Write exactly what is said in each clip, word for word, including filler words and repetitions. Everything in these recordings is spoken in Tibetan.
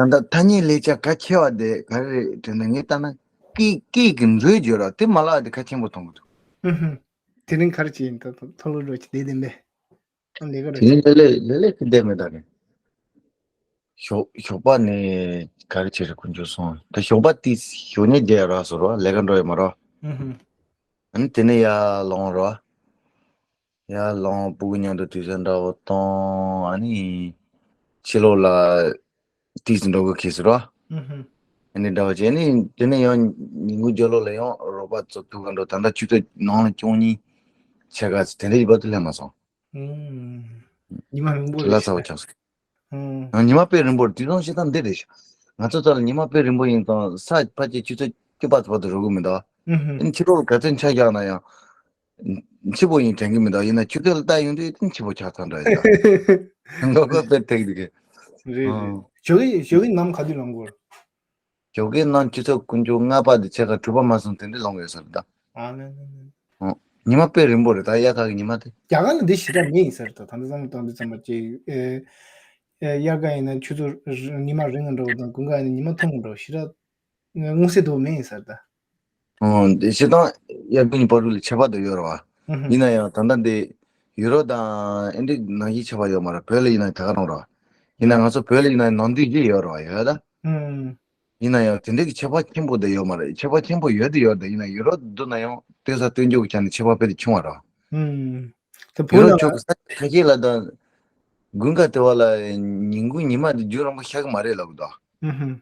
ད་ལྟ་ཐ་སྙད་ལས་བྱ་གལ་ཆེ་བ་དེ་ག་རེ་རེད་དྲན་ན། ངས་ལྟ་ན་སྐད་སྐད་ཀྱི་མཛོད་བརྗོད་ར་དེ་མ་ལག་དེ་གལ་ཆེན་པོ་མཐོང་གི་འདུག་ཨུ་ཧུ། དེ་རིང་ག་རེ་བྱས་ཡིན། ད་ད་མཐོ་སློབ་འགྲོ་ཆེ་དེ་བདེན་པས། ཨ་ལས་ཀ་ར་དེ་ནི་ལས་ལས་ལས་ལས་ཀྱི་བདེན་མེད་ད་ནི། ཞོགས་ཞོགས་པ་ནས་ག་རེ་བྱས་རེད་དཀོན་མཆོག་གསུམ། ད་ཞོགས་པ་དེ་ཞོགས་ཉལ་རྒྱག་ར་སོ་ར་ལས་ཀ་འགྲོ་ཡོད་མ་ར། ཨུ་ཧུ། ཨ་ནི་དེ་ནས་ཡར་ལངས་ར། ཡར་ལངས་སྤུ་གུ་མཉམ་དུ་དུས་ཚོད་འདྲ་བོ་གཏོང་། ཨ་ནི་ཕྱི་ལོགས་ལ་ཏིས་འགྲོ་གི་ཁེལ་སོང་ར། ཨུ་ཧུ། ཨ་ནི་འདྲ་བོ་བྱས་ནི་དེ་ནས་ཡང་ཉིན་གུང་རྒྱབ་ལོགས་ལ་ཡང་རོགས་པ་ཚོ་ཐུག་ག་འགྲོ། ད་ལྟ་ཆུ་ཚོད་ནང་ལ་བཅུ་གཉིས་ཕྱེད་ཀ་ཙམ་དེ་འདྲ་ཡིན་པ་དུ་སླེབས་མ་སོང་། ཨུ། ཉི་མ་རིང་པོ་ལ་རེད་ཚ་བོ་ཤག་ཆགས་སོང་། ཨུ། ཡང་ཉི་མ་དཔེ་རིང་པོ་རེད། དུས་སང་ཤི་ཐང་འདི་རེད་ཤག་ང་ཚོ་ཚ་ལ་ཉི་མ་དཔེ་རིང་པོ་ཡིན་ཙང་ས་ཕལ་ཆེར་ཆུ་ཚོད་བཅུ་པ་ཙམ་བར་དུ་རོལ་གི་མི་འདུག་ཨུ་ཧུ། ཨ་ནི་ཕྱི་ལོགས་ལ་ག་ཚོད་འཆར་བཞག་ན་ཡང་འཕྱི་པོ་ཡིན་དྲན་གི་མི་འདུག་ཡིན་ན་ཆུ་ཚོད་ལ་ལྟ་ཡོང་དུས་དེ་འཕྱི་པོ་ཆགས་ཚར་འདྲ་ཡོད་ད། ལོ་གོ་དཔེ་ཐེག་འདུག་གི། རེད་རེད། ཨང་། ཞོགས་ཀས་ཞོགས་ཀས་ནམ་ག་དུས་ལངས་དགོས། ཞོགས་ཀས་ནམ་ཆུ་ཚོད་དཀོན་མཆོག་ལྔ་པ་དེ་ཕྱེད་ཀ་དྲུག་པ་མ་སོང་དེ་འདྲ་ལངས་ཡོད་ས་རེད་ད། ཨ་ལེ་ལེ་ལེ། ཨང་། ཉི་མ་དཔེ་རིང་པོ་རེད་ད། དབྱར་ཁ་གི་ཉི་མ་དེ། རྒྱ་གར་ལ་འདི་ཞེ་དྲག་མེད་ཡིན་ས་རེད་ད། ད་ལྟ་བསམ་བློ་བཏང་དུས་ཙམ་པ་ཅིག་ཨེ་ཨེ་དབྱར་ཁ་ཡིན་ན་ཆུ་ཚོད་རི་ཉི་མ་རིང་ང་འགྲོ་བ་དང་དགུན་ཁ་ཡིན་ན་ཉི་མ་ཐུང་ང་འགྲོ་ཞེ་དྲག་མངོན་གསལ་དོད་མེད་ཡིན་ས་རེད་ད། ཨང་། དེ་སྤྱིར་བཏང་དབྱར་དགུན་གཉིས་བར་དུ་ལ་ཁྱད་པར་དུ་ཡོད་རེད་བ། ཨུ་ཧུ། ཡིན་ན་ཡང་ད་ལྟ་འདི་ཡུ་རོབ་དང་ཨེ་འདྲ་ནང་བཞིན་ཁྱད་པར་ཡོད་མ་རེད། བོད་ལ་ཡིན་ན་ད་ག་རང་རེད་བ། ཡིན་ན་ང་ཚོ་བོད་ལ་ཡིན་ན་ནམ་དུས་བཞི་ཡོད་རེད་བ། ཡོད་ད། ཨུ། ཡིན་ན་ཡང་དེ་འདྲ་གི་ཁྱད་པར་ཆེན་པོ་དེ་ཡོད་མ་རེད། ཁྱད་པར་ཆེན་པོ་ཡོད་དེ་ཡོད་དེ། ཡིན་ན་ཡུ་རོབ་འདུག་ན་ཡང་སྟོན་ས་སྟོན་རྒྱུ་གི་ཆ་ནས་ཁྱད་པར་དཔེ་དེ་ཆུང་བ་རེད་བ། ཨུ། ད་ཡུ་བོད་རོབ་ན་ཕྱོགས་ཀྱི་ས་ཆ་ཁ་ཤས་ལ་ད་དགུན་ཁ་དེ་བ་ལ་ཉིན་གུང་ཉི་མ་དེ་རྒྱུན་རིང་པོ་ཤར་གི་མ་རེད་ལབ་གི་འདུག་ཨུ་ཧུ།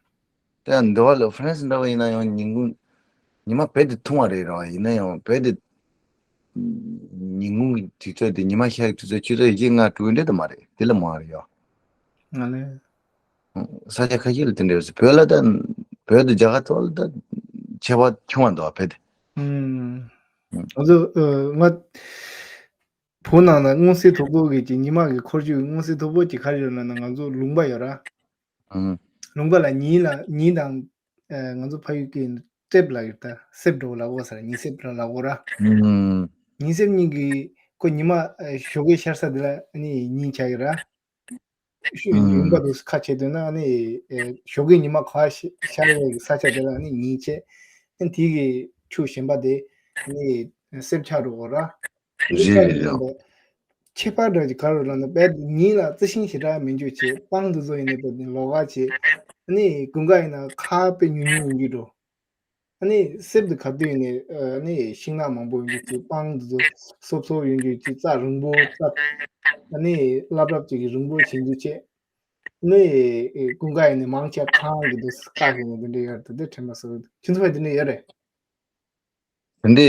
དེ་ཡང་འདི་བ་ལ་ཧྥ་རན་སི་འདྲ་བ་ཡིན་ན་ཡང་ཉིན་གུང་ཉི་མ་བོད་དེ་ཐུང་བ་རེད་ར། ཡིན་ན་ཡང་བོད་དེ་ཉིན་གུང་གི་དུས་ཚོད་དེ་ཉི་མ་ཤར་གི་དུས་ཚོད་ཆུ་ཚོད་བཞི་ལྔ་དྲུག་འདྲ་དེ་མ་རེད། དེ་ལས་མང་རེད་ཡ། ང་ལས། ས་ཆ་ཁ་ཤས་ལ་དེ་འདྲ་ཡོད་ས། བོད་ལ་ད་བོད་དེ་རྒྱ་གར་ཐོག་ལ་ད་ཁྱད་པར་ཆུང་བ་འདུག་བ་བོད་དེ། ཨུམ། ང་ཚོ་ཨ་ང་བོད་ནང་ན་མངོན་གསལ་དོད་པོ་གི་ཅིག་ཉི་མ་གི་འཁོར་རྒྱུག་མངོན་གསལ་དོད་པོ་ཅིག་ག་རེ་ཡོད་ལབ་ན་ང་ཚོ་ལུང་པ་ཡོད་ར། ཨང་། ལུང་པ་ལ་ཉིན་ལ་ཉིན་དང་ཨ་ང་ཚོ་ཕ་ཡུལ་སྐད་ནས་སྲེབ་ལབ་ཡོད་ད། སྲེབ་འགྲོ་ལབ་གོ་ས་ར། ཉིན་སྲེབ་ར་ལབ་གོ་ར། ཨང་། ཉིན་སྲེབ་གཉིས་ཀྱི་ཁོ་ཉི་མ་ཨ་ཞོགས་ཀས་ཤར་ས་དེ་ལ་ཨ་ནི་ཉིན་ཆགས་ཡོད་ར། ཤུ་ཨང་། ལུང་པ་དུ་ཁ་ཕྱེ་དོན་ན་ཨ་ནི་ཨེ་ཞོགས་ཀས་ཉི་མ་ག་ཤ་ཤར་བའི་ས་ཆ་དེ་ལ་ཨ་ནི་ཉིན་བྱས། ཨ་ནི་དེ་གི་ཕྱོགས་གཞན་པ་དེ་ཨ་ནི་སྲེབ་ཆགས་འགྲོ་གོ་ར། རེད་རེད་རེད། ཁྱད་པར་འདྲ་ཅིག་ག་རེ་ལབ་ན་བས་ཉིན་ལ་རྩི་ཤིང་ཞེ་དྲག་མི་འཇུ་བྱས། སྤང་དེ་ཚོ་ཡིན་ནའི་བས་ལོགས་ཀ་བྱས། ཨ་ནི་དགུན་ཁ་ཡིན་ན་ཁ་དཔེ་ཉུང་ཉུང་ཡོང་གི་འགྲོ། ཨ་ནི་སྲེབ་དེ་ག་དུས་ཡིན་ནའི་ཨ་ནི་ཤིང་ནགས་མང་པོ་ཡོང་གི་བྱས། སྤང་དེ་ཚོ་སོབ་སོབ་ཡོང་གི་བྱས། རྩྭ་རིང་པོ་རྩྭ་ཨ་ནི་རླབ་རླབ་ཅིག་གི་རིང་པོ་བྱེད་འཇུ་བྱས། ཨ་ནི་དགུན་ཁ་ཡིན་ནའི་མང་ཆེ་ཁང་གི་དུ་བཀག་གི་ནས་དེ་འདྲ་ཡོད་རེད། དེ་དྲན་པ་སོ་ཁྱེད་ཚོ་བས་དེ་འདྲ་ཡོད་རེད། དེ་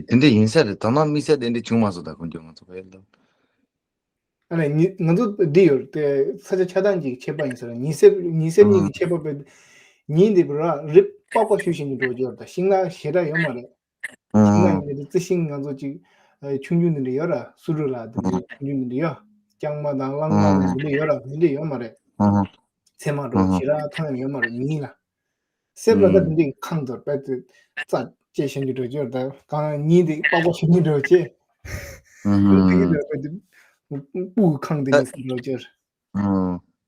འདྲས་དེ་འདྲས་ཡིན་ས་རེད། ད་ནང་དམིགས་བསལ་དེ་འདྲས་བྱུང་མ་སོང་ད་དཀོན་མཆོག་ང་ཚོ་བལ་དུ། ཨ་ནི་ཉི་ང་ཚོ་འདི་ཡོད་དེ་ས་ཆ་ཆ་ཚང་གཅིག་ཁྱད་པར་ཡིན་ས་རེད། ཉིན་སྲིབ་ཉིན་སྲིབ་གཉིས་ཀྱི་ཁྱད་པར་བས་ཉིན་འདི་བར་རི་པགས་པ་ཤུ་ཤིང་གི་འགྲོ་རྒྱུ་ཡོད་ད། ཤིང་ནགས་ཞེ་དྲག་ཡོད་མ་རེད། ཤིང་ནགས་ཡིན་ན་རྩི་ཤིང་ང་ཚོ་གཅིག་ཆུང་ཆུང་འདི་འདྲས་ཡོད་ར། སུ་རུ་ལ་འདི་འདྲས་ཆུང་ཆུང་འདི་འདྲས་ཡོད། རྐྱང་མ་དང་གླང་མ་དང་འདི་འདྲས་ཡོད་ར། འདི་འདྲས་ཡོད་མ་རེད། ཚེར་མ་འགྲོ་ཞེ་དྲག་ཐང་ཡོད་མ་རེད་ཉིན་ལ། སྲིབ་ལ་ད་འདི་འདྲའི་ཁང་དུ་དཔེ་དེ་རྩྭ་བཅད་བཞིན་གྱི་འགྲོ་རྒྱུ་ད་གང་ཉིན་དེ་པགས་པ་བཞིན་གྱི་འགྲོ་བྱེད། དེ་གི་འགྲོ་དཔེ་དེ་སྤུ་གི་ཁང་དེ་ནས་འགྲོ་རྒྱུ།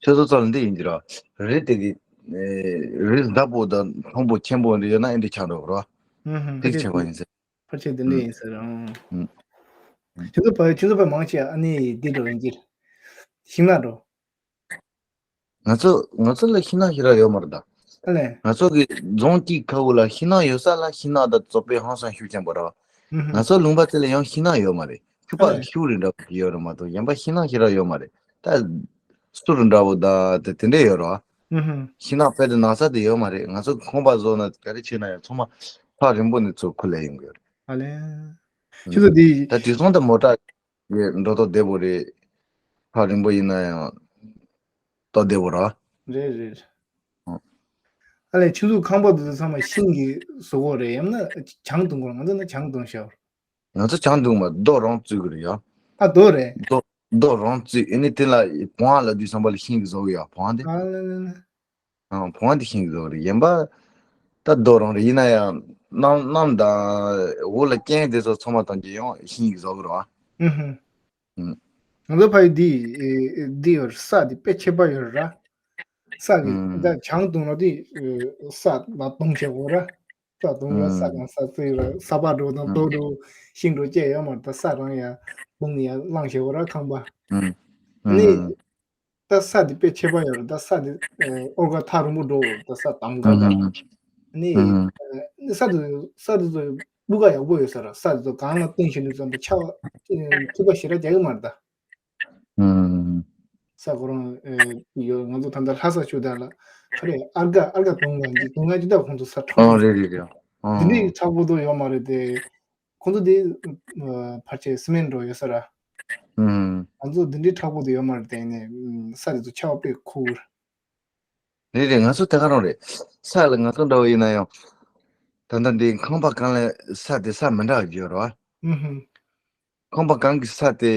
ཁྱོད་ཚོ་ཚོ་ལ་འདི་ཡིན་གྱི་ར། རི་དེ་གི་རི་ཟླ་པོ་དང་མཐོན་པོ་ཆེན་པོ་འདི་ཡོད་ན་ཨེ་འདྲ་ཆགས་འགྲོ་གི་ར། དེ་གི་བྱས་པ་ཡིན་ཟེར། ཕལ་ཆེར་དེ་འདྲ་ཡིན་ཟེར། ཁྱོད་ཚོ་བ་ཁྱོད་ཚོ་བ་མང་ཆེ་ཨ་ནི་འདི་འགྲོ་ཡིན་གྱི། ཤིང་ནགས་འགྲོ། ང་ཚོ་ང་ཚོ་ལ་ཤིང་ནགས་ཞེ་དྲག་ཡོད་མ་རེད་ད། ཨ་ལས། ང་ཚོ་གི་རྫོང་གཅིག་ཁ་བོ་ལ་ཤིང་ནགས་ཡོད་ས་ལ་ཤིང་ནགས་དང་བཙོག་པའི་ཧང་སང་ཤུགས་ཆེན་པོ་རེད། ང་ཚོ་ལུང་པ་དེ་ལ་ཡང་ཤིང་ནགས་ཡོད་མ་རེད། ཆུ་ཨ་ཕག་ལས། ཤུགས་རེ་འདྲ་པོ་ཡོད་རེད་མ་གཏོགས་གཞན་པ་ཤིང་ནགས་ཞེ་དྲག་ཡོད་མ་རེད། ད་སུ་རུ་འདྲ་པོ་ད་དེ་དེ་འདྲས་ཡོད་རེད། ཤིང་ནགས་དཔེ་དེ་ན་ས་དེ་ཡོད་མ་རེད། ང་ཚོ་ཁང་པ་བཟོ་ན་ག་རེ་བྱས་ན་ཡང་ཚང་མ་ཐག་རིང་པོ་ནས་ཚུར་ཁུར་ལས་ཡོང་གི་ཡོད་རེད། ཨ་ལས། ཁྱོད་ཚོ་དེ། ད་དུས་སང་དུ་མོ་ཊ་ཡི་འགྲོ་ཐོག་བདེ་པོ་རེད། ཐག་རིང་པོ་ཡིན་ན་ཡང་ཏོག་བདེ་པོ་ར། རེད་རེད། ཨ་ལས་ཁྱོད་ཚོ་ཁང་པ་དེ་ཚོ་ཚང་མ་ཤིང་གིས་བཟོ་གོ་རེད། ཡང་ན་གྱང་བརྡུང་གོ་རེད། ང་ཚོ་ན་གྱང་བརྡུང་ཤག་ང་ཚོ་གྱང་བརྡུང་མ་རྡོ་རང་བཙུགས་གི་རེད་ཡ། ཨ་རྡོ་རེད། རྡོ་རྡོ་རང་བཙུགས། ཨེ་ནི་དེ་ལ་བོང་བ་ལ་དུས་སམ་པ་ལ་ཤིང་གིས་བཟོ་གི་ཡ་བོང་བ་དེ། ཨ་ལ་ལ་ལ། ཨང་བོང་བ་དེ་ཤིང་གིས་བཟོ་གི་རེད། གཞན་པ་ད་རྡོ་རང་རེད། ཡིན་ན་ཡང་གནམ་གནམ་དང་འོག་ལ་རྐྱེན་དེ་ཚོ་ཚང་མ་དང་གྱི་ཡང་ཤིང་གིས་བཟོ་གི་རེད་བ། ཨུ་ཧུ། ང་ཚོ་ཕ་ཡུལ་འདི་འདི་ཡོད་རེད། ས་འདི་དཔེ་ཁྱད་པར་ཡོད་རེད་ར། ས་གི་ད་ཆང་བཏུང་ལ་དེ་ས་ལ་བཏུང་བྱེད་དགོས་ར། ས་བཏུང་ལ་ས་དང་ས་རྩིག་ལ་ས་པ་འགྲོ་དང་རྡོ་འགྲོ་ཤིང་འགྲོ་བཅས་ཡོད་མ་རེད། ད་ས་རང་ཡ་བཏུང་ནས་ཡ་བླངས་བྱེད་དགོས་ར་ཁང་པ། ནི་ད་ས་དེ་དཔེ་ཁྱད་པར་ཡོད་རེད། ད་ས་དེ་ཨོ་ག་ཐག་རིང་པོ་འགྲོ་དགོས་རེད། ད་ས་དམ་ག་ད་ནི་ས་དེ་ས་དེ་ཚོ་སྤུས་ཀ་ཡག་པོ་ཡོད་ས་ར། ས་དེ་ཚོ་གང་ལ་བཏུང་བྱེད་ནས་ཙམ་པ་ཆག་ཐུག་པ་ཞེ་དྲག་རྒྱག་གི་མ་རེད་ད། ས་ཁོ་རང་ཡོད། ང་ཚོ་ད་ལྟ་ལྷ་ས་ཆུ་དར་ལ་ཁ་རེ་ཨར་ག་ཨར་ག་དུང་ང་འཇི་དུང་ང་འཇི་ད་ཁོང་ཚོ་ས་ཁྲག་ཨ་རེད་རེད་རེད། ཨ་འདི་འདྲའི་ཁྲག་པོ་དོ་ཡོད་མ་རེད་དེ། ཁོང་ཚོ་དེ་ཕར་ཆེ་སི་མེན་འགྲོ་ཡོད་ས་ར། ང་ཚོ་འདི་འདྲའི་ཁྲག་པོ་དོ་ཡོད་མ་རེད་དེ་ནས་ས་དེ་ཚོ་ཆག་པའི་ཁུག་རེད། རེད་རེད། ང་ཚོ་དེ་ག་རང་རེད། ས་ལ་ང་ཚོ་འདྲ་བོ་ཡིན་ན་ཡང་། ད་ལྟ་འདི་ཁང་པ་གང་ལ་ས་དེ་ས་མི་འདྲ་བ་ཡོད་ར། ཁང་པ་གང་གི་ས་དེ་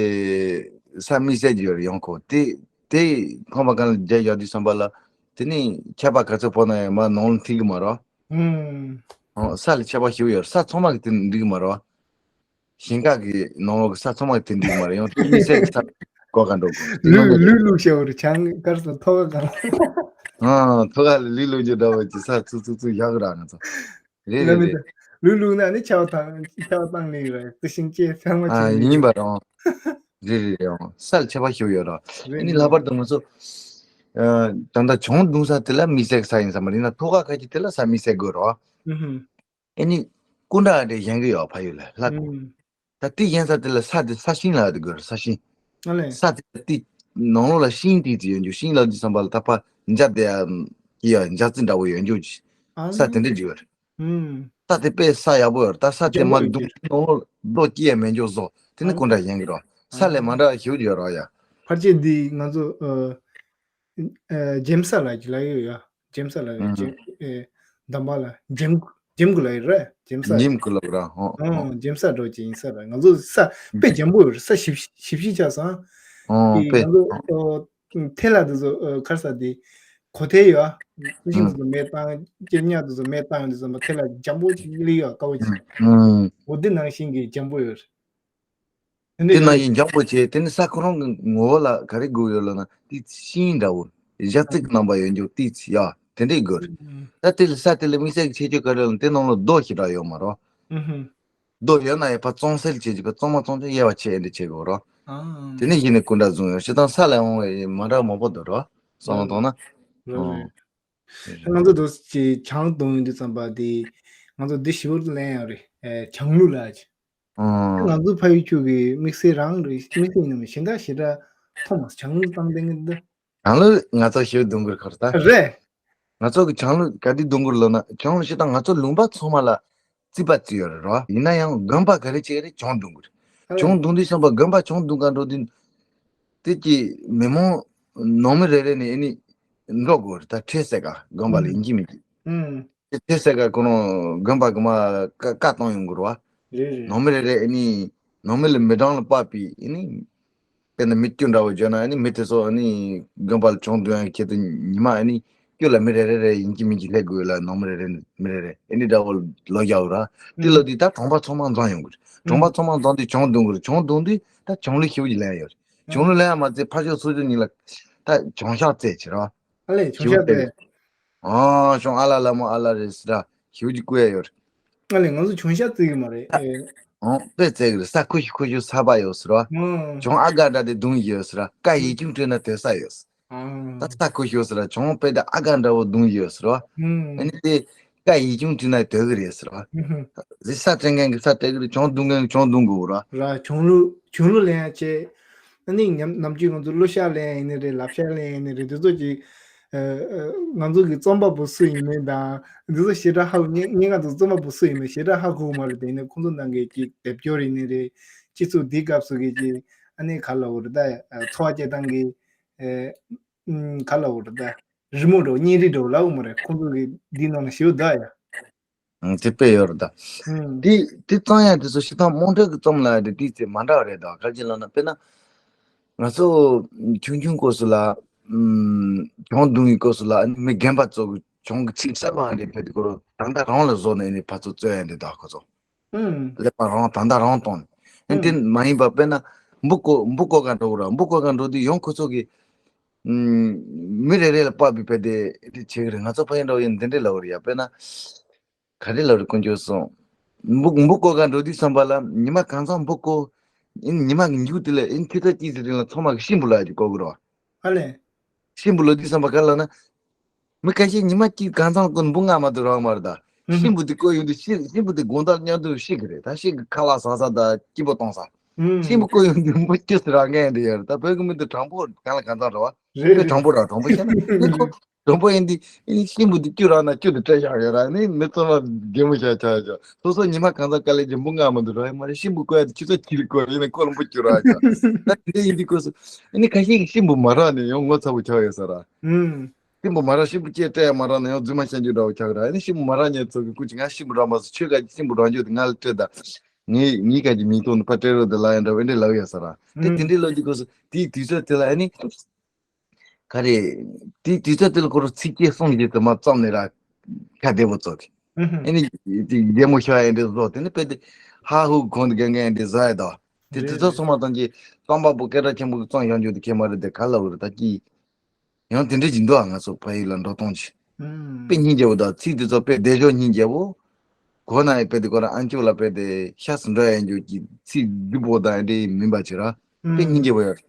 ས་དམིགས་བསལ་གྱི་ཡོད་རེད། ཡང་ཁོ་དེ་དེ་ཁང་པ་གང་ལ་རྒྱ་ཡོད་དུས་བསམ་པ་ལ་དེ་ནི་ཁྱད་པར་ག་ཚོད་ཕོག་ན་ཡང་མ་ནང་ལ་ཐིག་གི་མ་རེད། ཨང་། ས་ལ་ཁྱད་པར་ཞིག་ཡོད་རེད། ས་ཚང་མ་གི་དེ་འགྲིག་གི་མ་རེད། ཞིང་ཁ་གི་ནང་ལོགས་ཀྱི་ས་ཚང་མ་དེ་འགྲིག་མ་རེད། ཡང་དེ་དམིགས་བསལ་གྱི་ས་གོ་ག་འགྲོ་དགོས་དེ་ནང་ལོགས་ལུས་ལུས་བྱས་པ་རེད། ཆང་གར་སོང་ཐོག་ཁ་གང་། ཨང་། ཐོག་ཁ་ལ་ལུས་ལུས་ཀྱི་འདྲ་བ་ཀྱི་ས་ཚུགས་ཚུགས་ཚུགས་བཞག་གི་ར་ང་ཚོ། རེད་རེད་རེད། ལུས་ལུས་ན་ནི་ཆར་པ་བཏང་ཆར་པ་བཏང་ནི་རེད། དེ་བཞིན་ཅེས་ཚང་མ་ཨ་ཅིག་ཡིན་པ་རང་། རེད་རེད་རེད། ཨང་། ས་ལ་ཁྱད་པར་ཞིག་ཡོད་ར། རེད་ཨ་ནི་ལྷག་པར་དུ་ང་ཚོ་ད་ལྟ་ཆང་བརྡུང་ས་དེ་ལ་དམིགས་བསལ་གྱི་ས་ཡིན་ས་མ་རེད་ན། ཐོག་ཁ་ཁ་ཅིག་དེ་ལ་ས་དམིགས་བསལ་དགོས་ར། ཨེ་ནི། སྐུ་འདྲ་དེ་གཞན་གྱི་ཡོད་ཕ་ཡུལ་ལ་ལྷ་ཁུ། ད་དེ་གཞན་ས་དེ་ལ་ས་དེ་ས་ཤིང་ལ་དེ་དགོས་རེད། ས་ཤིང་། ཨ་ལས། ས་དེ་དེ་ནང་ལོགས་ལ་ཤིང་དེ་དེ་ཡོད་འཇུག་ཤིང་ལ་དེ་བསམ་པ་ལ་ད་ཕ་འཇའ་དེ་ཡ་འཇའ་རྩི་འདྲ་བོ་ཡོད་འཇུག་ཅིག་ཨ་ས་དེ་འདྲ་འཇུག་རེད། ས་དེ་དཔེ་ས་ཡག་པོ་ཡོད་རེད། ད་ས་དེ་མ་རྡུང་ནང་ལོགས་རྡོ་སྐྱེ་ཡ་མེད་འཇུག་བཟོ་དེ་ནི་སྐུ་འདྲ་གཞན་གྱི་རོ། ས་ལས་མ་འདྲ་བ་ཞིག་ཡོད་རོ་ཡ། ཕལ་ཆེར་འདི་ང་ཚོ་ཨ་འཇེམ་ས་ལ་ཅི་ལ་ཡོད་ཡ། འཇེམ་ས་ལ་ཡོད། འཇེམ་ཨེ་འདམ་པ་ལ་འཇེམ་འཇེམ་གུ་ལ་ཡོད་རེད། འཇེམ་ས་འཇེམ་གུ་ལ་ར་ཧོ་ཧོ། འཇེམ་ས་འགྲོ་ཅི་ཡིན་ས་ར། ང་ཚོ་ས་དཔེ་འཇམ་པོ་ཡོད་རེད། ས་ཞིབ་ཞིབ་ཞིབ་ཆགས་སོང་། ཨོ་དཔེ་ང་ཚོ་ཨོ་ཐེ་ལ་དེ་ཚོ་ཨ་ཁར་ས་དེ་གོ་ཐེ་ཡོད་ཨ། ཤིང་དེ་ཚོ་མེ་བཏང་སྐྱེ་ཉག་དེ་ཚོ་མེ་བཏང་ཡོད་དེ་ཚོ་མ་ཐེ་ལ་འཇམ་པོ་ཅིག་ལི་ཡོད་དཀར་པོ་ཅིག་ཨོ་དེ་ནང་བཞིན་གྱི་འཇམ་པོ་ཡོད་རེད། དེ་ནང་བཞིན་འཇམ་པོ་བྱས་དེ་ནི་ས་ཁོ་རང་གི་ངོ་བོ་ལ་ག་རེ་དགོས་ཡོད་ལབ་ན་དེ་ཤིང་འདྲ་བོ། ཞྭ་རྩི་གི་རྣམ་པ་ཡོད་འཇུག་དེ་ཡ་དེ་འདྲས་དགོས་རེད། ད་དེ་ལ་ས་དེ་ལ་དམིགས་བསལ་གྱི་ཁྱད་ཆོས་ག་རེ་ལབ་ན་དེ་ནང་ལ་རྡོ་ཞེ་དྲག་ཡོད་མ་རེད། རྡོ་ཡོད་ན་ཡང་ཕར་གཙང་སེལ་བྱེད་ཀྱི་ཕར་གཙང་མ་གཙང་ཆུ་དབྱེ་བ་ཕྱེ་ཡས་འདི་བྱེད་དགོས་རོ། དེ་ནས་གཞི་ནས་སྐུ་འདྲ་བཟུང་ཡོད། སྤྱིར་བཏང་ས་ལ་འོང་བའི་མ་འདྲ་མང་པོ་འདུག་རོ། བསམ་བློ་བཏང་ན། ང་ཚོ་དུ་ཅི་ཆང་བཏུང་ཡོང་དུས་ཙམ་པ་དེ་ང་ཚོ་འདི་ཞིབ་པོ་ལེན་ཡོད་རེད། ཆང་ལུད་ལ་ཅི། ང་ཚོ་ཕ་ཡུལ་ཆོས་ཀྱི་དམིགས་བསལ་རང་རེད། དམིགས་བསལ་ཡིན་ནམ་གཞན་དག་ཞེ་དྲག་མཐོང་མ་སོང་། ཆང་ལུད་བཏང་བསྡད་མཁན་འདི། ཆང་ལུད་ང་ཚོ་ཞིབ་བཏུང་དགོས་ཁར་ད། རེད། ང་ཚོ་གི་ཆང་ལུད་ག་དུས་བཏུང་དགོས་ལབ་ན་ཆང་ལུད་ཞེ་དྲག་ང་ཚོ་ལུང་པ་ཚང་མ་ལ་རྩིས་པ་རྩིས་ཡོད་རེད་རོ། ཡིན་ན་ཡང་དགོན་པ་ག་རེ་བྱེད་རེད་ཆང་བཏུང་དགོས་རེད། ཆང་བཏུང་དུས་ཙམ་པ་དགོན་པ་ཆང་བཏུང་ག་འགྲོ་དུས། དེ་གི་མི་མང་ནང་མི་རེ་རེ་ནས་ཨེ་ནི་འགྲོ་དགོས་རེད། ད་ཁྲལ་ཟེར་ག་དགོན་པ་ལ་ཡིན་གྱི་མིན་གྱི། ཨུམ། ཁྲལ་ཟེར་ག་ཁོ་རང་དགོན་པ་གི་མ་ཀ་ཀ་བཏང་ཡོང་དགོས་རེད་བ། རེད་རེད། ནང་མི་རེ་རེ་ཨེ་ནི་ནང་མི་ལ་མི་གྲངས་ལ་དཔག་པའི་ཨེ་ནི། དཔེར་ན་མི་བཅུ་འདྲ་བོ་བརྗོད་ན་ཨེ་ནི་མི་དེ་ཚོ་ཨེ་ནི་དགོན་པ་ལ་ཆང་བཏུང་ཡང་ཁྱེད་དུ་ཉི་མ་ཨེ་ནི་བཅུ་ལ་མི་རེ་རེ་རེ་ཡིན་གྱི་མིན་གྱི་སླེབས་དགོས་ལ་ནང་མི་རེ་རེ་མི་རེ་རེ་ཨེ་ནི་འདྲ་བོ་ལོ་རྒྱག་ར། དེ་ལོ་དུས་ད་གྲོང་པ་ཚང་མ་འཛོམས་ཡོང་དགོས་རེད། གྲོང་པ་ཚང་མ་འཛོམས་དུས་ཆང་བཏུང་དགོས་རེད། ཆང་བཏུང་དུས་ད་ཆང་ལུད་ཞེ་པོ་ཅིག་ལེན་ཡོད་རེད། ཆང་ལུད་ལེན་ཡ་མ་ཚད་ཕར་ཕྱོགས་ཚུར་ཕྱོགས་གཉིས་ལ་ད་ཆང་ཤག་བཙལ་བྱེད་ར། ཨ་ལས་ཆང་ཤག་བཙལ། ཨ་ཆང་ཨ་ལ་ལ་མོ་ཨ་ལ་རེད་ཟེར་ར་ཞེ་པོ་ཅིག་བསྐུར་ཡ་ཡོད་རེད། ཨ་ལས་ང་ཚོ་ཆང་ཤག་བཙལ་གི་མ་རེད། ཨེ། ཨོ་དཔེ་བཙལ་གི་རེད། ས་ཁུ་ཤུ་ཁུ་ཤུ་ས་པ་ཡོད་ཟེར་ར། ཨོ། ཆང་ཨ་ག་འདྲ་དེ་བརྡུང་གི་ཡོད་ཟེར་ར། ཀ་ཡིག་ཆུང་བྲིས་ན་དོད་ས་ཡོད་ཟེར། ཨ། ད་ས་ཁུ་ཤུ་ཟེར་ར་ཆང་དཔེ་ད་ཨ་ག་འདྲ་བོ་བརྡུང་གི་ཡོད་ཟེར་ར། ཨ་ནི་དེ་ཀ་ཡིག་ཆུང་བྲིས་ན་དོད་གི་རེད་ཟེར་ར། ཟི་ས་སྤྲད་མཁན་གི་ས་སྤྲད་གི་རེད། ཆང་བརྡུང་མཁན་གི་ཆང་བརྡུང་དགོས་ར། ར་ཆང་ལུད་ཆང་ལུད་ལེན་ཡ་ཆེ། ཨ་ནི་ཉམས་ནམ་རྒྱུན་ང་ཚོ་གླུ་ཤགས་ལེན་ཡིན་ནི་རེད། ལབ་ཤགས་ལེན་ཡིན་ནི་རེད། འདི་ཚོ་ཅིག་ཨ་ཨ་ང་ཚོ་གི་རྩོམ་པ་པོ་སུ་ཡིན་མིན་དང་འདི་ཚོ་ཞེ་དྲག་ཧ་གོ། ངས་ངས་ང་ཚོ་རྩོམ་པ་པོ་སུ་ཡིན་མིན་ཞེ་དྲག་ཧ་གོ་གི་མ་རེད། དེ་ནས་ཁོང་ཚོ་ནང་གི་ཅིག་སྡེབ་སྦྱོར་ཡིན་ནི་རེད། སྤྱི་ཚོགས་འདིའི་སྐབས་སུ་གི་ཅིག་ཨ་ནི་ག་ལབ་དགོས་རེད་ད། ཨ་འཚོ་བ་སྐྱེལ་སྟངས་ཀྱི་ཨ་ཨམ་ག་ལབ་དགོས་རེད་ད། རི་མོ་འདྲ་བོ་བརྙན་རིས་འདྲ་བོ་ལབ་དགོས་མ་རེད། ཁོང་ཚོ་གི་འདིའི་ནང་ལ་ཞེ་པོ་འདུག་ཡ། ཨང་དེ་དཔེ་ཡོད་རེད་ད། ཨང་། དེ་དེ་རྩོམ་ཡ་དེ་ཚོ་ཞེ་དྲག་རྨོངས་དད་ཀྱི་རྩོམ་ལ་དེ་དེ་ཚེ་མ་འདྲ་བ་རེད་ད། ག་རེ་ལབ་ན་དཔེར་ན། ང་ཚོ་ཆུང་ཆུང་སྐབས་སུ་ལ་ཨམ་ཆང་བརྡུང་བའི་སྐབས་སུ་ལ་ཨ་ནི་མི་རྒན་པ་ཚོ་གི་ཆང་གི་ཚིག་གསར་པ་འདི་ཕེབས་དུས་ཁོ་རང་ད་ལྟ་རང་ལ་བཟོ་ནས་ཨ་ནི་ཕར་ཚུར་རྩོད་ཡ་འདི་ད་ཁོ་ཚོ། ཨང་། ཀླད་པ་རང་ད་ལྟ་རང་གཏོང་ནས། ཨ་ནི་དེ་མ་ཡིན་པ་དཔེར་ན་འབུ་བརྐོ་འབུ་བརྐོ་ག་འགྲོ་གི་ར། འབུ་བརྐོ་ག་འགྲོ་དུས་ཡང་ཁོ་ཚོ་གི་མི་རེ་རེ་ལ་དཔག་པའི་དཔེ་དེ་དེ་བྱེད་ཀྱི་རེད། ང་ཚོ་ཕ་ཡུལ་འདྲ་བོ་ཡིན་འདི་འདྲས་ལབ་ཀྱི་རེད་ཡ། དཔེར་ན། ག་རེ་ལབ་རེད། དཀོན་མཆོག་གསུམ། འབུ་འབུ་བརྐོ་ག་འགྲོ་དུས་ཙམ་པ་ལ་ཉི་མ་གང་ཚང་འབུ་བརྐོ། ཨིན་ཉི་མ་གི་མཇུག་དེ་ལ་ཨིན་ཆུ་ཚོད་གཅིག་ཙམ་རིང་ལ་ཚང་མ་གི་ཤིང་འབུ་ལ་ཡ་གི་བརྐོ་གི་རེད། ཨ་ལས། ཤིང་འབུ་ལོ་དུས་ཙམ་པ་ག་ལབ་ན། མི་ཁ་ཤས་ཉི་མ་གཅིག་གང་ཚང་བརྐོ་ན་འབུ་ལྔ་མ་གཏོགས་རག་མ་རེད་ད། ཤིང་འབུ་དེ་བརྐོས་ཡོང་དུས་ཤིང་ཤིང་འབུ་དེ་དགོང་དག་མཉམ་དུ་ཤི་གི་རེད། ད་ཤིང་གི་ཁ་ལག་ཟ་ས་དང་སྐྱིད་པོ་གཏོང་ས། ཤིང་འབུ་བརྐོས་ཡོང་དུས་འབུ་སྐྱུར་སེ་རག་མཁན་དེ་ཡོད་རེད། ད་བོད་ཀྱི་མི་དེ་དྲང་པོ་གང་ལ་གང་འཚམ་རེད་བ། རེད། དཔེ་དྲང་པོ་ར་དྲང་པོ་བཤད་ན་ནི་ཁོ། དྲང་པོ་ཡིན་དུས་ཤིང་འབུ་དེ་སྐྱུར་རག་ན་སྐྱུར་དེ་སྤྲད་བཞག་ཡོད་ར། ནི་མི་ཚང་མ་གད་མོ་བྱས་ཆགས་ཡོད། སོ་སོ་ཉི་མ་གང་ཚང་དཀའ་ལས་ཀྱི་འབུ་ལྔ་མ་གཏོགས་རག་ཡོད་མ་རེད། ཤིང་འབུ་བརྐོ་ཡ་དེ་ཆུ་ཚོད་གཅིག་ལ་བརྐོ་ཡིན་ན་ཁོ་ལ་འབུ་སྐྱུར་རག་ཡོད། ད་དེ་འདྲ་ཡིན་དུས་སྐབས་སུ་ཨ་ནི་ཁ་ཤས་ཀྱིས་ཤིང་འབུ་མ་རག་ནས་ཡང་ངོ་ཚ་པོ་ཆགས་ཡོད་ས་ར། ཤིང་འབུ་མ་རག་ཤིང་འབུ་སྐྱེས་སྤྲད་ཡ་མ་རག་ན་ཡང་རྫུན་མ་བཤད་རྒྱུ་འདྲ་བོ་ཆགས་ར། ཨ་ནི་ཤིང་འབུ་མ་རག་མཁན་ཚོ་གི་སྐུ་མཁྱེན་ང་ཤིང་འབུ་རག་མ་སོང་། ཁྱོད་ག་ཅིག་ཤིང་འབུ་རག་རྒྱུ་དེ་ང་ལ་སྤྲད་དང་། ངའི་ངའི་ག་ཅིག་མིང་ཐོག་ནས་ཕར་སྤྲད་རོགས་དེ་ལབ་ཡ་འདྲ་བོ་ཨེ་འདྲ་ལབ་ཡ་ས་ར། དེ་དེ་འདྲའི་ལོ་རྒྱུས་སྐབས་སུ་དེའི་དུས་ཚོད་དེ་ལ་ཨ་ནི། ག་རེ། དེའི་དུས་ཚོད་དེ་ལ་ཁོ་རང་ཚིགས་བཅད་གསུམ་བཞི་དུ་མ་བརྩམས་ནས་ར། ཁ་བདེ་པོ་ཚོ་གི། ཨེ་ནི། དེ་རྒྱལ་མོ་ཤོར་ཡ་འདྲ་བཟོ་དེ་ནི་དཔེ་དེ། ཧ་ཧུ་གོང་དུ་རྒན་རྒན་འདྲ་བཟོ་ཡ་ད། དེ་དུས་ཚོད་སོང་མ་ཐོན་གྱི་རྩོམ་པ་པོ་སྐད་གྲགས་ཆེན་པོ་གི་རྩོམ་བཞག་རྒྱུ་དེ་ཁྱད་མ་རེད་དེ་ག་ལ་འུ་རེད་ད་ཀྱི། ཡང་དེ་འདྲ་ཅིག་འདུག་ཨ། ང་ཚོ་ཕ་ཡུལ་ལ་འགྲོ་སྟངས་ཅིག་དཔེ་སྙིང་རྗེ་བོ་དང་ཚིག་དེ་ཚོ་དཔེ་བདེ་ཤོས་སྙིང་རྗེ་བོ། གོ་ན་ཡི་དཔེ་དེ་ཁོ་རང་ཨ་མཆོག་ལ་དཔེ་དེ་ཤ་སུ་འགྲོ་ཡ་འཇུག་གི་ཚིག་རྒྱུ་བོ་དང་ཨེ་འདྲ་མིན་པ་ཅིག་ར། དཔེ་སྙིང་རྗེ་བོ་ཡོད།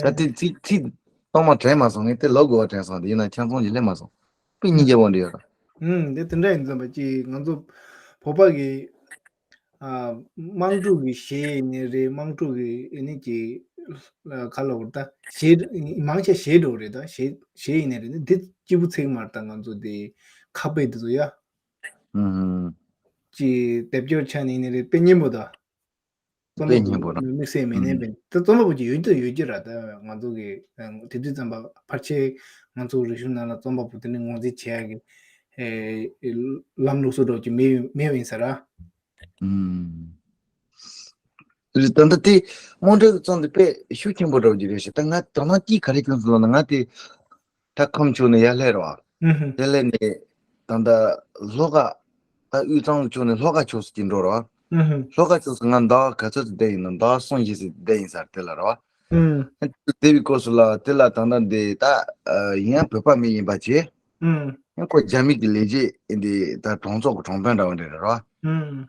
ད་དེ་ཚིག་ཚིག་གཙང་མ་དྲན་མ་སོང་། ངས་དེ་ལབ་དགོས་པ་དྲན་སོང་། དེ་ཡིན་ན་ཆང་ཚོང་ཅིག་སླེབས་མ་སོང་། དཔེ་སྙིང་རྗེ་བོ་འདྲ་ཡོད་ར། ཨུམ། དེ་དེ་འདྲ་ཡིན་ཙམ་པ་ཅིག་ང་ཚོ་བོད་པ་གི་ཨ། དམངས་ཁྲོད་ཀྱི་གཞས་ཡིན་ནའི་རེད། དམངས་ཁྲོད་ཀྱི་ཨེ་ནི་ཀྱི་ཁ་ལོ་བར་ད་གཞས་མང་ཆེ་གཞས་འགྲོ་རེད། ད་གཞས་གཞས་ཡིན་ནའི་རེད། འདི་སྐྱིད་པོ་ཚིག་མར་ད་ང་ཚོ་དེ་ཁ་དཔེ་དེ་ཚོ་ཡ། ཨུམ། ཀྱི་སྡེབ་སྦྱོར་ཆ་ནས་ཡིན་ནའི་རེད། དཔེ་སྙན་པོ་ད། རྩོམ་པ་དཔེ་སྙན་པོ་ད། དམིགས་བསལ་མེད་ནའི་ཨུམ། དཔེ་ད་རྩོམ་པ་པོ་ཅིག་ཡོད་དུ་ཡོད་ཀྱི་ར། ད་ང་ཚོ་གི་དེ་དུས་ཙམ་པ་ཕལ་ཆེར་ང་ཚོ་རིག་གཞུང་ནང་ལ་རྩོམ་པ་པོ་དེ་ནི་ངོས་འཛིན་བྱེད་ཡ་གི་ལམ་ལུགས་སུ་འགྲོ་གི་མེད་མེད་ཡིན་ས་ར། ཨུམ། རེད། ད་ལྟ་དེ་རྨོངས་དྲ་གི་རྩོམ་དེ་དཔེ་ཤུགས་ཆེན་པོ་འདྲ་བོ་ཅིག་རེད་ཤག་ད་ང་དོ་སྣང་གཅིག་ག་རེ་བྱུང་སོང་ལབ་ན། ང་དེ་ད་ཁམས་ཕྱོགས་ནས་ཡར་སླེབས་རེད་བ། ཨུ་ཧུ། དེ་སླེབས་ནས་ད་ལྟ་ལྷོ་ཁ། ད་དབུས་གཙང་ཕྱོགས་ནས་ལྷོ་ཁ་ཕྱོགས་སུ་ཅིག་འགྲོ་རེད་བ། ཨུ་ཧུ། ལྷོ་ཁ་ཕྱོགས་སུ་ང་ཟླ་བ་ག་ཚོད་ཙམ་བསྡད་ཡིན་ན། ཟླ་བ་གསུམ་བཞི་ཙམ་བསྡད་ཡིན་ས་རེད། དེ་ལ་རེད་བ། ཨུ། བསྡད་པའི་སྐབས་སུ་ལ་དེ་ལ་ད་ལྟ་འདི་ད་ཡིན་ཡང་བོད་པ་མི་ཡིན་པ་བྱས། ཨུ། ཡང་ཁོ་རྒྱ་མི་གི་ལས་བྱེད་ཨེ་འདི་ད་གྲོང་ཚོ་གི་གྲོང་དཔོན་འདྲ་བོ་འདྲ་རེད་བ། ཨུ།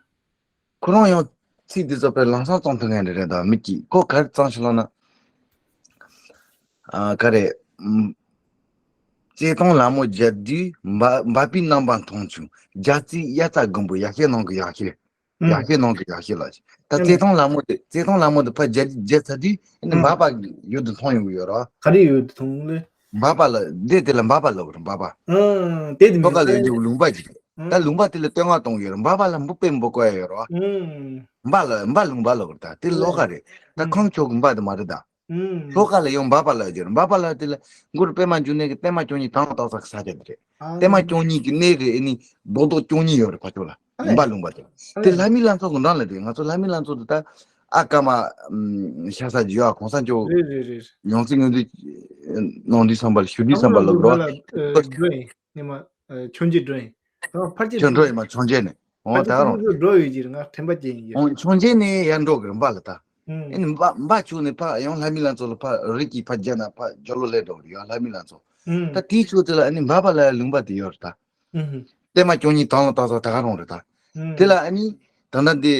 ཁོ་རང་ཡང་ཚིག་འདི་ཚོ་དཔེ་ལམ་སང་བརྩམས་ཐུབ་མཁན་འདྲ་རེད། ད་མི་གཅིག་ཁོ་ག་རེ་བརྩམས་ཤིག་ལབ་ན། ཨ་ག་རེ། ཨམ། བརྩེ་དུང་ལ་མོ་བརྒྱབ་དུས་འབའ་འབའ་པའི་རྣམ་པ་མཐོང་བྱུང་། རྒྱ་རྩིས་དབྱར་རྩྭ་དགུན་འབུ། ཡག་ཤོས་ནང་གི་ཡག་ཤོས། ཡག་ཤོས་ནང་གི་ཡག་ཤོས་ལ། ད་བརྩེ་དུང་ལ་མོ་དེ་བརྩེ་དུང་ལ་མོ་དེ་ཕར་བརྒྱབ་བརྒྱབ་ཚར་དུས་ཨ་ནི་འབའ་པ་ཡུལ་དུ་མཐོང་ཡོང་གི་ཡོད་རེད། ག་རེ་ཡུལ་དུ་མཐོང་ལེ། འབའ་པ་ལ་དེ་དེ་ལ་འབའ་པ་ལབ་རེད། འབའ་པ། ཨང་། དེ་དེ་མི་ལྷོ་ཁ་ལ་ཡོད་རྒྱུ་ལུང་པ་ཅིག་ད་ལུང་པ་དེ་ལ་བསྟོད་བསྔགས་གཏོང་གི་ཡོད་རེད། འབའ་པ་ལ་འབུ་དཔེ་འབུ་བརྐོ་ཡ་ཡོད་རེད་བ། ཨང་། འབའ་ལ་འབའ་ལུང་པ་ལབ་རེད། ད་དེ་ལྷོ་ཁ་རེད། ད་ཁམས་ཕྱོགས་ཀྱི་འབའ་དེ་མ་རེད་ད། ལྷོ་ཁ་ལ་ཡང་འབའ་པ་ལབ་ཀྱི་རེད། འབའ་པ་ལབ་དེ་ལ་མགུར་པད་མ་འབྱུང་གནས་ཀྱི་བརྟན་མ་སྐྱོང་ཉིད་དང་ལ་བཏགས་ས་གི་ས་ཆ་དེ་རེད། བརྟན་མ་སྐྱོང་ཉིད་ཀྱི་གནས་རེད། ཨེ་ནི་རྡོག་རྡོག་སྐྱོང་ཉིད་ཡོད་རེད་ཕར་ཕྱོགས་ལ། ཨ་ལས། འབའ་ལུང་པ་དེ། ཨ་ལས། དེ་ལྷ་མིའི་ལྷ་མཚོ་གི་འགྲམ་ལ་རེད། ང་ཚོ་ལྷ་མིའི་ལྷ་མཚོ་དེ་ད་ཨ་ཀ་མ་ཤ་ས་ཇི་ཡ་གོང་ས་མཆོག་རེད་རེད་རེད། ཡང་སྲིད་ངོས་འཛིན་གནང་དུས་ཙམ་པ་ལ་ཞུ་དུས་ཙམ་པ་ལ་འགྲོ་བ། འགྲོ་ཡིན། ནི་མ་ཆོས་རྒྱལ་འགྲོ་ཡིན། ད་ཕར་ཆེར་ཁྱོད་འགྲོ་ཡིན་མ་ཆོས་རྒྱལ་ནས། འོ་ད་རུང་འགྲོ་ཡོད་ཀྱི་རེད། ང་དྲན་པ་བརྗེད་ཡིན་གྱི། འོ་ཆོས་རྒྱལ་ནས་ཡར་འགྲོ་གི་རེད་འབའ་ལ་ད། ཨེ་ནི་འབའ་འབའ་ཕྱོགས་ནས་ཕར་ཡང་ལྷ་མིའི་ལྷ་མཚོ་ལ་ཕར་རི་གི་ཕར་རྒྱབ་ན་ཕར་རྒྱབ་ལོགས་སླེབས་འགྲོ་གི་རེད་ཡ་ལྷ་མིའི་ལྷ་མཚོ། ད་དེའི་ཕྱོགས་དེ་ལ་ཨེ་ནི་འབའ་པ་ལ་ཡ་ལུང་པ་དེ་ཡོད་རེད་ད། བརྟན་མ་སྐྱོང་ཉིད་དང་ལ་བཏགས་ས་ད་ག་རང་རེད་ད། དེ་ལ་ཨ་ནི་ད་ལྟ་འདི་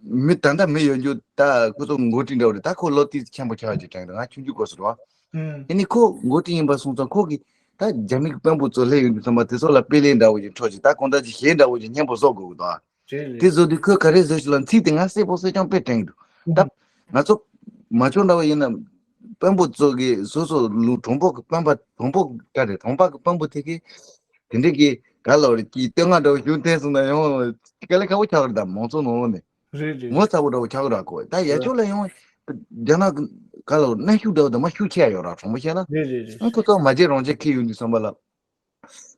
མི་ད་ལྟ་མི་ཡོད་རྒྱུ་ད་ཁོ་ཚོ་འགོ་ཁྲིད་འདྲ་བོ་རེད། ད་ཁོ་ལོ་ཏོག་ཙམ་ཆེན་པོ་ཆགས་ཀྱི་དྲན་གི་འདུག་ང་ཆུང་ཆུང་སྐབས་སུ་རེད་བ། ཨེ་ནི་ཁོ་འགོ་ཁྲིད་ཡིན་པ་སོང་ཙང་ཁོ་གིས་ད་རྒྱ་མི་གི་དཔོན་པོ་ཚོ་སླེབས་ཡོང་དུས་ཙམ་པ་དེ་ཚོ་ལ་དཔེ་ལེན་འདྲ་བོ་ཞིག་འཕྲོག་ཅིག་ད་གང་ལྟར་ཅིག་གཞས་འདྲ་བོ་ཞིག་སྙན་པོ་བཟོ་དགོས་གི་འདུག་རེད་རེད། དེ་བཟོ་དུས་ཁོས་ག་རེ་བཟོས་ཤིག་ལབ་ན་ཚིག་དེ་ང་གསལ་པོ་གསལ་རྐྱང་དཔེ་དྲན་གི་འདུག་ད་ང་ཚོ་མ་ཆོག་འདྲ་བོ་ཡིན་ན་དཔོན་པོ་ཚོ་གིས་སོ་སོ་ལུང་གྲོང་པོ་གི་དཔོན་པ་གྲོང་པོ་ག་རེ་གྲོང་པ་གི་དཔོན་པོ་དེ་གིས་དེ་འདྲས་ཀྱི་ག་ལབ་རེད་ཀྱི་བསྟོད་བསྔགས་འདྲ་བོ་ཞུ་འཐེན་སོང་ན་ཡང་དཀའ་ལས་ཁག་པོ་ཆགས་རེད་ད་མང་ཚོགས་ནང་ལོགས་ནས། རེད་རེད། ངོ་ཚ་པོ་འདྲ་བོ་ཆགས་ཀྱི་ར་ཁོ། ད་ཡ་རེད། ཕྱོགས་ལ་ཡང་རྒྱ་ནག་གི་ག་ལ་གནོན་ཤུགས་འདྲ་བོ་དང་མ་ཤུགས་ཆེ་ཡ་ཡོད་ར་གྲོང་པ་བཤད་ན། རེད་རེད་རེད། ཨ་ཁོ་ཚོ་མ་བརྗེད་རང་བརྗེད་ཁེལ་ཡོང་དུས་ཙམ་པ་ལ།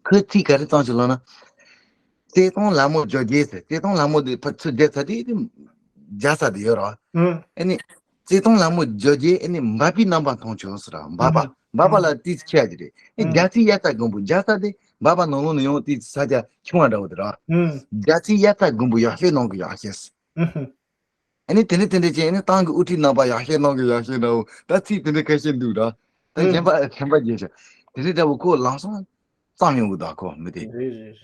ཁོས་ཚིག་ག་རེ་བཏང་ཞིག་ལབ་ན། བརྩེ་དུང་ལ་མོ་བརྗོད་རྒྱལ་ཟེར། བརྩེ་དུང་ལ་མོ་དེ་ཕར་ཚུར་བརྒྱབ་ཚར་དུས་དེ་རྒྱག་ས་དེ་ཡོད་ར། ཨ་ནི། བརྩེ་དུང་ལ་མོ་བརྗོད་རྒྱལ་ཨ་ནི་འབའ་པའི་རྣམ་པ་མཐོང་བྱུང་ཟེར་ར་འབའ་པ་འབའ་པ་ལ་ཏིས་ཁྱེད་ཀྱི་རེད། ཨ་ནི་རྒྱ་ཚིག་ཡ་ཚ་དགོན་པོ་རྒྱག་ས་དེ་འབའ་པ་ནང་ལོགས་ནས་ཡང་ཏིས་ས་ཆ་ཆུང་བ་འདྲ་བོ་དེ་ར། རྒྱ་ཚིག་ཡ་ཚ་དགོན་པོ་ཡག་ཤོས་ནང་གི་ཡག་ཤོས། ཨ་ནི་དེ་འདྲ་དེ་འདྲ་བྱས་ཨ་ནི་ཏང་གི་དབུ་ཁྲིད་རྣམ་པ་ཡག་ཤོས་ནང་གི་ཡག་ཤོས་འདྲ་བོ་ད་ཚིག་དེ་འདྲ་ཁ་ཤས་འདུག་ར། ད་ཨུ། རྒན་པ་དྲན་པ་བརྗེད་ཤག་དེ་ནི་ལྟ་བུ་ཁོ་ལམ་སང་བརྩམས་ཡོང་གི་འདུག་ཁོ་མི་དེ། རེད་རེད་རེད།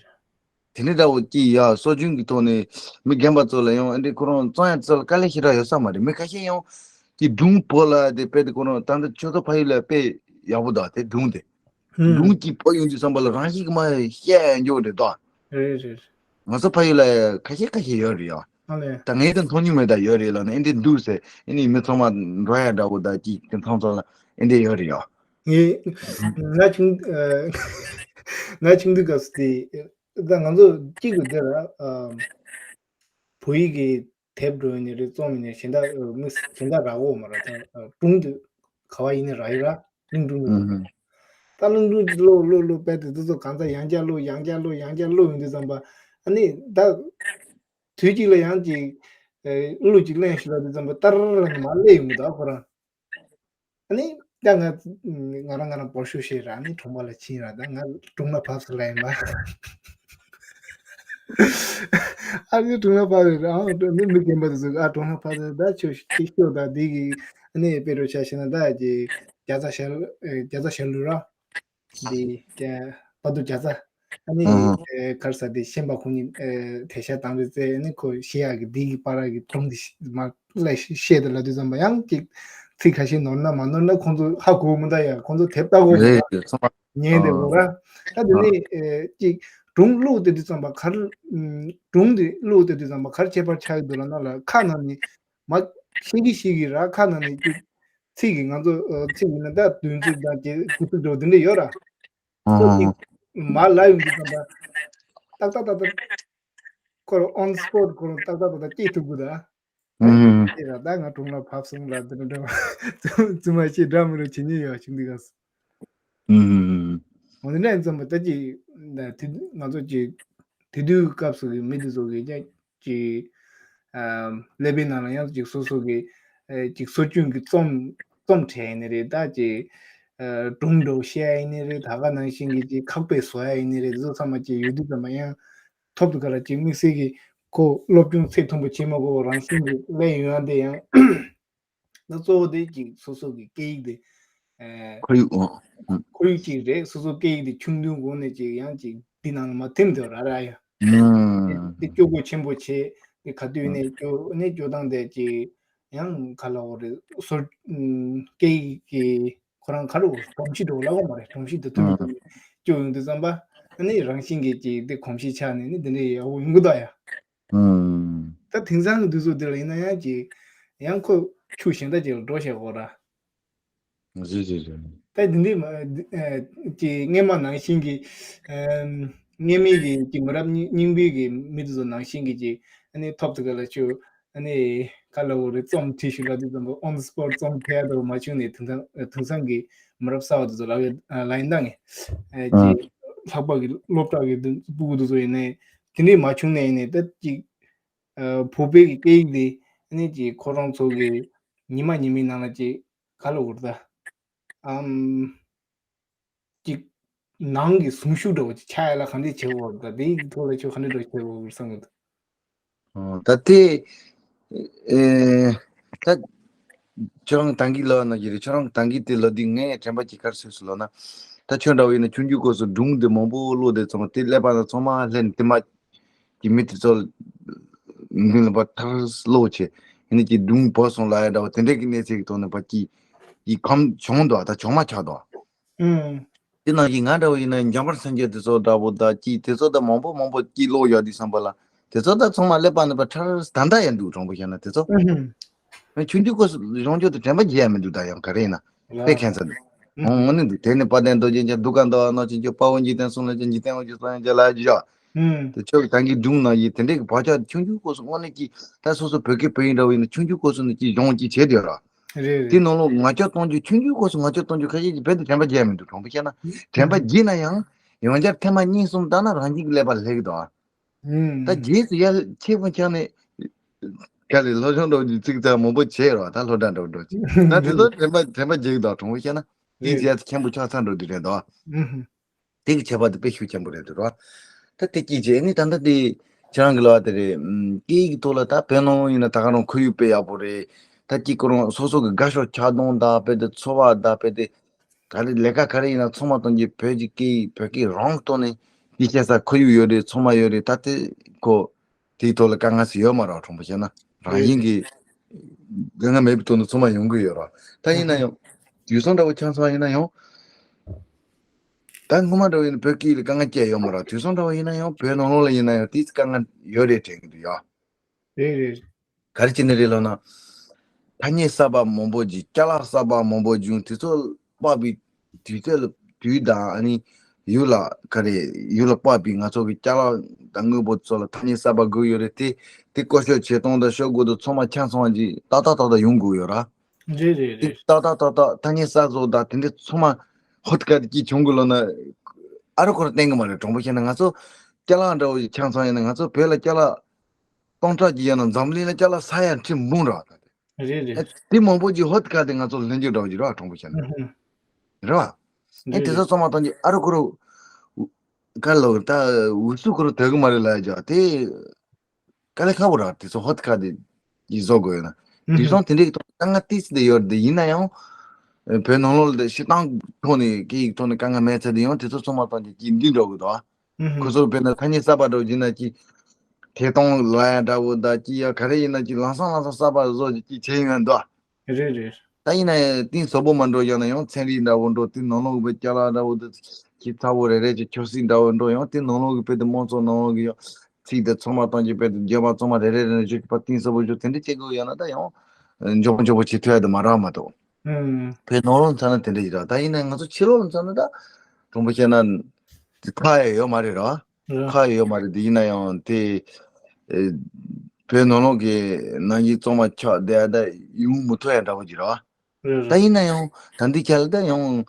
དེ་ནི་ལྟ་བུ་ཀྱི་ཡ་སྲོལ་རྒྱུན་གྱི་ཐོག་ནས་མི་རྒན་པ་ཚོ་ལ་ཡང་ཨ་འདྲས་ཁོ་རང་བརྩམས་ཡ་ཚོ་ལ་དཀའ་ལས་ཞེ་དྲག་ཡོད་ས་མ་རེད། མི་ཁ་ཤས་ཡང་ཀྱི་སྒྲུང་བོད་ལ་དེ་དཔེ་དེ་ཁོ་རང་ད་ལྟ་ཆོས་ཚོགས་ཕ་ཡུལ་ལ་དཔེ་ཡག་པོ་འདུག་དེ་སྒྲུང་དེ། ཨུ། སྒྲུང་གི་བོད་ཡོང་དུས་ཙམ་པ་ལ་རང་བཞིན་གྱི་མ་བཤད་འགྱོ་རེད་དོ། རེད་རེད། ང་ཚོ་ཕ་ཡུལ་ལ་ཁ་ཤས་ཁ་ཤས་ཡོད་རེད་ཡ། ཨ་ལས། ད་ངས་ད་མཐོང་མྱོང་མེད་ད་ཡོད་རེད་ལ་ནི་ཨེ་འདྲས་འདུག་ཟེར་ཨེ་ནི་མི་ཚང་མ་འགྲོ་ཡ་འདྲ་བོ་ད་ཅིག་དེ་མཚམས་མཚམས་ལ་ཨེ་འདྲས་ཡོད་རེད་ཡ། ངས་ང་ཆུང་ང་ཆུང་དུས་སྐབས་སུ་དེ་ད་ང་ཚོ་གཅིག་ཏུ་དེ་ལ་བོད་ཡིག་གི་དེབ་འགྲོ་ཡིན་ནི་རེད། རྩོམ་ཡིན་ནི་གཞན་དག་མི་གཞན་དག་རག་གོ་མ་ར། ད་སྒྲུང་དེ་ག་བ་ཡིན་ནི་རག་ཡོད་ར། གླིང་སྒྲུང་དེ་ཚོ། ད་གླིང་སྒྲུང་དེ་ཀློག་ཀློག་ཀློག་དཔེ་དེ་དེ་ཚོ་གང་ཚ་ཡང་བསྐྱར་ཀློག་ཡང་བསྐྱར་ཀློག་ཡང་བསྐྱར་ཀློག་ཡོང་དུས་ཙམ་པ་ཨ་ནི་ད་དུས་གཅིག་ལ་ཡང་ཅིག་གླུ་ཅིག་ལེན་ཞུ་ལ་དུས་ཙམ་པ་ཏར་ལ་ནི་མ་སླེབས་ཡོང་གི་འདུག་ཁོ་རང་། ཨ་ནི་ད་ང་ང་རང་ང་རང་བོར་ཤུ་ཤེས་ར་ནི་གྲོང་པ་ལ་ཕྱིན་ར། ད་ང་གྲོང་ལ་བབས་སུ་ལ་ཡིན་པ། ཨ་ནི་གྲོང་ལ་བབས་ར། ཨ་ནི་མི་རྒན་པ་དེ་ཚོ་ཨ་གྲོང་ལ་བབས་ར། ད་ཆོས་ཤིག་ཤོད་ད་འདི་གི་ཨ་ནི་དཔེ་རོ་ཆ་ཤེས་ན་ད་ཀྱི་རྒྱ་ཚ་ཞལ་རྒྱ་ཚ་ཞལ་ལུ་ར། འདི་དཔའ་བདུད་རྒྱ་ཚ། ཨ་ནི་ཨ་གར་ས་དེ་ཤན་པ་ཁོང་གཉིས་ཨ་དེ་ཤ་དང་རེ་ཙེ་ནི་ཁོ་ཤེས་ཡག་གི་འདི་གི་པར་གི་སྒྲུང་འདི་མ་ལས་བཤད་དེ་ལ་དུས་ཙམ་པ་ཡང་ཅིག་ཚིག་ཁ་ཤས་ནོར་ན་མ་ནོར་ན་ཁོང་ཚོ་ཧ་གོ་མི་འདུག་ཡ། ཁོང་ཚོ་དེབ་ལྟ་གོ་མི་རེད་འདུག་ཚང་མ་ཉན་དེ་གོ་ར། ད་དེ་ནི་ཨ་ཅིག་སྒྲུང་ཀློག་དེ་དུས་ཙམ་པ་གར་སྒྲུང་དེ་ཀློག་དེ་དུས་ཙམ་པ་གར་ཁྱད་པར་ཆགས་ཀྱི་འདུག་ལ་ན་ལ་ཁ་ནང་ནི་མ་ཤེས་ཀྱི་ཤེས་ཀྱི་ར། ཁ་ནང་ནི་ཅིག་ཚིག་གི་ང་ཚོ་ཨ་ཚིག་ཡིན་ན་ད་བདུན་ཚིག་དང་བརྒྱད་དགུ་ཚིག་འགྲོ་དེ་འདྲ་ཡོད་ར། ཨ་ཁོ་ཅིག་མར་ལབ་ཡོང་དུས་ཙམ་པ་ཏག་ཏག་ཏག་ཏག་ཁོ་རང་on spot ཁོ་རང་ཏག་ཏག་ཏག་ཏག་སྐྱེས་ཐུབ་དགོས་ད། ཨ་ཅེ་ར་ད་ང་གྲོང་ལ་བབས་སོང་ལ་དེ་འདྲ་འདྲ་བ་ཙུ་མ་ཅེ་འདྲ་མི་རུ་བྱེད་ཉེན་ཡོད་ཞིག་འདི་ག་སོ། ཨུམ། འོ་དེ་འདྲ་ཡིན་ཙམ་པ་ད་ཅི་ད་དེ་ང་ཚོ་ཅི་དེ་དུས་སྐབས་སུ་གི་མི་དེ་ཚོ་གི་ཀྱང་ཅི་ཨ་ཀླད་པའི་ནང་ལ་ཡང་ཅིག་སོ་སོ་གི་ཨེ་ཅིག་སྲོལ་རྒྱུན་གྱི་རྩོམ་རྩོམ་བྲིས་ཡིན་ནི་རེད། ད་ཅི་ཨ་སྒྲུང་འདྲ་བོ་བཤད་ཡིན་ནི་རེད། ད་ག་ནང་བཞིན་གྱི་ཅི་ཁག་པའི་བཟོ་ཡ་ཡིན་ནི་རེད། དེ་ཚོ་ཚང་མ་ཅི་ཡོད་དུས་ཙམ་པ་ཡང་ཐོབ་ཏུ་ག་ལ་ཅི་དམིགས་བསལ་གྱི་ཁོ་སློབ་སྦྱོང་ཚད་མཐོན་པོ་བྱེད་མ་དགོས་པ་རང་བཞིན་གྱི་སླེབས་ཡོང་ཡ་དེ་ཡང་། ད་གཙོ་བོ་དེ་ཅིག་སོ་སོ་གི་སྐད་ཡིག་དེ་ཨེ་ཁོར་ཡུག་ཨང་། ཁོར་ཡུག་ཅིག་རེད། སོ་སོ་སྐད་ཡིག་དེ་ཆུང་དུས་གོང་ནས་ཅིག་ཡང་ཅིག་འདི་ནང་ལ་མ་ཐིམ་དེ་ར་ར་ཡ། ཨང་། དེ་སྐྱོ་པོ་ཆེན་པོ་བྱས་དེ་ག་དུས་ནས་སྐྱོ་ནས་སྐྱོ་སྟངས་དེ་ཅིག་ཡང་ག་ལ་འོ་རེད། སོ་སྐད་ཡིག་གི་ཁོ་རང་ག་རུ་སྒྲོམ་གཞི་འགྲོ་ལ་འོ་མ་རེད། སྒྲོམ་གཞི་དེ་ཐུམ་ཐུམ་སྐྱོ་ཡོང་དུས་ཙམ་པ་ཨ་ནི་རང་བཞིན་གྱིས་ཅིག་དེ་གོམས་གཤིས་ཆགས་ནས་ནི་དེ་འདྲའི་ཡག་པོ་ཡོང་གི་འདུག་ཡ། ཨང་། ད་དེང་སང་གི་དུས་ཚོད་འདི་ལ་ཡིན་ན་ཡང་ཅིག་ཡང་ཁོ་ཆུ་གཞན་དག་ཅིག་ལ་འགྲོ་བྱེད་དགོས་ར། རེད་རེད་རེད། ད་འདི་འདི་མ་ཨ་ཅིག་སྔས་མ་ནང་བཞིན་གྱི་ཨམ་སྔས་མའི་གི་ཅིག་མི་རབས་རྙིང་རྙིང་པའི་གི་མི་དེ་ཚོ་ནང་བཞིན་གྱི་ཅིག་ཨ་ནི་ཐོབ་ཐུབ་ག་ལ་ཆུ་ཨ་ནི་ག་ལ་འོ་རེད། རྩོམ་བྲིས་ཞུ་ལ་དུས་ཙམ་པ་on the spot་རྩོམ་ཕལ་དུ་མ་བྱུང་ནས་དེང་སང་དེང་སང་གི་མི་རབས་གསར་བ་དེ་ཚོ་ལ་ལ་ཡིན་ད་ངས་ཨ་ཅིག་ལྷག་པ་གི་སློབ་གྲྭ་གི་སྤུ་གུ་དེ་ཚོ་ཡིན་ནས་དེ་འདྲས་མ་བྱུང་ནས་ཡིན་ནས་ད་ཅིག་ཨ་བོད་པའི་གི་སྐད་ཡིག་དེ་ཨ་ནི་ཅིག་ཁོ་རང་ཚོ་གི་ཉི་མ་ཉི་མའི་ནང་ལ་ཅིག་ག་ལ་འོ་རེད་ད། ཨམ། ཅིག་ནང་གི་གཟུངས་གཞུག་འདྲ་བོ་ཅིག་ཆགས་ཡ་ལ་ག་འདྲས་བྱེད་དགོས་རེད། ད་དེའི་ཐོག་ལ་ཁྱོད་ག་འདྲས་འདྲ་བོ་བྱེད་དགོས་རེད་བསམ་གི་འདུག་ཨོ། ད་དེ་ཨེ་ད་ཁྱོད་རང་ཏང་གི་ལབ་ན་གི་རེད། ཁྱོད་རང་ཏང་གི་དེ་ལབ་དུས་ངས་དྲན་པ་ཅིག་ག་རེ་སོས་སོ་ལབ་ན། ད་ཁྱོད་འདྲ་བོ་ཡིན་ན་ཆུང་ཆུང་སྐབས་སུ་སྒྲུང་དེ་མང་པོ་ཀློག་དེ་ཚང་མ་དེ་ཀླད་པ་ན་ཚང་མ་ལྷན་དེ་མ་གི་མི་དེ་ཚོ་མདུན་ལ་ཕར་ཐར་ཀློག་བྱས་ཡིན་ན་ཅིག་སྒྲུང་བོར་སོང་ལབ་ཡ་འདྲ་བོ་དེ་འདྲས་ཀྱི་གནས་ཚུལ་གྱི་ཐོག་ནས་ཕར་ཅིག་ཡིད་ཁམས་བྱུང་འདུག་ད་བྱུང་མ་ཆགས་འདུག་ཨུམ། དེ་ནང་བཞིན་ང་འདྲ་བོ་ཡིན་ན་འཇམ་དཔལ་སེང་གེ་དེ་ཚོ་འདྲ་བོ་ད་ཅིག་དེ་ཚོ་ད་མང་པོ་མང་པོ་ཅིག་ཀློག་ཡོད་དུས་བསམ་པ་ལ་དེ་ཚོ་ད་ཚང་མ་ཀླད་པ་ནས་ཕར་ཐར་ད་ལྟ་ཡང་འདུག་དྲང་པོ་བཤད་ན་དེ་ཚོ། ཨུམ། ཆུང་ཆུང་སྐབས་སུ་གཞུང་ཆོས་དེ་དྲན་པ་བརྗེད་ཡ་མི་འདུག་ད་ཡང་ག་རེ་ཡིན་ན་དཔེ་མཁྱེན་ས་འདུག་ཨུམ། འོང་ངོ་ནི་འདུག་དེ་ནི་དཔལ་ལྡན་རྡོ་རྗེ་འཆང་གདུགས་དཀར་མདོག་ནག་ཅན་གྱི་དཔའ་བོ་འཇིག་རྟེན་གསུམ་ལ་ཅན་འཇིག་རྟེན་དབང་ཕྱུག་སངས་རྒྱས་ལ་ཡི་བཞག་ཨུམ། དེ་ཆོས་ཀྱི་ཏང་གི་སྒྲུང་ནང་ཡི་དེ་འདྲས་ཀྱི་བག་ཆགས་ཆུང་ཆུང་སྐབས་སུ་དངོས་གནས་ཀྱི་ད་སོ་སོ་བོད་སྐད་བོད་ཡིག་འདྲ་བོ་ཡིན་ན་ཆུང་ཆུང་སྐབས་སུ་ནི་ཅི་གཞུང་ཅི་བྱེད་དེ་ཡོད་ར། རེད་དེ་རེད། ནང་ལོགས་ང་ཅག་གཏོང་རྒྱུ་ཆུང་ཆུང་སྐབས་སུ་ང་ཅག་གཏོང་རྒྱུ་ཁ་ཤས་ཀྱིས་རྦད་དེ་དྲན་པ་བརྗེད་ཡ་མི་འདུག་དྲང་པོ་བཤད་ན། དྲན་པ་བརྗེད་ན་ཡང་ཡང་བསྐྱར་ཐེངས་མ་གཉིས་གསུམ་བལྟས་ན་རང་བཞིན་གྱི་ཀླད་པ་ལ་སླེབས་ཀྱི་འདུག་ཨ། ད་རྗེས་སུ་ཡར་ཆེ་བོ་ཆགས་ནས་ག་ལེ་སློབ་སྦྱོང་འདྲ་བོ་ཅིག་ཚིག་ཚང་མང་པོ་བྱས་རོགས། ད་སློབ་གྲྭ་འདྲ་བོ་འགྲོ་ཅིག་ད་དེ་ཚོ་དྲན་པ་དྲན་པ་བརྗེད་ཀྱི་འདུག་དྲང་པོ་བཤད་ན་དེ་རྗེས་སུ་མཁན་པོ་ཆགས་ཚར་འགྲོ་དུས་རེད་འདུག་ཨ། དེ་གི་ཁྱད་པར་དེ་དཔེ་ཤུགས་ཆེན་པོ་རེད་འདུག་རོ། ད་དེ་གཅིག་བྱས་ནི་ད་ལྟ་དེ་ཁྱེད་རང་གི་ལབ་པ་དེ་རེད། སྐད་ཡིག་གི་ཐོག་ལ་ད་བོད་ནང་ཡིན་ན་ད་ག་རང་ཁོར་ཡུག་དཔེ་ཡག་པོ་རེད། ད་གཅིག་ཁོ་རང་སོ་སོ་གི་དགའ་ཕྱོགས་ཆགས་སྡང་དང་དཔེ་དེ་ཚོར་བ་དང་དཔེ་དེ་ ག་རེ་ལས་ཀ་ག་རེ་ཡིན་ན་ཚང་མ་གཏོང་རྒྱུ་བོད་ཀྱི་སྐད་ཡིག་བོད་སྐད་རང་གཏོང་ནས་དེ་བཤད་ས་ཁོར་ཡུག་ཡོད་རེད། ཚང་མ་ཡོད་རེད། ད་དེ་ཁོ་དེའི་ཐོག་ལ་དཀའ་ངལ་ཞིག་ཡོད་མ་རེད། གྲོང་པ་བཤད་ན་རང་བཞིན་གྱི་དཀའ་ངལ་མེད་པའི་ཐོག་ནས་ཚང་མ་ཡོང་གི་ཡོད་རེད། ད་ཡིན་ན་ཡང་དུས་སང་འདྲ་བོ་ཆ་ཚང་ཡིན་ན་ཡང་ད་སྔོན་མ་འདྲ་བོ་ཡིན་ན་བོད་སྐད་ཡིག་ལ་དཀའ་ངལ་སྐྱེ་ཡོད་མ་རེད། དུས་སང་འདྲ་བོ་ཡིན་ན་ཡང་བོད་ནང་ལོགས་ལ་ཡིན་ན་ཡང་དེ་དཀའ་ངལ་ཡོད་རེད་དྲན་གྱི་འདུག་ཡ། རེད་རེད། ག་རེ་བྱས་ནས་རེད་ལབ་ན། ཐ་སྙད་གསར་པ་མང་པོ་ཅིག་ཅ་ལག་གསར་པ་མང་པོ་བྱུང་། དེ་ཚོ་སྤགས་པའི་དུས་ཚོད་ལ་དུས་དང་ཨ་ནི་ཡུལ་ལ་ག་རེ་ཡུལ་ལ་སྤགས་པའི་ང་ཚོ་གི་ཅ་ལག་དང་དངོས་པོ་ཚོ་ལ་ཐ་སྙད་གསར་པ་དགོས་ཡོད་རེད། དེ་དེ་བཀོལ་སྤྱོད་བྱེད་སྟངས་དང་ཤོག་གུ་དང་ཚང་མ་ཆ་ཚང་ཅིག་ཏག་ཏག་ཏག་ཏག་ཡོང་དགོས་ཡོད་ར། རེད་རེད་དེ་རེད། ཏག་ཏག་ཏག་ཏག་ཐ་སྙད་གསར་བཟོ་དང་དེ་འདྲ་ཚང་མ་ཧོད་ཀ་དེ་ཅིག་བྱུང་དགོས་ལབ་ན་ཨ་རོ་ཁོ་ར་བསྟན་གི་མ་རེད། གྲོང་པ་བཤད་ན་ང་ཚོ་ཅ་ལག་འདྲ་བོ་ཞིག་ཆ་ཚང་ཡིན་ན་ང་ཚོ་བོད་ལ་ཅ་ལག་སྟོང་ཕྲག་གཅིག་ཡོད་ན་འཛམ་གླིང་ལ་ཅ་ལག་ས་ཡ་ཁྲི་འབུམ་རེད་བ། ད་དེ་རེད་རེད། ཨ་དེ་མང་པོ་ཅིག་ཧོད་ཀ་དེ་ང་ཚོ་ལེན་རྒྱུ་འདྲ་བོ་ཅིག་རེད་བ། གྲོང་པ་བཤད་ན་ཨུ་ཧུ། རེད་བ། ཨེ་རེད་དེ་རེད། ཚོ་ཚང་མ་གཏོང་རྒྱུ་ཨ་རོ་ཁོ་རོ་ག་ལོ་ད་འུ་སུ་ཁོ་རོ་དོད་གི་མ་རེད་ལབ་ཡ་ཅིག་དེ་དཀའ་ལས་ཁག་པོ་རེད། དེ་ཚོ་ཧོད་ཀ་དེ་ཡིག་བཟོ་དགོས་ཡོད་ན་ཨུ་དུས་ཧུ། སང་དེ་འདྲའི་དཀའ་ངལ་ཏིས་དེ་ཡོད་རེད། དེ་ཡིན་ན་ཡང་བོད་ནང་ལོགས་ལ་ཤི་སྟངས་ཐོག་ནས་སྐད་ཡིག་ཐོག་ནས་དཀའ་ངལ་མེད་ཚེ་དེ་ཡང་དེ་ཚོ་ཚང་མ་གཏོང་རྒྱུ་སྐྱིད་འདི་འགྲོ་གི་འདུག་ཨ། ཁོ་ཚོ་དཔེར་ན་ཐ་སྙད་གསར་པ་འདྲ་བོ་བྱིན་ན་ཅི། ཐད་གཏོང་ལ་ཡ་འདྲ་བོ་དང་ཅི་ཡ་ག་རེ་ཡིན་ན་ཅི་ལམ་སང་ལམ་སང་གསར་པ་བཟོ་ཅི་ཅི་བྱེད་ཡོང་འདུག་ཨ། རེད་རེད། ད་ཡིན་ན་ཡང་གཏིང་ཟབ་པོ་མ་འགྲོ་ཡང་ན་ཡང་ཚན་རིག་འདྲ་བོ་འགྲོ་དེ་ནང་ལོགས་ཀྱི་དཔེ་ཅ་ལག་འདྲ་བོ་དེ་ཁྱི་ཚ་བོ་རེ་རེ་ཅིག་ཆབ་སྲིད་འདྲ་བོ་འགྲོ་ཡང་དེ་ནང་ལོགས་ཀྱི་དཔེ་དེ་དམངས་གཙོ་ནང་ལོགས་ཀྱི་ཡང་ཚིག་དེ་ཚང་མ་གཏོང་ཅི་དཔེ་དེ་རྒྱལ་བ་ཚང་མ་རེ་རེ་རེ་རེ་ཅིག་པ་གཏིང་ཟབ་པོ་ཅིག་དེ་འདྲ་བྱེད་དགོས་ཡང་ན་ད་ཡང་མགྱོགས་པོ་མགྱོགས་པོ་བྱེད་ཐུབ་ཡ་དེ་མ་རག་མ་གཏོགས། ཨུམ། བོད་ནང་ལོགས་ཚ་ན་དེ་འདྲ་ཡིན་ར། ད་ཡིན་ན་ང་ཚོ་ཕྱི་ལོགས་ཚ་ན་ད་གྲོང་པ་བཤད་ན་དེ་ཁ་ཡ་ཡོད་མ་རེད་ར། རེད། ཁ་ཡ་ཡོད་མ་རེད། དེ་ཡིན་ན་ཡང་དེ་ཨེ་བོད་ནང་ལོགས་ཀྱི་ནང་གི་གཙང་མ་ཆགས་བསྡད་ཡ་ད་ཡོང་མི་ཐུབ་ཡ་འདྲ་བོ་ཅིག་ར། རེད་ད་རེད། ཡིན་ན་ཡང་ད་འདི་ཁ་ལ་ད་ཡང་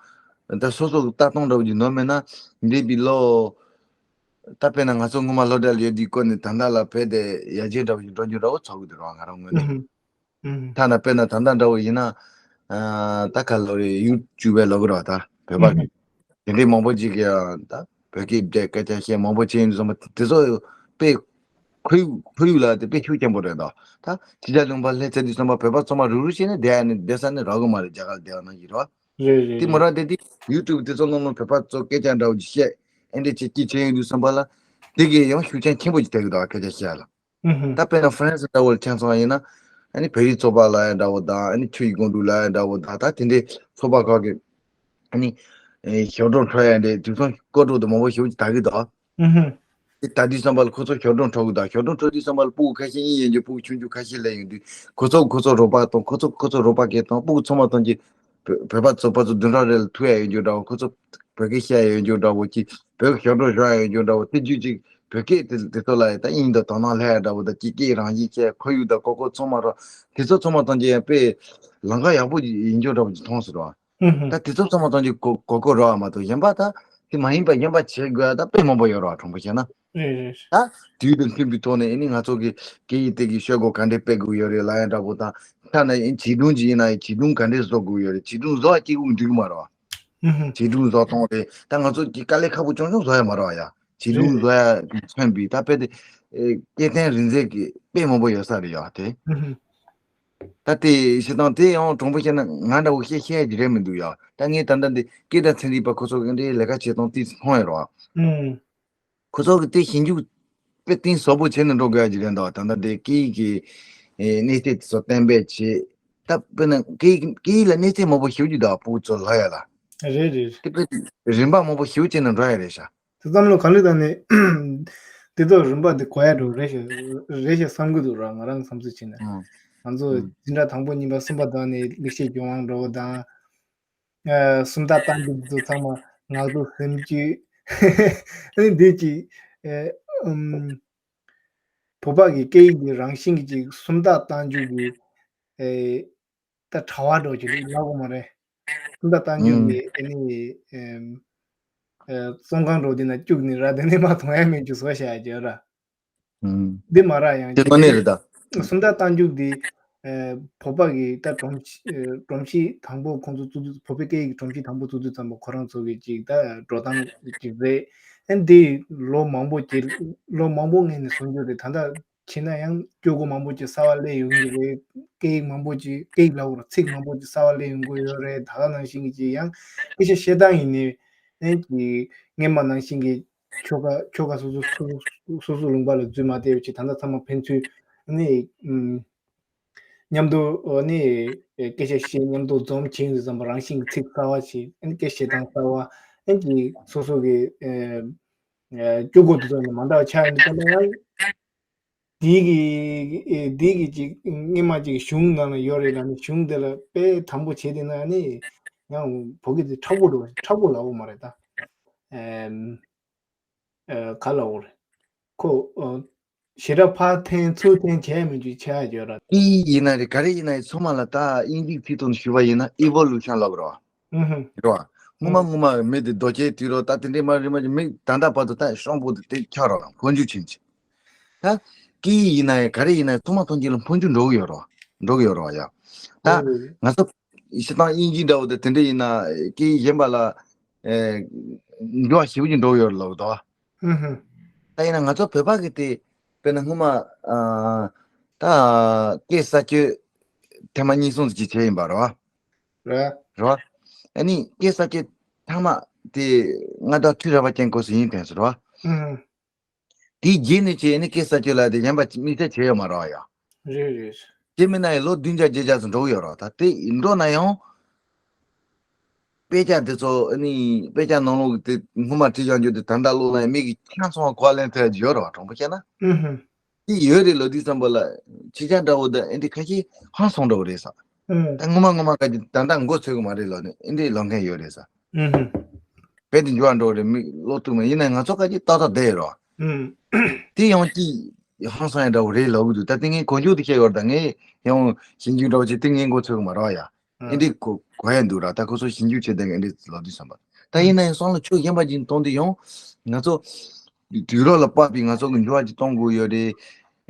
ད་སོ་སོ་གི་ལྟ་སྟངས་འདྲ་བོ་ཅིག་ནོར་མེད་ན་འདས་པའི་ལོ་ད་དཔེར་ན་ང་ཚོ་སྔོན་མ་སློབ་གྲྭ་ལ་ཡོད་དུས་སྐོར་ནས་ད་ལྟ་ལ་བོད་དེ་ཡར་རྒྱས་འདྲ་བོ་ཅིག་འགྲོ་རྒྱུ་འདྲ་བོ་ཚོར་གི་འདུག་ར། ང་རང་ངོས་ནས། ཨུ་ཧུ། ཨུ་ཧུ། ཐ་ན་དཔེར་ན་ད་ལྟ་འདྲ་བོ་ཡིན་ན། ཨ་ད་ག་ལོ་རེ་ཡུ་ཊུབ་པའི་ལོ་གི་རོ་ད་བོད་པ་ཨུ་ཧུ། གི། དེ་འདྲའི་མང་པོ་ཅིག་གིས་ད་བོད་སྐད་བརྒྱབ་སྐད་ཆ་བཤད་མང་པོ་བྱས་ཡིན་བསམ་པ་དེ་ཚོ་དཔེ་ཁོར་ཡུག་ཁོར་ཡུག་ལ་དེ་དཔེ་ཤུགས་ཆེན་པོ་རེད་ད། ད་ཕྱི་རྒྱལ་ལུང་པ་སླེབས་ཚར་དུས་བསམ་པ་བོད་པ་ཚང་མ་རུག་རུག་བྱས་ནས་བསྡད་ཡ་ནི་བསྡད་ས་ནི་རག་གི་མ་རེད། རྒྱ་གར་བསྡད་ཡ་ན་ཡིན་རོ། རེད་རེད་དེ་མོ་རེད། ར་དེ་དེ་ཡུ་ཊུབ་དེ་ཚོ་ནང་ལ་བོད་པ་ཚོ་སྐད་ཆ་འདྲ་བོ་ཅིག་བཤད་ཨེ་འདྲ་བྱེད་ཀྱི་བྱས་ཡོང་དུས་བསམ་པ་ལ་དེ་གིས་ཡང་ཤུགས་རྐྱེན་ཆེན་པོ་ཅིག་ཐེབས་གི་འདུག་སྐད་ཆ་བཤད་ཡ་ལ། ཨུ་ཧུ། ད་དཔེར་ན་ཧྥ་རན་སི་ལྟ་བུར་ཆ་མཚོན་པ་ཡིན་ན། ཨ་ནི་བོད་རིགས་ཚོགས་པ་ལབ་ཡ་འདྲ་བོ་དང་ཨ་ནི་ཆོས་ཀྱི་སྒོ་འགྲོ་ལབ་ཡ་འདྲ་བོ་དང་ད་དེ་འདྲའི་ཚོགས་པ་ཁག་གི་ཨ་ནི་ཨེ་ཞབས་བྲོ་འཁྲབ་ཡ་འདྲ་དེང་སང་སྐོར་བྲོ་དེ་མང་པོ་ཞེ་པོ་ཅིག་དར་གི་འདུག་ཨུ་ཧུ། དེ་དར་དུས་བསམ་པ་ལ་ཁོ་ཚོ་ཞབས་བྲོ་འཁྲབ་གི་འདུག་ཞབས་བྲོ་འཁྲབ་དུས་བསམ་པ་ལ་སྤུ་གུ་ཁ་ཤས་གཉིས་ཡོད་རྒྱུ་སྤུ་གུ་ཆུང་ཆུང་ཁ་ཤས་སླེབས་ཡོང་དུས་ཁོ་ཚོ་ཁོ་ཚོ་རོགས་པ་དང་ཁོ་ཚོ་ཁོ་ཚོ་རོགས་པ་སྐད་གཏོང་སྤུ་གུ་ཚང་མ་གཏོང་གི་བོད་བོད་པ་ཚོ་བོད་ཚོ་བདུན་ཕྲག་རེ་ལ་ཐུག་ཡ་ཡོད་རྒྱུ་འདྲ་བོ། ཁོ་ཚོ་བོད་སྐད་བཤད་ཡ་ཡོད་རྒྱུ་འདྲ་བོ། ཅིག་བོད་ཞབས་བྲོ་བཞག་ཡ་ཡོད་རྒྱུ་འདྲ་བོ། དེ་རྒྱུ་ཅིག་བོད་སྐད་དེ་དེ་ཚོ་ལ་ཡ་ད་དབྱིངས་དང་དོ་སྣང་སླེབས་ཡ་འདྲ་བོ་དང་ཅིག་སྐད་རང་བཞིན་བྱས་ཁོར་ཡུག་དང་ཀོ་ཀོ་ཚང་མ་རོ། དེ་ཚོ་ཚང་མ་གཏོང་རྒྱུ་ཡང་དཔེ་ལམ་ཁ་ཡག་པོ་ཡིན་རྒྱུ་འདྲ་བོ་ཅིག་མཐོང་སོང་རོ། ཧུམ་ཧུམ། ད་དེ་ཚོ་ཚང་མ་གཏོང་རྒྱུ་ཀོ་ཀོ་ཀོ་རོ་བ་མ་གཏོགས་གཞན་པ་ད་དེ་མ་ཡིན་པ་གཞན་པ་བྱེད་དགོས་ཡ་ད་དཔེ་མང་པོ་ཡོད་རོ། གྲོང་པ་བཤད་ན། རེད་རེད། ད་དུས་དང་མཐུན་པའི་ཐོག་ནས་ཨ་ནི་ང་ཚོ་གི་སྐད་ཡིག་དེ་གི་ཤོག་གུ་ག་འདྲས་སྤེལ་དགོས་ཡོད་རེད་ལབ་ཡ་འདྲ་པོ་དང་། ཐ་ན་ཨ་ནི་བྱིས་སྒྲུང་ཅིག་ཡིན་ན་ཡང་བྱིས་སྒྲུང་ག་འདྲས་བཟོ་དགོས་ཡོད་རེད། བྱིས་སྒྲུང་བཟོ་བ་གཅིག་པུ་འགྲིག་གི་མ་རེད་བ། ཧུམ་ཧུམ། བྱིས་སྒྲུང་བཟོ་སྟངས་རེད། ད་ང་ཚོ་གི་དཀའ་ལས་ཁག་པོ་ཆུང་ཆུང་བཟོ་ཡ་མ་རེད་བ་ཡ། བྱིས་སྒྲུང་རེད་རེད། བཟོ་ཡ་གི་མཚོན་པའི་ད་དཔེ་དེ་ཨེ་སྐྱེ་ལྡན་རིག་རྫས་ཀྱི་དཔེ་མང་པོ་ཡོད་ས་རེད་ཡ་དེ། ཧུམ་ཧུམ། ད་དེ་བཤད་སྟངས་དེ་ཡང་གྲོང་པ་བཤད་ན་ང་འདྲ་བོ་བཤད་བཤད་ཡ་ཅིག་རེད་མི་འདུག་ཡ། ད་ངས་ད་ལྟ་འདི་སྐད་བརྡ་ཚན་རིག་པ་ཁོ་ཚོ་གི་འདྲའི་ལས་ཀ་བྱེད་སྟངས་དེ་མཐོང་ཡ་རེད་བ། ཧུམ། ཁོ་ཚོ་གི་དེ་ཞིབ་འཇུག་དཔེ་གཏིང་ཟབ་པོ་བྱས་ནས་འགྲོ་དགོས་ཡ་ཅིག་རེད་འདུག་ད་ལྟ་དེ་སྐད་ཡིག་གི་ཨེ་གནས་ཚད་དེ་ཚོ་གཏན་འབེབས་བྱེད། ད་དཔེར་ན་སྐད་ཡིག་སྐད་ཡིག་ལ་གནས་ཚད་མང་པོ་ཞེ་པོ་ཅིག་འདུག་སྤུ་གུ་ཚོ་ལབ་ཡ་ལ། རེད་རེད། དེ་དཔེ་རིམ་པ་མང་པོ་ཞེ་པོ་བྱས་ནས་འགྲོ་ཡ་རེད་ཤག་དེ་བསམ་བློ་ག་ལེ་བཏང་ནས་དེ་ཚོ་རིམ་པ་དེ་གོ་ཡ་འགྲོ་རེད་ཤག་རེད་ཤག་བསམ་གི་འདུག་ར། ང་རང་བསམ་ཚུལ་བྱས་ན། ཨང་། ང་ཚོ་ཨང་། འཛིན་གྲྭ་དང་པོ་གཉིས་པ་གསུམ་པ་དག་ནས་ལེགས་བཤད་ལྗོན་དབང་འགྲོ་བ་དང་། ཨ་སུམ་རྟགས་རྟགས་འཇུག་དེ་ཚོ་ཚང་མ་ངག་ཐོག་སེམས་བསྐྱེད། ཨ་ནི་འདི་ཅིག་ཨ་ཨམ་བོད་པ་གི་སྐད་ཡིག་གི་རང་བཞིན་གྱི་ཅིག་སུམ་རྟགས་རྟགས་འཇུག་གི་ཨེ་ད་དྲ་བ་འགྲོ་གི་རེད་ལབ་དགོས་མ་རེད། སུམ་རྟགས་རྟགས་འཇུག་ཨུམ། གི་ཨ་ནི་ཨེམ་ཨེ་བཙོན་ཁང་འགྲོ་དེ་ན་བཅུག་ནས་ར་དེ་ནས་མ་མཐོང་ཡ་མེད་རྒྱུ་བཟོ་བྱ་ཡ་ཅིག་ཡོད་ར། ཨུམ། འདི་མ་ར་ཡང་དེ་ཁོ་ནས་རེད་ད། སུམ་རྟགས་རྟགས་འཇུག་འདི་ཨེ་བོད་པ་གི་ད་སྒྲོམ་གཞི་ཨེ་སྒྲོམ་གཞི་དང་པོ་ཁོང་ཚོ་བཙུགས་དུས་བོད་པའི་སྐད་ཡིག་སྒྲོམ་གཞི་དང་པོ་བཙུགས་དུས་ཙམ་པ་ཁོ་རང་ཚོ་གི་ཅིག་ད་འགྲོ་སྟངས་ཅིག་རེད། ཨེ་འདི་ལོ་མང་པོ་ཅིག་ལོ་མང་པོ་སྔོན་ནས་བཟུང་རྒྱུ་རེད། ད་ལྟ་ བྱས་ན་ཡང་སྐྱོ་གོ་མང་པོ་ཅིག་གསར་བ་སླེབས་ཡོང་གི་རེད། སྐད་ཡིག་མང་པོ་ཅིག་སྐད་ཡིག་ལབ་དགོས་རེད། ཚིག་མང་པོ་ཅིག་གསར་བ་སླེབས་ཡོང་གི་ཡོད་རེད། ད་ག་ནང་བཞིན་གྱི་ཅིག་ཡང་སྐད་ཆ་བཤད་སྟངས་ཡིན་ནའི་ནས་ཀྱི་སྔན་མ་ནང་བཞིན་གྱི་ཆོལ་ཁ་ཆོལ་ཁ་སོ་སོ་སོ་སོ་སོ་ལུང་པ་ལ་འཛུལ་མ་བསྡད་པ་ཅིག་ད་ལྟ་ཚང་མ་ཕན་ཚུན་ནས་ཨམ། མཉམ་དུ་ཨོ་ནི་སྐད་ཆ་བཤད། མཉམ་དུ་འཛོམས་བྱས་ཡོང་དུས་ཙམ་པ་རང་བཞིན་གྱི་ཚིག་གསར་བ་ཞིག་ཨ་ནི་སྐད་བཤད་སྟངས་གསར་བ་ཨ་ནི་སོ་སོ་གི་ཨེ་ཨེ་སྤྱོད་སྒོ་དེ་ཚོ་ནི་མ་འདྲ་བ་ཆགས་ཡོང་དུས་ཙམ་པ་ཡང་དེའི་གི་ཨེ་དེའི་གི་ཅིག་སྔན་མ་ཅིག་གཞུང་ནང་ལ་ཡོད་རེད་ལབ་ནས་གཞུང་དེ་ལ་དཔེ་དམ་པོ་བྱས་བསྡད་ན་ནི་ཡང་བོད་སྐད་དེ་མཁྲེགས་པོ་འགྲོ་མཁྲེགས་པོ་ལབ་དགོས་མ་རེད་ད། ཨེམ། ཨ་ག་ལབ་དགོས་རེད། ཁོ་ཨ་ཞེ་དྲག་ཕར་འཐེན་ཚུར་འཐེན་བྱས་མི་འཇུག་ཆགས་ཡོད་ར། ཨིན་ཡིན་ན་རེད། ག་རེ་ཡིན་ན་རེད། ཚང་མ་ལ་ད་དབྱིན་ཇིའི་ཚིག་ཐོག་ནས་ཞུས་པ་ཡིན་ན་ཨི་ཝོ་ལུ་ཤན་ལབ་རོ། ཨུ་ཧུ། རེད་བ། སྔོན་མ་ཨུ། སྔོན་མ་མི་དེ་རྡོ་སྐྱེས་དུས་རོ། ད་དེ་འདྲའི་མ་རེད། མ་རེད། མི་ད་ལྟ་བར་དུ་ད་སྲོང་པོ་དེ་དེ་ཆགས་རོགས་འཕོ་འགྱུར་ཕྱིན་ཅི། ད་སྐད་ཡིག་ཡིན་ན་ཡང་ག་རེ་ཡིན་ན་ཚང་མ་ཐོན་སྐྱེད་ལ་འཕོ་འགྱུར་འགྲོ་གི་ཡོད་རོ། འགྲོ་གི་ཡོད་རོ་ཡ། ད་ཨུ། ང་ཚོ་སྤྱིར་བཏང་དབྱིན་ཇི་འདྲ་བོ་དེ་དེ་འདྲ་ཡིན་ན་སྐད་ཡིག་གཞན་པ་ལ་ཨེ་འགྱུར་བ་ཞེ་པོ་ཅིག་འགྲོ་གི་ཡོད་རེད་ལབ་དོ། ཨུ་ཧུ། ད་ཡིན་ན་ང་ཚོ་བོད་པ་གི་དེ་དཔེར་ན་སྔོན་མ་ཨ་ད་སྐད་གསར་བཅོས་ཐེངས་མ་གཉིས་གསུམ་ཅིག་བྱས་ཡིན་པ་རེད་བ། རེད། རེད་བ། ཨ་ནི་སྐད་གསར་བཅོས་ཐེངས་མ་དེ་ང་ད་ཐུའུ་ར་བ་ཅན་གོ་སི་ཡིན་དེ་ཟེར་བ། ཨུ་ཧུ། དེའི་རྗེས་ནས་བྱས་ནས་སྐད་གསར་བཅོས་ལ་དེ་གཞན་པ་དམིགས་བསལ་བྱས་ཡོད་མ་རེད་བ་ཡ། རེད་རེད། དེ་མིན་ན་ཡང་ལོ་བདུན་བརྒྱ་བརྒྱད་བརྒྱ་ཙམ་འགྲོ་གི་ཡོད་རེད་བ། ད་དེ་འགྲོ་ན་ཡང་དཔེ་ཆ་དེ་ཚོ་ཨ་ནི་དཔེ་ཆ་ནང་ལོགས་དེ་སྔོན་མ་བྲིས་བཞག་རྒྱུ་དེ་ད་ལྟ་ཀློག་ན་ཡང་མིག་གིས་ཆ་ཚང་བ་གོ་བ་ལེན་ཐུབ་ཡ་ཅིག་ཡོད་རེད་བ། དྲང་པོ་བཤད་ན། ཨུ་ཧུ། དེ་ཡོད་རེད་ལབ་དུས་ཙམ་པ་ལ་ཕྱི་རྒྱལ་འདྲ་བོ་དང་ཨེ་འདྲ་ཁ་ཤས་ཧང་སངས་འདྲ་བོ་རེད་ས། ཨུ། ད་སྔོན་མ་སྔོན་མ་ག་ཅིག་ད་ལྟ་མགོ་ཚོས་གི་མ་རེད་ལབ་ནས་ཨེ་འདྲ་ལབ་མཁན་ཡོད་རེད་ས། ཨུ་ཧུ། དཔེ་དེ་འགྱུར་བ་འགྲོ་རེད། མིག་ཀློག་ཐུབ་མ་ཡིན་ན་ང་ཚོ་ག་ཅིག་ཏག་ཏག་བསྡད་ཡོད་རེད་བ། ཨུ། དེ་ཡང་ཅིག་ཧང་སངས་ཡ་འདྲ་བོ་རེད་ལབ་གི་འདུག་ད་དེ་ངས་གོ་མཇུག་དེ་བཤད་ཡོད་རེད། ད་ངས་ཡང་ཞིབ་འཇུག་འདྲ་བོ་བྱས་དེ་ངས་མགོ་ཚོས་གི་མ་རེད་བ་ཡ། ཨེ་འདྲའི་གོ་གོ་ཡ་འདུག་ར། ད་ཁོ་ཚོ་ཞིབ་འཇུག་བྱས་དེ་ཨེ་འདྲའི་ལབ་དུས་ཙམ་པ། ད་ཡིན་ན་ཡང་བསམ་བློ་ཕྱོགས་གཞན་པ་ཅིག་གཏོང་དུས་ཡང་ང་ཚོ་དུས་རབས་ལ་དཔག་པའི་ང་ཚོ་གི་འགྱུར་བ་ཅིག་གཏོང་དགོས་ཡོད་རེད།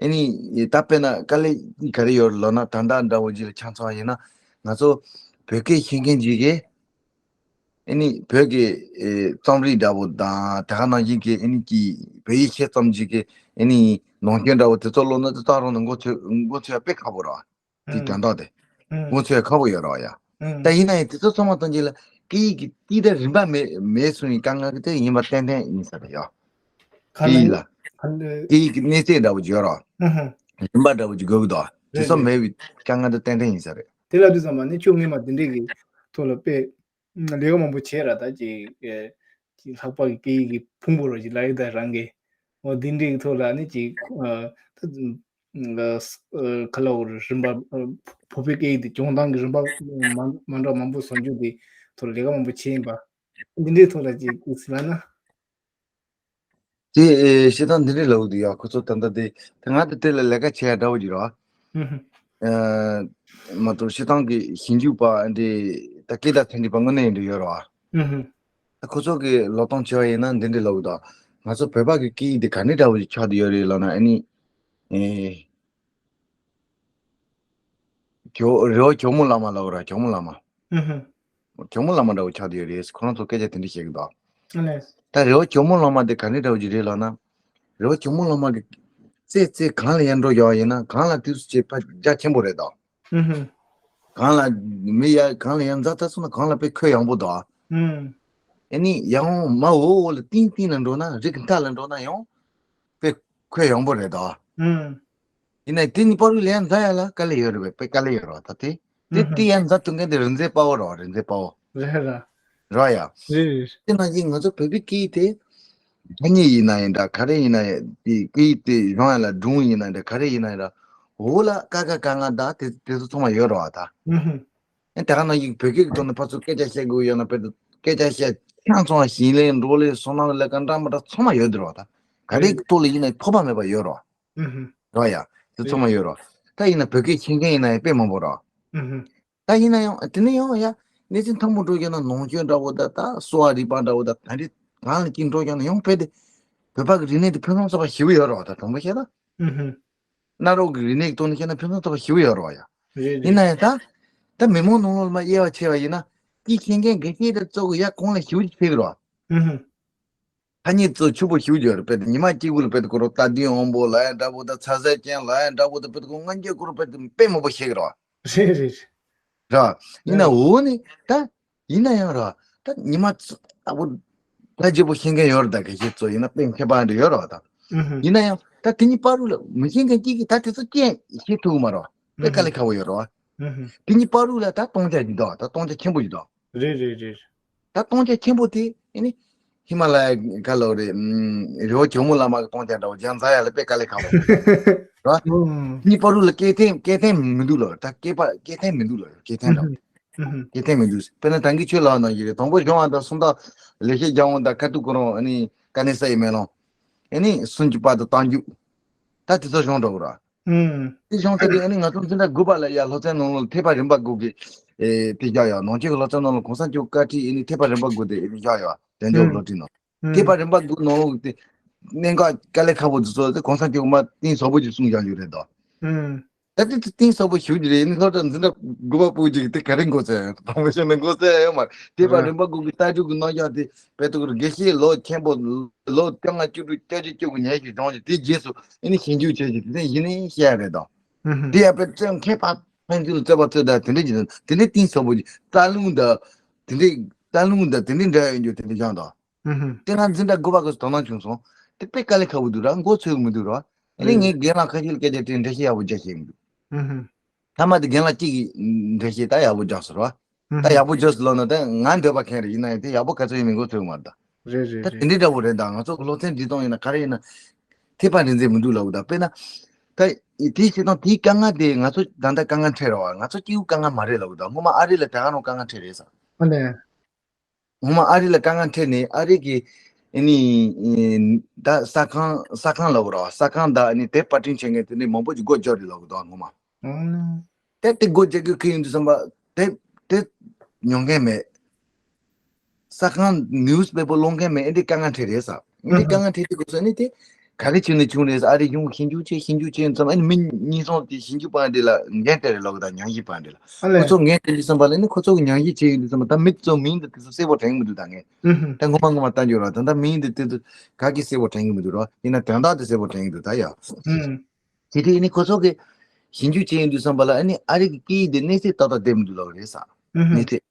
ཨེ་ནི་ད་དཔེར་ན་དཀའ་ལས་ག་རེ་ཡོད་ལབ་ན། ད་ལྟ་འདྲ་བོ་ཅིག་ལ་ཆ་མཚོན་ཡིན་ན་ང་ཚོ་བོད་སྐད་ཤེས་མཁན་ཅིག་གིས་ཨེ་ནི་བོད་ཀྱི་ཨེ་རྩོམ་རིག་འདྲ་བོ་དང་དེ་ག་ནང་བཞིན་གྱི་ཨེ་ནི་ཀྱི་བོད་ཡིག་ཤེས་ཙམ་ཅིག་གིས་ཨེ་ནི་ནང་སྐྱོན་འདྲ་བོ་དེ་ཚོ་ཀློག་ན་དེ་ད་རུང་ནི་མགོ་ཚོས་མགོ་ཚོས་ཡ་དཔེ་ཁག་པོ་རེད། དེའི་ཨང་དོན་དག་དེ། ཨང་། ངོ་ཚ་ཁག་པོ་ཡོད་རེད་བ་ཡ། ཨང་། ད་ཡིན་ན་ཡང་དེ་ཚོ་ཚང་མ་གཏོང་རྒྱུ་ལ་སྐད་ཡིག་གི་སྤྱི་དང་རིམ་པ་མེད་མེད་སོང་བའི་དཀའ་ངལ་དེ་ཡིན་པ་ཏན་ཏན་ཡིན་ས་རེད་ཡ། ག་ལ་སྐད་ཡིག་ལ། ག་ལ། སྐད་ཡིག་གི་གནས་ཚད་འདྲ་བོ་ཅིག་ཡོད་རེད་བ། ཨང་ཧ། རིམ་པ་འདྲ་བོ་ཅིག་དགོས་ཀྱི་འདུག་བ། དེ་རེད་ཚོ་རེད། མེད་པའི་དཀའ་ངལ་དེ་ཏན་ཏན་ཡིན་ས་རེད། དེ་ལབ་དུས་ཙམ་པ་ནི་ཁྱོད་སྔོན་མ་འདི་འདྲས་ཀྱི་ཐོག་ལ་དཔེ་ལས་ཀ་མང་པོ་བྱས་ར། ད་ཅིག་ཨེ་ཅིག་ལྷག་པར་གྱི་སྐད་ཡིག་གི་ཕུང་པོ་ར་ཅིག་ལབ་ཡོད་ད་རང་གི། འོ་འདི་འདྲས་ཀྱི་ཐོག་ལ་ནི་ཅིག་ཨ་ད་ཨ་ཁ་ལ་འོ་རིམ་པ་ཨ་བོད་པའི་སྐད་ཡིག་དེ་སྦྱོང་སྟངས་ཀྱི་རིམ་པ་མ་མ་འདྲ་མང་པོ་བཟོ་རྒྱུ་དེ་ཐོག་ལ་ལས་ཀ་མང་པོ་བྱས་ཡིན་པ། འདི་འདྲའི་ཐོག་ལ་ཅིག་ཨུ་ཚུགས་ལ་ན། དེ་ཨེ་བཤད་སྟངས་འདི་འདྲའི་ལབ་འདུག་ཡ། ཁོ་ཚོ་ད་ལྟ་དེ་ད་ང་དེ་དེ་ལ་ལས་ཀ་བྱེད་ཡ་འདྲ་བོ་ཅིག་རེད་བ། ཨ་མ་གཏོགས་བཤད་སྟངས་ཀྱི་ཞིབ་འཇུག་པ་འདི་ད་སྐད་བརྡ་ཐོན་གྱི་པ་དངོས་གནས་ཡིན་འདྲ་ཡོད་རེད་བ། ཨ་ཁོ་ཚོ་གི་ལོ་སྟོང་བྱས་པ་ཡིན་ན་འདི་འདྲའི་ལབ་འདུག་ང་ཚོ་བོད་པ་གི་སྐད་ཡིག་འདི་ག་འདྲའི་འདྲ་བོ་ཞིག་ཆགས་བསྡད་ཡོད་རེད་ལབ་ན། ཨ་ནི་ཨེ་ཇོ་རི་བོ་ཇོ་མོ་གླང་མ་ལབ་ར། ཇོ་མོ་གླང་མ། ཨ་ཧ། ཇོ་མོ་གླང་མ་འདྲ་བོ་ཆགས་བསྡད་ཡོད་རེད། ཁོ་རང་ཚོ་སྐད་ཆ་དེ་འདྲ་བཤད་གི་འདུག་ཨ་ལས། ད་རི་བོ་ཇོ་མོ་གླང་མ་དེ་ག་འདྲའི་འདྲ་བོ་ཞིག་རེད་ལབ་ན། རི་བོ་ཇོ་མོ་གླང་མ་གི་རྩེ་རྩེ་གངས་ལ་ཡར་འགྲོ་ཡག་ཡིན་ན་གངས་ལ་དུས་སུ་བྱས་ཕ་རྒྱ་ཆེན་པོ་རེད་དོ། ཨུ་ཧུ། གང་ལ་མི་ཡ་གང་ལ་ཡང་འཛའ་ད་སོང་ན་གང་ལ་དཔེ་ཁོད་ཡངས་པོ་དོ། ཨུམ། ཨེ་ནི་ཡང་མ་འོ་འོ་ལ་ཏིང་ཏིང་ལ་འགྲོ་ན་རི་གི་མཐའ་ལ་འགྲོ་ན་ཡང་དཔེ་ཁོད་ཡངས་པོ་རེད་དོ། ཨུམ། ཡིན་ན་དེ་གཉིས་བར་ལ་ཡང་འཛའ་ཡ་ལ་དཀའ་ལས་ཡོད་རེད་པས། དཔེ་དཀའ་ལས་ཡོད་རེད་བ་ད་དེ། དེ་ཨུམ། དེ་ཡང་འཛའ་ཐུབ་མཁན་དེ་རི་འཛེག་དཔའ་བོ་རེད་བ། རི་འཛེག་དཔའ་བོ། རེད་ར། ར་ཡ། རེད་རེད། དེ་ནང་བཞིན་ང་ཚོ་བོད་པའི་སྐད་ཡིག་དེ། ཐ་སྙད་ཡིན་ན་ཡིན་འདྲ་ག་རེ་ཡིན་ན་ཡང་དེ་སྐད་ཡིག་དེ་སྦྱོང་ཡ་ལ་སྒྲུང་ཡིན་ན་འདྲ་ག་རེ་ཡིན་ན་ཡིན་འདྲ། འོ་ལ་ཀ་ཁ་ག་ང་ད་དེ་དེ་ཚོ་ཚང་མ་ཡོད་རེད་བ་ད། ཨུ་ཧུ། ཨེ་ད་ག་ནང་བཞིན་བོད་སྐད་ཀྱི་ཐོག་ནས་ཕར་ཚུར་སྐད་ཆ་བཤད་དགོས་ཡོད་ན་དཔེར་ན་སྐད་ཆ་བཤད་ཆང་ཚོང་བ་ཞིང་ལས་འབྲོག་ལས་སོ་ནམ་ལས་ཀ་འདྲ་མི་འདྲ་ཚང་མ་ཡོད་འདིར་བ་ད། ག་རེ་གི་ཐོག་ལ་ཡིན་ན་ཕོག་པ་མེད་པ་ཡོད་རེད་བ། ཨུ་ཧུ། རེད་བ་ཡ། དེ་ཚང་མ་ཡོད་རེད་བ། ད་ཡིན་ན་བོད་སྐད་ཤེས་མཁན་ཡིན་ན་ཡང་དཔེ་མང་པོ་རེད་བ། ཨུ་ཧུ། ད་ཡིན་ན་ཡང་དེ་ནས་ཡང་ཡ། གནས་ཚུལ་མཐོན་པོ་འགྲོ་རྒྱུ་ན་ནང་ཆོས་འདྲ་བོ་ད་ད་གསོ་བ་རིག་པ་འདྲ་བོ་ད་ད་རེས་གང་ལ་ཅིག་འགྲོ་རྒྱུ་ན་ཡང་དཔེ་དེ། བོད་པ་གི་རིག་གནས་དེ་ཕུན་སུམ་ཚོགས་པ་ཞེ་པོ་ཡོད་རེད་བ་ད་དྲང་པོ་བཤད་ན། ཨུ་ཧུ། གནའ་རབས་ཀྱི་རིག་གནས་ཀྱི་ཐོག་ནས་བཤད་ན་ཕུན་སུམ་ཚོགས་པ་ཞེ་པོ་ཡོད་རེད་བ་ཡ། རེད་རེད། ཡིན་ན་ཡང་ད། ད་མི་མང་ནང་ལོགས་ལ་མར་དབྱེ་བ་ཕྱེ་བ་ཡིན་ན། སྐད་ཤེས་མཁན་དགེ་བཤེས་དེ་ཚོ་གི་ཡ་གོང་ལ་ཞེ་པོ་ཅིག་ཕེབས་ཀྱི་རེད་བ། ཨུ་ཧུ། ཐ་སྙད་ཚོ་ཕྱུག་པོ་ཞུ་རྒྱུ་རེད། དཔེ་དེ་ཉི་མ་གཅིག་པུ་ལ་དཔེ་དེ་ཁོ་རང་རྟ་བདུན་དབང་པོ་ལ་ཡང་འདྲ་པོ་དང་ཚ་ཟེར་ཅན་ལ་ཡང་འདྲ་པོ་དང་དཔེ་དེ་ཁོ་སྔོན་ཆད་ཁོ་རང་དཔེ་དེ་དཔེ་མང་པོ་ཤེས་ཀྱི་རེད་བ། རེད་རེད། ར། ཡིན་ན་རེད། འོ་ནི་ད། ཡིན་ན་ཡང་ར། ད་ཉི་མ་ཚ་ལྟ་བུ་ད་ལྗིད་པོ་ཤེས་མཁན་ཡོད་རེད། ད་གལ་སྲིད་ཚོ་ཡིན་ན་དཔེ་མཁས་པ་འདྲ་ཡོད་རེད་བ་ད། ཨུ་ཧུ། ཡིན་ན་ཡང་ད་དེ་གཉིས་བར་དུ་ལ་མི་ཤེས་མཁན་གཅིག་གིས་ད་དེ་ཚོ་སྐད་ཤེས་ཐུབ་མ་རེད་བ། དཔེ་དཀའ་ལས་ཁག་པོ་ཡོད་རེད་བ། ཨུ་ཧུ། དེ་གཉིས་བར་དུ་ལ་ད་སྟོང་ཆ་ཅིག་འདུག་ད་སྟོང་ཆ་ཆེན་པོ་ཅིག་འདུག་རེད་རེད་རེད། ད་སྟོང་ཆ་ཆེན་པོ་དེ་ཨེ་ནི་ཧི་མ་ལ་ཡ་ག་ལོ་རེད། ཨམ། རི་བོ་ཇོ་མོ་བླ་མ་གི་སྟོང་ཆ་འདྲ་བོ་རྒྱ་མཚོ་ཡ་ལ་དཔེ་དཀའ་ལས་ཁག་པོ་རེད་བ། ཨུམ། གཉིས་བར་དུ་ལ་སྐད་འཐེན་སྐད་འཐེན་མི་འདུག་ལོ། ད་སྐད་པ་སྐད་འཐེན་མི་འདུག་ལོ། སྐད་འཐེན་འདྲ་བོ། ཨུམ་ཧུམ། སྐད་འཐེན་མི་འདུག་དཔེར་ན་ད་གིན་ཁྱོད་ལབ་ནང་བཞིན་རེད། དང་པོ་གཞུང་བ་དང་སུམ་རྟགས་ལེགས་བཤད་ལྗོན་དབང་དང་ཁ་ཐུག་ཁོ་རང་ཨ་ནི་དཀའ་གནད་གསལ་བའི་མེ་ལོང་། ཨ་ནི་སུམ་ཅུ་པ་དང་རྟགས་འཇུག་ད་དེ་ཚོ་གཞུང་འདྲ་བོ་ར། ཨུམ། དེ་གཞུང་དེ་དེ་ཨ་ནི་ང་ཚོ་འཛིན་གྲྭ་དགུ་པ་ལ་ཡ་སློབ་ཚན་ནང་ལ་ཐེག་པ་རིམ་པ་དགུ་གི་ཨེ་དེ་བཞག་ཡོད། ནང་ཆོས་ཀྱི་སློབ་ཚན་ནང་ལ་གོང་ས་མཆོག་བཀའ་ཁྲིད་ཨ་ནི་ཐེག་པ་རིམ་པ་དགུ་དེ་ཨ་ནི་བཞག་ཡོད། དལ་འབྱོར་ཨུམ། སློབ་ཁྲིད་ནང་། ཨུམ། ཐེག་པ་རིམ་པ་དགུ་ནང་ལ་དེ་གནད་འགག་དཀའ་ལས་ཁག་པོ་དེ་ཚོ་དེ་གོང་ས་མཆོག་མ་གཏིང་ཟབ་པོ་ཅིག་གསུངས་བཞག་རྒྱུ་རེད་དོ། ཨུམ། ད་དེ་ཚོ་གཏིང་ཟབ་པོ་ཞུ་རྒྱུ་རེད། ཨ་ནི་སློབ་གྲྭ་འཛིན་གྲྭ་དགུ་པ་ཕྲུ་གུ་ཅིག་གིས་དེ་ག་རེ་མགོ་ཚོས། དང་པོ་བཤད་ན་མགོ་ཚོས་ཡོད་མ་རེད། ཐེག་པ་རེད། རིམ་པ་དགུ་གི་ལྟ་གྲུབ་ཀྱི་རྣམ་གཞག་དེ་དཔེ་ཐུག་གི་དགེ་བཤེས་ལོ་ཆེན་པོ་ལོ་བཅོ་ལྔ་བཅུ་དྲུག་བཅོ་བརྒྱད་བཅུ་དགུ་ཉམས་ཞིབ་སྦྱོང་བྱས། དེ་རྗེས་སུ་ཨ་ནི་ཞིབ་འཇུག་བྱས་ཀྱི་དེ་ནས་གཞི་ནས་བཤད་ཡ་རེད་དོ། ཨུ་ཧུ། དེ་ཡང་དཔེ་བཙན་མཁས་པ་ཕན་ཚུན་ལ་རྩོད་པ་རྩོད་ད་དེ་འདྲ་ཅིག་དང་དེ་འདྲའི་གཏིང་ཟབ་པོ་ཅིག་རྩ་རླུང་དང་དེ་འདྲའི་རྩ་རླུང་དང་དེ་འདྲའི་འབྲེལ་ཡོད་རྒྱུ་དེ་འདྲ་བཞག་དོ། ཨུ་ཧུ། དེ་ང་འཛིན་གྲྭ་དགུ་པ་སྐབས་སུ་དོ་སྣང་བྱུང་སོང་། དེ་དཔེ་དཀའ་ལས་ཁག་པོ་འདུག་ར། མགོ་ཚོས་གི་མི་འདུག་ར། ཨ་ནི་ངས་རྒན་ལགས་ཁ་ཤས་ལ་སྐད་ཆ་དྲིས། འགྲེལ་བཤད་ཡག་པོ་རྒྱག་ཤེས་མི་འདུག་ཨུ་ཧུ། མཐའ་མ་དེ་རྒན་ལགས་གཅིག་གིས་འགྲེལ་བཤད་ད་ཡག་པོ་རྒྱག་སོང་ར། ཨུ་ད་ཧུ། ཡག་པོ་རྒྱག་སོང་ལབ་ན་ད་ང་འདོད་པ་ཁེངས་རེད། ཡིན་ན་ཡང་དེ་ཡག་པོ་ག་ཚོད་ཡིན་མིན་མགོ་ཚོས་གི་མ་རེད་ད། རེད་རེད་ད་རེད། དེ་འདྲའི་འདྲ་བོ་རེད་ད། ང་ཚོ་གི་སློབ་ཚན་འདི་སྟོང་ཡིན་ན་ག་རེ་ཡིན་ན། ཐེག་པ་རིག་འཛིན་མི་འདུག་ལབ་གི་ད། དཔེར་ན། ད་དེའི་བྱེད་སྟངས་དེའི་དཀའ་ངལ་དེ་ང་ཚོ་ད་ལྟ་དཀའ་ངལ་འཕྲད་རེད་བ། ང་ཚོ་སྐྱེ་བོ་དཀའ་ངལ་མ་རེད་ལབ་གི་ད། སྔོན་མ་ཨ་རི་ལ་དེ་ག་རང་དཀའ་ངལ་འཕྲད་རེད་ས། ཨ་ལས། ངོ་མ་ཨ་རི་ལ་དཀའ་ངལ་འཕྲད་ནས་ཨ་རི་གི་ཨ་ནི་ད་ས་ཁང་ས་ཁང་ལབ་ར། ས་ཁང་ད་ཨ་ནི་དེ་པར་སྐྲུན་བྱེད་མཁན་དེ་འདྲ་མང་པོ་ཅིག་སྒོ་རྒྱག་རེད་ལབ་གི་འདུག་ངོ་མ། ཨང་། དེ་དེ་སྒོ་རྒྱག་གི་ཁུལ་ཡིན་དུས་ཙམ་པ་དེ་དེ་ཉོ་མཁན་མེད། ས་ཁང་ནིའུ་སི་པེ་པར་ཀློག་མཁན་མེད། ཨེ་འདྲའི་དཀའ་ངལ་འཕྲད་རེད་ས། ཨེ་འདྲའི་དཀའ་ངལ་འཕྲད་དུས་སྐབས་སུ་ཨ་ནི་དེ། ག་རེ་བྱས་ནས་བྱུང་རེད་ཟེར། ཨ་རིའི་གཞུང་གིས་ཞིབ་འཇུག་བྱས་ཞིབ་འཇུག་བྱས་ཙམ་ཨ་ནི་མི་གཉིས་གསུམ་དེ་ཞིབ་འཇུག་པ་འདི་ལ་འགན་སྤྲད་རེད་ལབ་གི་ད། ཉམས་ཞིབ་པ་འདི་ལ། ཨ་ལས། ཁོ་ཚོ་འགན་སྤྲད་དུས་ཙམ་པ་ལ་ནི་ཁོ་ཚོ་གིས་ཉམས་ཞིབ་བྱས་ཡོང་དུས་ཙམ་པ་ད་མི་ཚོ་མིང་འདི་དེ་ཚོ་གསལ་པོ་དྲན་གི་མི་འདུག་ད་ངས་ཨུ་ཧུ། ད་ངོ་མ་ངོ་མ་ལྟ་རྒྱུ་ར། ད་ད་མིང་འདི་དེ་ཚོ་ག་གི་གསལ་པོ་དྲན་གི་མི་འདུག་ར། ཡིན་ན་དོན་དག་དེ་གསལ་པོ་དྲན་གི་འདུག་ད་ཡ། ཨུ་ཧུ། དེ་དུས་ནི་ཁོ་ཚོ་གིས་ཞིབ་འཇུག་བྱས་ཡོང་དུས་ཙམ་པ་ལ་ཨ་ནི་ཨ་རི་གི་སྐད་ཡིག་འདི་གནས་ཚད་ཏག་ཏག་བསྡད་མི་འདུག་ལབ་གི་རེད་ས། ཨུ་ཧུ། གནས་ཚད།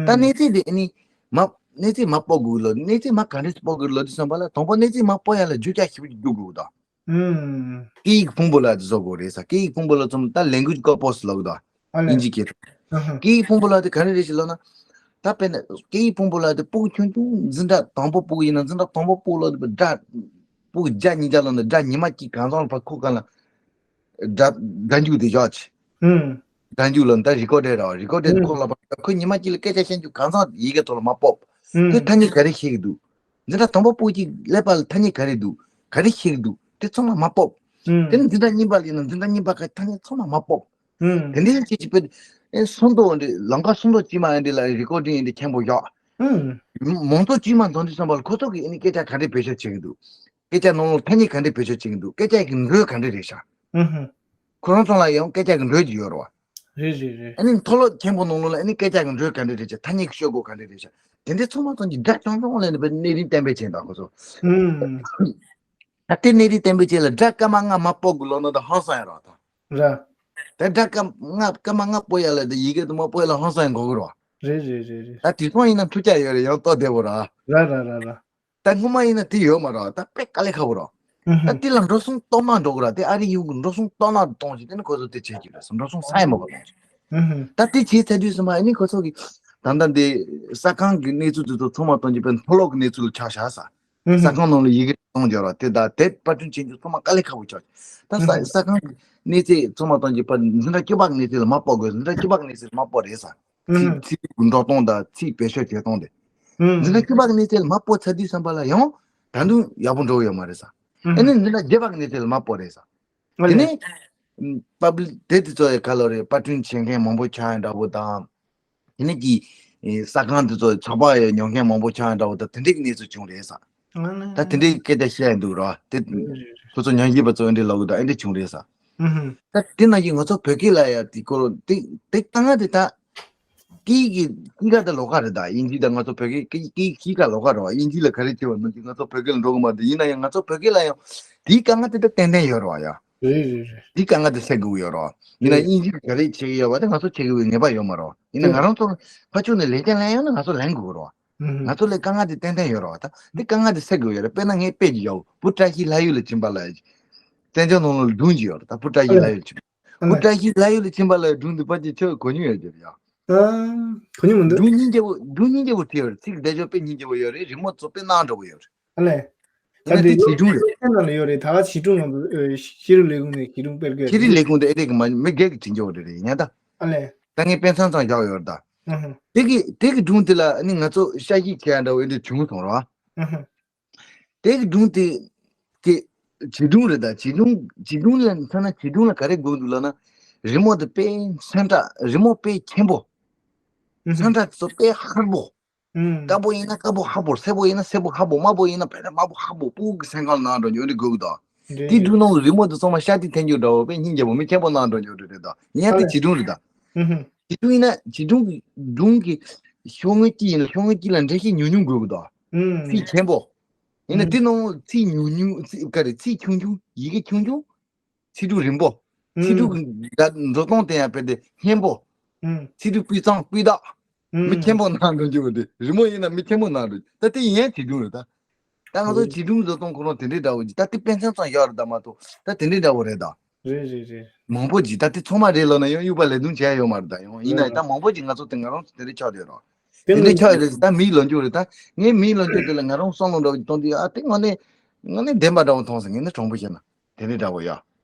ད་གནས་ཚད་དེ་ཨ་ནི་མ་གནས་ཚད་མ་དཔོག་དགོས་ལ། གནས་ཚད་མ་ག་འདྲས་དཔོག་དགོས་ལ་དུས་ཙམ་པ་ལ་དང་པོ་གནས་ཚད་མ་དཔོག་ཡ་ལ་བརྗོད་བྱ་ཞིབ་ཏུ་རྒྱུག་དགོས་དང་། ཨུམ། སྐད་ཡིག་ཕུང་པོ་ལ་དེ་བཟོ་དགོས་རེད་ས། སྐད་ཡིག་ཕུང་པོ་ལ་ཙམ་ད་language corpus ལབ་གི་དང་། ཨ་ལས། དབྱིན་ཇི་སྐད། ཨ་ཧ། སྐད་ཡིག་ཕུང་པོ་ལ་དེ་ག་རེ་རེད་ཞེས་ལབ་ན། ད་དཔེར་ན་སྐད་ཡིག་ཕུང་པོ་ལ་དེ་ཕྲུ་གུ་ཆུང་ཆུང་འཛིན་གྲྭ་དང་པོ་ཕྲུ་གུ་ཡིན་ན་འཛིན་གྲྭ་དང་པོ་ཕྲུ་གུ་ལ་དེ་སྒྲ། ཕྲུ་གུ་བརྒྱ་ཉིས་བརྒྱ་ལ་ན་སྒྲ་ཉི་མ་གཅིག་གང་ཚང་ལ་ཕར་ཁུག་ག་ལ། སྒྲ་སྒྲ་འཇུག་དེ་བཞག་ཆེ། ཨུམ། སྒྲ་འཇུག་ལ་ད་རི་ཀོ་ཌེ་ར་བ། རི་ཀོ་ཌེ་ཁོ་ལ་བ་ཁོ་ཉི་མ་གཅིག་ལ་སྐད་ཆ་བཤད་རྒྱུ་གང་ཚང་ཡི་གེ་ཐོག་ལ་མ་སྤོབས། ཨུམ། ཁོས་ཐ་སྙད་ག་རེ་ཤེས་ཀྱི་འདུག་འཛིན་གྲྭ་དང་པོ་ཕྲུ་གུ་གཅིག་སླེབས་པ་ལ་ཐ་སྙད་ག་རེ་འདུག་ག་རེ་ཤེས་ཀྱི་འདུག་དེ་ཚང་མ་མ་སྤོབས། ཨུམ། དེ་ནི་འཛིན་གྲྭ་གཉིས་པ་ལ་ཡིན་ན་འཛིན་གྲྭ་གཉིས་པ་ག་ཐ་སྙད་ཚང་མ་མ་སྤོབས། ཨུམ། དེ་འདྲའི་ཅིག་ཅིག་དཔེ། ཨེ་སུམ་མདོ་འདི་ལམ་ཁ་སུམ་མདོ་དཀྱིལ་མ་ཨེ་འདི་ལ་རི་ཀོ་ཌིང་ཨེ་འདི་ཆེན་པོ་བཞག་ཨུམ། མང་ཚོགས་དཀྱིལ་མ་འཛོམས་དུས་ཙམ་པ་ལ་ཁོ་ཚོ་གིས་ཨེ་ནི་སྐད་ཆ་ག་འདྲས་བེད་སྤྱོད་བྱེད་ཀྱི་འདུག་སྐད་ཆ་ནང་ལོགས་ཐ་སྙད་ག་འདྲས་བེད་སྤྱོད་བྱེད་ཀྱི་འདུག་སྐད་ཆ་གི་འགྲོས་ག་འདྲས་རེད་ཤག་ཨུ་ཧུ། ཁོ་རང་ཚོ་ལ་ཡང་སྐད་ཆ་གི་འགྲོས་ཅིག་ཡོད་རེད་བ། རེད་རེད་རེད། ཨ་ནི་མཐོ་སློབ་ཆེན་པོ་ནང་ལོགས་ལ་ཨ་ནི་སྐད་ཆ་གི་འགྲོས་ག་འདྲས་རེད་ཤག་ཐ་སྙད་ཀྱི་ཤོག་གུ་ག་འདྲས་རེད་ཤག་དེ་འདྲས་ཚང་མ་ཚང་གི་སྒྲ་ཆུང་ཆུང་ལ་ནི་བས་གནས་རིམ་གཏན་འབེབས་བྱས་འདུག་ཁོ་ཚོ། ཨུམ། ད་དེ་གནས་རིམ་གཏན་འབེབས་བྱས་ལ་སྒྲ་སྐར་མ་ལྔ་མ་སྤོ་དགོས་ལབ་ན་ད་ཧང་སང་ཡ་རེད་བ་ད། ར། ད་སྒྲ་སྐར་མ་ལྔ་སྐར་མ་ལྔ་སྤོ་ཡ་ལ་ད་ཡི་གེ་དུ་མ་སྤོ་ཡ་ལ་ཧང་སང་ཡ་འགོར་གི་རེད་བ། རེད་རེད་རེད་རེད། ད་དུས་སང་ཡིན་ན་འཕྲུལ་ཆས་ཡོད་རེད། ཡང་ཏོག་བདེ་པོ་ར། ར་ར་ར་ར། ད་སྔོན་མ་ཡིན་ན་དེ་ཡོད་མ་རེད། ད་དཔེ་དཀའ་ལས་ཁག་པོ་རེད། ཨུ་ཧུ། ད་དེ་ལ་འགྲོ་སོང་གཏོང་ན་འགྲོ་གི་རེད། དེ་ཨ་རི་གཞུང་གིས་འགྲོ་སོང་གཏོང་ན་གཏོང་ཞིག་དེ་ནི་ཁོ་ཚོ་དེ་བྱེད་ཀྱི་རེད། འགྲོ་སོང་ས་ཡ་མ་གོ་གཏོང་ཞིག་ཨུ་ཧུ། ད་དེ་བྱས་ཚར་དུས་ཙམ་པ་ཨ་ནི་ཁོ་ཚོ་གིས་ད་ལྟ་འདི་ས་ཁང་གི་གནས་ཚུལ་དེ་ཚོ་ཚང་མ་གཏོང་རྒྱུ་དཔེ་མཐོ་སློབ་ཀྱི་གནས་ཚུལ་ལ་ཆ་བཞག་ས། ཨུ་ཧུ། ས་ཁང་ནང་ལ་ཡི་གེ་གཏོང་རྒྱུ་རེད། དེ་ད་དེ་པར་སྐྲུན་བྱེད་རྒྱུ་ཚང་མ་དཀའ་ལས་ཁག་པོ་ཆགས། ད་ས་ཨུ་ཧུ། ས་ཁང་གི་གནས་ཚད་ཚང་མ་གཏོང་རྒྱུ་པར་འཛིན་གྲྭ་བཅུ་པ་གི་གནས་ཚད་ལ་མ་སྤོ་དགོས། འཛིན་གྲྭ་བཅུ་པ་གི་གནས་ཚད་ལ་མ་སྤོ་རེད་ས། ཚིག་ཨུམ། ཚིག་འགྲོ་སྟངས་དང་ཚིག་བེད་སྤྱོད་བྱེད་སྟངས་དེ། ཨུམ། འཛིན་གྲྭ་བཅུ་པ་གི་གནས་ཚད་ལ་མ་སྤོ་ཚར་དུས་ཙམ་པ་ལ་ཡང་ད་དུང་ཡག་པོ་འགྲོ་གི་ཡོད་མ་རེད་ས། ཨུམ། དེ་ནས་འཛིན་གྲྭ་བརྒྱད་པ་གི་གནས་ཚད་ལ་མ་སྤོ་རེད་ས། ཨ་དེ་ལས། ནས་པབ་ལིག་དེ་དེ་ཚོ་ཡི་ག་ལོ་རེད། པར་སྐྲུན་བྱེད་མཁན་མང་པོ་ཆགས་ཡ་འདྲ་པོ་དང་། དེ་ནས་ཀྱི་ས་ཁང་དེ་ཚོ་ཚགས་པར་ཡི་ཉོ་མཁན་མང་པོ་ཆགས་ཡ་འདྲ་པོ་དང་དེ་འདྲའི་གི་གནས་ཚུལ་བྱུང་རེད་ས། ཨ་ལས། ད་དེ་འདྲའི་སྐད་ཆ་བཤད་ཡ་འདུག་ར། དེ་རེད་རེད་རེད། ཁོ་ཚོ་ཉམས་ཞིབ་པ་ཚོ་འདི་ལབ་གི་འདུག་ཨེ་འདྲ་བྱུང་རེད་ས། ཨུ་ཧུ། ད་དེ་ནང་བཞིན་ང་ཚོ་བོད་སྐད་ལ་ཡ་དེ་སྐོར་དེ་དེ་ལྟ་ང་དེ་ད། སྐད་ཡིག་གི་སྐྱེས་སྐར་དང་ལོ་ཁ་རེད་ད། དབྱིན་ཇི་དང་ང་ཚོ་བོད་སྐད་སྐད་ཡིག་སྐྱེས་སྐར་ལོ་ཁ་རེད་བ། དབྱིན་ཇི་ལ་ག་རེ་བྱེད་པ་ནང་བཞིན་ང་ཚོ་བོད་སྐད་ལ་འགྲོ་གི་མ་རེད། ཡིན་ན་ཡང་ང་ཚོ་བོད་སྐད་ལ་ཡང་དེའི་དཀའ་ངལ་དེ་འདྲ་ཏན་ཏན་ཡོད་རེད་བ་ཡ། རེད་རེད་རེད། དེའི་དཀའ་ངལ་དེ་སེལ་དགོས་ཀྱི་ཡོད་རེད་བ། ཡིན་ན་རེད། དབྱིན་ཇི་ག་རེ་བྱེད་ཀྱི་ཡོད་པ་དེ་ང་ཚོ་བྱེད་དགོས་པའི་ངེས་པ་ཡོད་མ་རེད་བ། ཡིན་ན་ང་རང་ཚོ་ཕར་ཕྱོགས་ནས་ལེགས་ཆ་ལེན་ཡོང་ན་ང་ཚོ་ལེན་དགོས་རེད་བ། ང་ཚོ་ལ་དཀའ་ངལ་དེ་ཏན་ཏན་ཡོད་རེད་བ། ད་འདི་དཀའ་ངལ་དེ་སེལ་དགོས་ཡོད་རེད། དཔེར་ན་ངས་དཔེ་ཅིག་ཡོད། བུ་བཀྲ་ཤིས་ལྷ་ཡུལ་ལ་ཕྱིན་པ་ལ། བཙན་བྱོལ་ནང་ལ་སྒྲུང་ཅིག་ཡོད་རེད། ད་བུ་བཀྲ་ཤིས་ལྷ་ཡུལ་ལ་ཕྱིན་པ། བུ་བཀྲ་ཤིས་ལྷ་ཡུལ་ལ་ཕྱིན་པ་ལ་སྒྲུང་འདི་ཕལ་ཆེར་ཁྱོད་གོ་མྱོང་ཡོད་ཀྱི་རེད་ཡ། ཨ། གོ་མྱོང་མི་འདུག་སྒྲུང་སྙིང་རྗེ་པོ། སྒྲུང་སྙིང་རྗེ་པོ་བྲིས་ཡོད་རེད། ཚིག་བདེ་ཆོག་དཔེ་སྙིང་རྗེ་པོ་ཡོད་རེད། རི་མོ་ཚོ་དཔེ་སྣང་འདྲ་པོ་ཡོད་རེད། ཨ་ལས། ཡིན་ད་ན་འདི་དེ་བྱིས་སྒྲུང་རེད། ནང་ལ་ཡོད་རེད། ད་ག་བྱིས་སྒྲུང་ནང་དུ་ཨ་ཤེས་རིག་ལས་ཁུངས་ནས་བྱིས་སྒྲུང་སྤེལ་དགོས་ཤེས་རིག་རེད། ལས་ཁུངས་དེ་ཨེ་རེད་གི་མ་མི་སྒེར་གྱི་བྱིན་རྒྱུ་རེད་རེད་ཡིན་ད། ཨ་ལས། ད་ངས་དཔེ་མཚོན་ཙམ་བཞག་ཡོད་རེད་ད། ཨ་ཧ། དེ་གི་དེ་གི་སྒྲུང་དེ་ལ་ཨ་ནི་ང་ཚོ་ཤ་ཞིག་ཁྱེད་འདྲ་བོ་ཨེ་འདྲ་བྱུང་སོང་ར། ཨ་ཧ། དེ་གི་སྒྲུང་དེ་གི་བྱིས་སྒྲུང་རེད་ད། བྱིས་སྒྲུང་བྱིས་སྒྲུང་ལ་མཚོན་ན་བྱིས་སྒྲུང་ལ་ག་རེ་དགོས་འདུག་ལབ་ན། རི་མོ་དེ་དཔེ་སེམས་ཁྲལ། རི་མོ་དཔེ་ཆེན་པོ། ཨ་ཧ། སེམས་ཁྲལ་ཚོ་དཔེ་ཧར་པོ། ཨུམ། དཀར་པོ་ཡིན་ན་དཀར་པོ་ཧར་པོ། སེར་པོ་ཡིན་ན་སེར་པོ་ཧར་པོ། དམར་པོ་ཡིན་ན་དཔེ་དམར་པོ་ཧར་པོ། སྤུ་གུ་གི་སེམས་ཁམས་ནང་འགྲོ་རྒྱུ་འདི་དགོས་ཀྱི་འདུག་རེད་དེའི་རེད། སྒྲུང་ནང་གི་རི་མོ་དེ་ཚང་མ་ཤ་དེ་འཐེན་རྒྱུ་འདྲ་བོ་དཔེ་སྙིང་རྗེ་པོ་མི་ཁྱད་པར་ནང་འགྲོ་རྒྱུ་འདྲ་རེད་ད། ཡིན་ཡང་ཨ་དེ་ལས། བྱིས་སྒྲུང་རེད་ད། ཨུ་ཧུ། བྱིས་སྒྲུང་ཡིན་ན་བྱིས་སྒྲུང་གི་སྒྲུང་གི་ཤོག་ངོས་གཅིག་ཡིན་ན་ཤོག་ངོས་གཅིག་ལ་འགྲེལ་བཤད་ཉུང་ཉུང་དགོས་ཀྱི་འདུག་ཨུམ། ཚིག་ཆེན་པོ། ཡིན་ན་ཨུམ། དེ་ནང་ཚིག་ཉུང་ཉུང་ཚིག་ག་རེ་ཚིག་ཆུང་ཆུང་ཡི་གེ་ཆུང་ཆུང་། ཚིག་གྲུབ་རིང་པོ། ཚིག་གྲུབ་ཀྱི་འགྲོ་སྟངས་དེ་ཡང་དཔེ་དེ་སྙན་པོ། ཚིག་གྲུབ་སྤུས་གཙང་སྤུས་དག་མི་ཁྱད་པར་ནང་འགྲོ་རྒྱུ་དེ། རི་མོ་ཡིན་ན་མི་ཁྱད་པར་ནང་འགྲོ་རྒྱུ་ད་དེ་ཡིན་ཡང་བྱིས་སྒྲུང་རེད་ད། ད་ང་ཚོ་བྱིས་སྒྲུང་བཟོ་སྟངས་ཁོ་རང་དེ་འདྲའི་འདྲ་བོ་ཅིག་ད་དེ་དཔེ་མཚོན་ཙམ་བཞག་རེད་ད་མ་གཏོགས་ད་དེ་འདྲའི་འདྲ་བོ་རེད་ད། རེད་རེད་རེད། མང་པོ་ཅིག་ད་དེ་ཚང་མ་རེད་ལབ་ན་ཡང་དབྱུག་པ་ལས་དོན་བྱས་ཡོད་མ་རེད་ད། ཡང་ཡིན་ན་ད་མང་པོ་ཅིག་ང་ཚོ་དེ་ང་རང་ཚོ་དེ་འདྲའི་ཆགས་བསྡད་རོགས། དེ་དེ་འདྲའི་ཆགས་ཡོད་རེད་ད། མིའི་ལོ་རྒྱུས་རེད་ད། ངའི་མིའི་ལོ་རྒྱུས་དེ་ལ་ང་རང་བསམ་བློ་འདྲ་བོ་ཅིག་གཏོང་དུས་ཨ་དེ་དངོས་གནས་དངོས་གནས་བདེན་པ་འདྲ་བོ་མཐོང་སོང་། ངས་ནི་དྲང་པོ་བཤད་ན་དེ་འདྲའི་འདྲ་བོ་ཡ།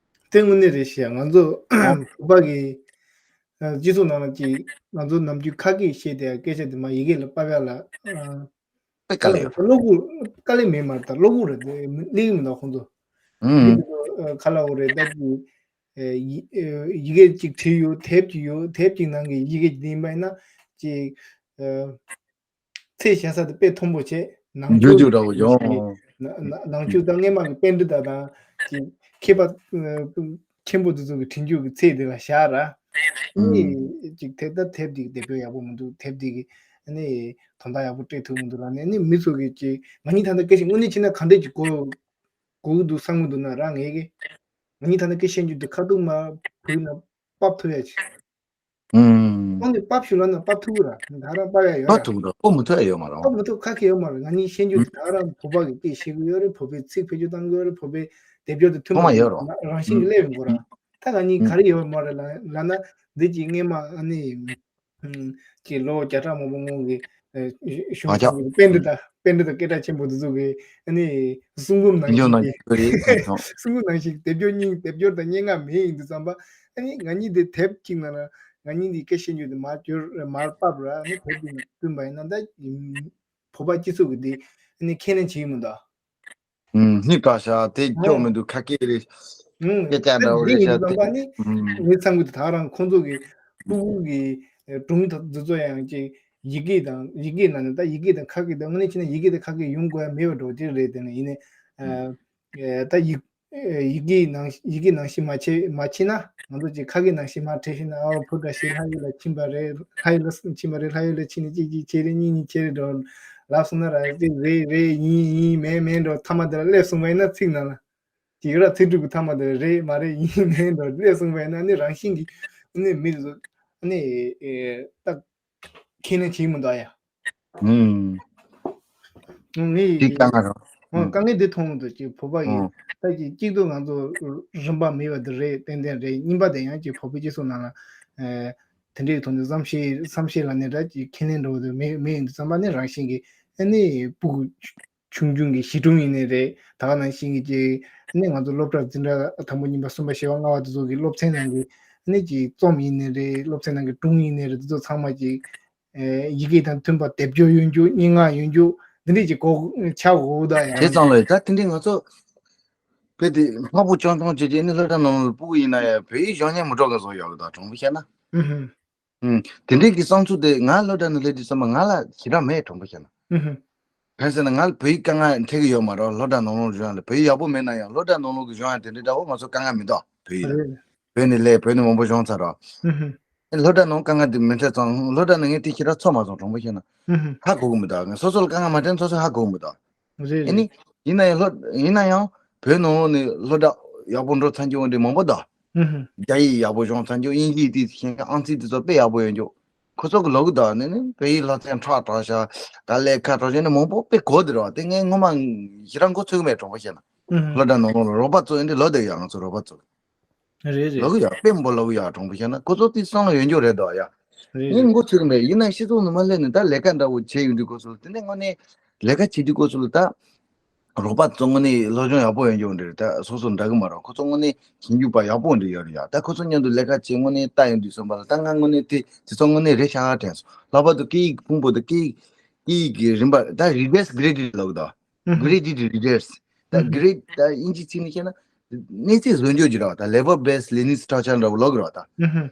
དེ་དངོས་གནས་རེད་ཤག་ང་ཚོ་ཨོ། བོད་པ་གི་ཨ་སྤྱི་ཚོགས་ནང་ལ་ཅིག་ང་ཚོ་ནམ་རྒྱུན་ཁ་སྐད་བཤད་དེ་སྐད་ཆ་དེ་མ་ཡི་གེ་ལ་ཕབ་ཡག་ལ་ཨ་དཔེ་དཀའ་ལས་ཡོད་རེད། གློག་སྒུག་དཀའ་ལས་མེད་མ་རེད་ད། གློག་སྒུག་རེད་དེ་སླེབས་ཀྱི་མི་འདུག་ཁོང་ཚོ། ཨུམ། ཁ་ལག་འོ་རེད་ད་ཅིག་ཨེ་ཡི་ཨེ་ཡི་གེ་གཅིག་བྲིས་ཡོད། དེབ་ཅིག་ཡོད། དེབ་ཅིག་ནང་གི་ཡི་གེ་འདི་ཡིན་པ་ཡིན་ན་ཅིག་ཨེ་ཚད་གཞལ་ས་དེ་དཔེ་མཐོན་པོ་བྱས། ནང་འགྱུར་ཆོས་འགྱུར་འདྲ་བོ་ཡོང་། ནང་ནང་ཆོས་དང་སྔས་མ་གི་པཎྜི་ཏ་དང་ཅིག་མཁས་པ་ཨེ་ཆེན་པོ་དེ་ཚོ་གི་བྲིས་འགྱུར་གི་ཚད་དེ་ལ་བཞག་ར། ཨུམ། ནི་ཅིག་དེབ་ད་དེབ་འདི་སྡེབ་སྦྱོར་ཡག་པོ་མི་འདུག་དེབ་འདི་གི་ནི་དོན་དག་ཡག་པོ་སྤྲད་ཐུབ་མི་འདུག་ལབ་ནས་ནི་མི་ཚོ་གི་ཅིག་ང་གཉིས་ད་ལྟ་སྐད་ཆ་དངོས་གནས་བྱས་ན་ག་འདྲས་ཅིག་གོ་གོ་གི་འདུག་བསམ་གི་འདུག་ན་ར། ངས་གི་ང་གཉིས་ད་ལྟ་སྐད་བཤད་རྒྱུ་དེ་ཁ་ཐུག་མ་བུད་ན་ཕབ་ཐུབ་ཡ་ཅིག་ཨུམ། ཁོང་གིས་ཕབ་ཞུ་ལབ་ན་ཕབ་ཐུབ་གི་ར། ད་རང་ཕབ་ཡ་ཡོད་ཕབ་ར། ཐུབ་གི་ར། ཕབ་མི་ཐུབ་ཡ་ཡོད་མ་རེད། ཕབ་མི་ཐུབ་ཁ་ཁེ་ཡོད་མ་རེད། ང་གཉིས་ཤེས་རྒྱུ་དེ་ད་རང་བོད་པ་གི་སྐད་བཤད་གི་ཡོད་རེད། བོད་པའི་ཚིག་བེད་སྤྱོད་བཏང་གི་ཡོད་རེད། བོད་པའི་སྡེབ་སྦྱོར་དེ་མཐུན་པ་ཡོད་ར། རང་བཞིན་གི་སླེབས་ཡོང་གི་ར། ད་ང་གཉིས་ག་རེ་ཡོད་མ་རེད་ལབ་ལབ་ན་འདི་ཅིག་སྔས་མ་ཨ་ནི་ཅིག་ལོ་བརྒྱ་ཕྲག་མང་པོ་སྔོན་གྱི་ཨ་གཞུང་བ་ཆགས་ཚང་གི་པཎྜི་ཏ་པཎྜི་ཏ་སྐད་གྲགས་ཆེན་པོ་དེ་ཚོ་གི་ཨ་ནི་གསུང་འབུམ་ནང་བཞིན་གྱི་གསུང་འབུམ་ནང་བཞིན་སྡེབ་སྦྱོར་སྙིང་སྡེབ་སྦྱོར་དང་སྙན་ངག་མེད་ཡིན་དུས་ཙམ་པ། ཨ་ནི་ང་གཉིས་དེ་དེབ་གཅིག་ནང་ལ་ང་གཉིས་འདི་སྐད་བཤད་རྒྱུ་དེ་མར་བསྒྱུར་མར་ཕབ་ར། ཨ་ནི་དེབ་འདི་ནང་བསྐྲུན་པ་ཡིན་ན་ད་བོད་པ་སྤྱི་ཚོགས་ཀྱི་དེ་ཨ་ནི་ཁས་ལེན་བྱེད་ཀྱི་མི་འདུག་ཨ། ཨུམ། སྙིང་བྲག་ཤག་དེ་སྐྱོ་ཨོ། མི་འདུག་ཁ་སྐད་རེད། ཨུམ། སྐད་ཆ་ད་འདྲ་བོ་འདི་རེད་ཡིན་ཤག་དུས་ཙམ་དེ། པ་ནི་ཨུམ། ངའི་བསམ་གི་འདུག་ད་རང་ཁོང་ཚོ་གི་ཕྲུ་གུ་གི་སྒྲུང་དང་འདི་ཚོ་ཡང་ཅིག་ཡི་གེ་དང་ཡི་གེ་ནང་ནས་ད་ཡི་གེ་དང་ཁ་སྐད་དང་དངོས་གནས་བྱས་ན་ཡི་གེ་དང་ཁ་སྐད་ཡོང་དགོས་ཡ་མེད་པ་འདྲ་བོ་ཅིག་རེད། དེ་ནས་ཡིན་ནའི་ཨ་ཨ་ད་ཡིག་ཡི་གེ་ནང་ཡི་གེ་ནང་བཞིན་མ་བྱེད་མ་བྱེད་ན་ང་ཚོ་ཅིག་ཁ་སྐད་ནང་བཞིན་མར་བྲིས་ཤེས་ན། ཨ་བུ་བཀྲ་ཤིས་ལྷ་ཡུལ་ལ་ཕྱིན་པ་རེད། ལྷ་ཡུལ་ལ་ཕྱིན་པ་རེད། ལྷ་ཡུལ་ལ་ཕྱིན་ནས་གཅིག་གཅིག་བྱས་རེད། གཉིས་གཉིས་བྱས་རེད་འགྲོ་ལབ་སོང་ན་ར། དེ་རེད་རེད་ཡིན་ཡིན་མིན་མིན་འགྲོ་མཐའ་མ་དེ་ལ་སླེབས་སོང་བ་ཡིན་ན་ཚིག་ནང་ལ་ཅིག་ཡོད་ར། ཚིག་གྲུབ་ཀྱི་མཐའ་མ་དེ་ལ་རེད་མ་རེད་ཡིན་མིན་འགྲོ་སླེབས་སོང་བ་ཡིན་ན་ནི་རང་བཞིན་གྱིས་ནི་མི་དེ་ཚོ་ནི་ད། ཁས་ལེན་བྱེད་མི་འདུག་ཡ། ཨུམ། ངས་དེ་དཀའ་ངལ་རེད། ཨོ། ཨུམ། དཀའ་ངལ་འདི་མཐོང་གི་འདུག་ཅིག་བོད་པ་ཡིན་ཨོ། ད་ཅིག་གཅིག་ཏུ་ང་ཚོ་རིན་པ་མེད་པ་འདི་རེད། ཏན་ཏན་རེད། གཉིས་པ་དེ་ཡང་ཅིག་བོད་པའི་སྤྱི་ཚོགས་ནང་ལ་ཨེ་དེ་འདྲའི་ཐོག་ནས་བསམ་ཤེས་བསམ་ཤེས་ལ་ནི་ར་ཅིག་ཁས་ལེན་འགྲོ་བ་དེ་མེད་མེད་ཡིན་དུས་ཙམ་པ་ནི་རང་བཞིན་གྱིས་ཨ་ནི་སྤུ་གུ་ཆུང་ཆུང་གི་གཞིས་གྲོང་ཡིན་ནའི་རེད། ད་ག་ནང་བཞིན་གྱི་ཅིག་ཨ་ནི་ང་ཚོ་སློབ་གྲྭ་འཛིན་གྲྭ་དང་པོ་གཉིས་པ་གསུམ་པ་བཞི་པ་ལྔ་པ་དེ་ཚོ་གི་སློབ་ཚན་ནང་གི་ཨ་ནི་ཅིག་རྩོམ་ཡིན་ནའི་རེད། སློབ་ཚན་ནང་གི་སྒྲུང་ཡིན་ནའི་རེད། དེ་ཚོ་ཚང་མ་ཅིག་ཨེ་ཡི་གེ་དང་མཐུན་པ་སྡེབ་སྦྱོར་ཡོང་རྒྱུ། སྙན་ངག་ཡོང་རྒྱུ་འདི་འདྲས་ཅིག་གོ་ཆགས་དགོས་ད་ཡང་། བྱས་ཙང་ལ་ད་དེ་འདྲས་ང་ཚོ་དཔེ་དེ་སྔ་པོ་ཆུང་ཆུང་བྱས་རྗེས་ནི་སློབ་གྲྭ་ནང་ལ་སྤུ་གུ་ཡིན་ན་ཡང་བོད་ཡིག་སྦྱོང་མཁན་མི་འགྲོ་མཁན་བཟོ་ཡོད་ལ་ད་དྲང་པོ་བཤད་ན། ཨུ་ཧུ། ཨུ། དེ་འདྲས་ཀྱི་བསམ་ཚུལ་དེ་ང་སློབ་གྲྭ་ནང་སླེབས་དུས་ཙམ་པ་ང་ལ་ཞེ་དྲག་མེད། དྲང་པོ་བཤད་ན། ཨུ་ཧུ། གང་ཟེར་ན་ང་ལ་བོད་ཡིག་དཀའ་ངལ་འཕྲད་ཀྱི་ཡོད་མ་རེད། སློབ་གྲྭ་ནང་ལོགས་སྦྱོང་ཡ་ལ་བོད་ཡིག་ཡག་པོ་མེད་ན་ཡང་སློབ་གྲྭ་ནང་ལོགས་ཀྱི་སྦྱོང་ཡ་དེ་འདྲས་འདྲ་བོ་ང་ཚོ་དཀའ་ངལ་མི་འདུག་བོད་ཡིག་ལ། རེད། བོད་ནས་སླེབས་བོད་ནས་མང་པོ་སྦྱོང་ཚར་རོགས། ཨུ་ཧུ། སློབ་གྲྭ་ནང་དཀའ་ངལ་དེ་མི་འཕྲད་ཙང་སློབ་གྲྭ་ནང་ངས་དེ་ཞེ་དྲག་ཚོར་མ་སོང་། དྲང་པོ་བཤད་ན་ཧུམ་ཧུམ། ཧ་གོ་གི་མི་འདུག་ང་སོ་སོ་ལ་དཀའ་ངལ་མ་འཕྲད་ན་སོ་སོས་ཧ་གོ་གི་མི་འདུག་རེད་ཨ་རེད། ནི་ཡིན་ན་ཡང་སློབ་ཡིན་ན་ཡང་བོད་ནང་ལོགས་ནས་སློབ་གྲྭ་ཡག་པོ་འགྲོ་ཚར་རྒྱུ་འདི་མང་པོ་འདུག་ཧུམ་ཧུམ། རྒྱ་ཡིག་ཡག་པོ་སྦྱོང་ཚར་རྒྱུ། དབྱིན་ཇིའི་དེ་ཤེས་མཁན་ཨང་རྩིས་དེ་ཚོ་དཔེ་ཡག་པོ་ཡོད་རྒྱུ། ཁོ་ཚོ་གི་ལོག་གི་འདུག་ནི་ནི་བོད་ཡིག་སློབ་ཚན་ཁྲག་དྲག་ཤག་ད་ལས་ཁ་དྲག་ཤག་ནི་མང་པོ་དཔེ་གོ་དེ་རེད་བ། དེ་ངས་ངོ་མ་ཞེ་དྲག་མགོ་ཚོས་གི་མེད། དྲང་པོ་བཤད་ན་ཧུམ་ཧུམ། སློབ་གྲྭ་ནང་ལོགས་ལ་རོགས་པ་ཚོ་ཡིན་དེ་ལོག་བསྡད་ཡོད། ང་ཚོ་རོགས་པ་ཚོ་རེད་རེད། ལོག་གི་ཡོད། དཔེ་མང་པོ་ལོག་གི་ཡོད། དྲང་པོ་བཤད་ན་ཁོ་ཚོ་དེ་བསམ་བློ་ཡོད་རྒྱུ་རེད་འདུག་ཡ། རེད་ངས་རེད། མགོ་ཚོས་གི་མེད། ཡིན་ན་སྤྱི་ཚོགས་ནང་མ་སླེབས་ནས་ད་ལས་ཀ་འདྲ་བོ་བྱས་ཡོང་དུས་སྐབས་སུ་ལ་དེ་ནས་དངོས་གནས་ལས་ཀ་བྱེད་དུས་སྐབས་སུ་ལ་ད་རོགས་པ་ཚོ་དངོས་གནས་སློབ་སྦྱོང་ཡག་པོ་ཡོང་རྒྱུ་འདྲ་ད་སོ་སོ་འདྲ་གི་མ་རེད། ཁོ་ཚོ་དངོས་གནས་ཞིབ་འཇུག་པ་ཡག་པོ་འདྲ་ཡོད་རེད་ཡ། ད་ཁོ་ཚོ་མཉམ་དུ་ལས་ཀ་བྱེད་དངོས་གནས་ལྟ་ཡོང་དུས་ཙམ་པ་ལ་ད་ང་དངོས་གནས་དེ་དེ་ཚོ་དངོས་གནས་རེད་ཤག་དྲན་སོང་། ལྷག་པར་དུ་སྐད་ཡིག་ཕུང་པོ་དང་སྐད་ཡིག་སྐད་ཡིག་གི་རིམ་པ་ད་readers graded ལབ་གི་འདུག་ཧུམ་ཧུམ། graded readers། ད་ཧུམ་ཧུམ། grade ད་དབྱིན་ཇི་ཚིག་ནས་བཤད་ན་གནས་ཚད་བཟོ་འཇོག་གི་རེད་བ། ད་level based learning structure འདྲ་བོ་ལབ་གི་རེད་བ། ད་ཧུམ་ཧུམ།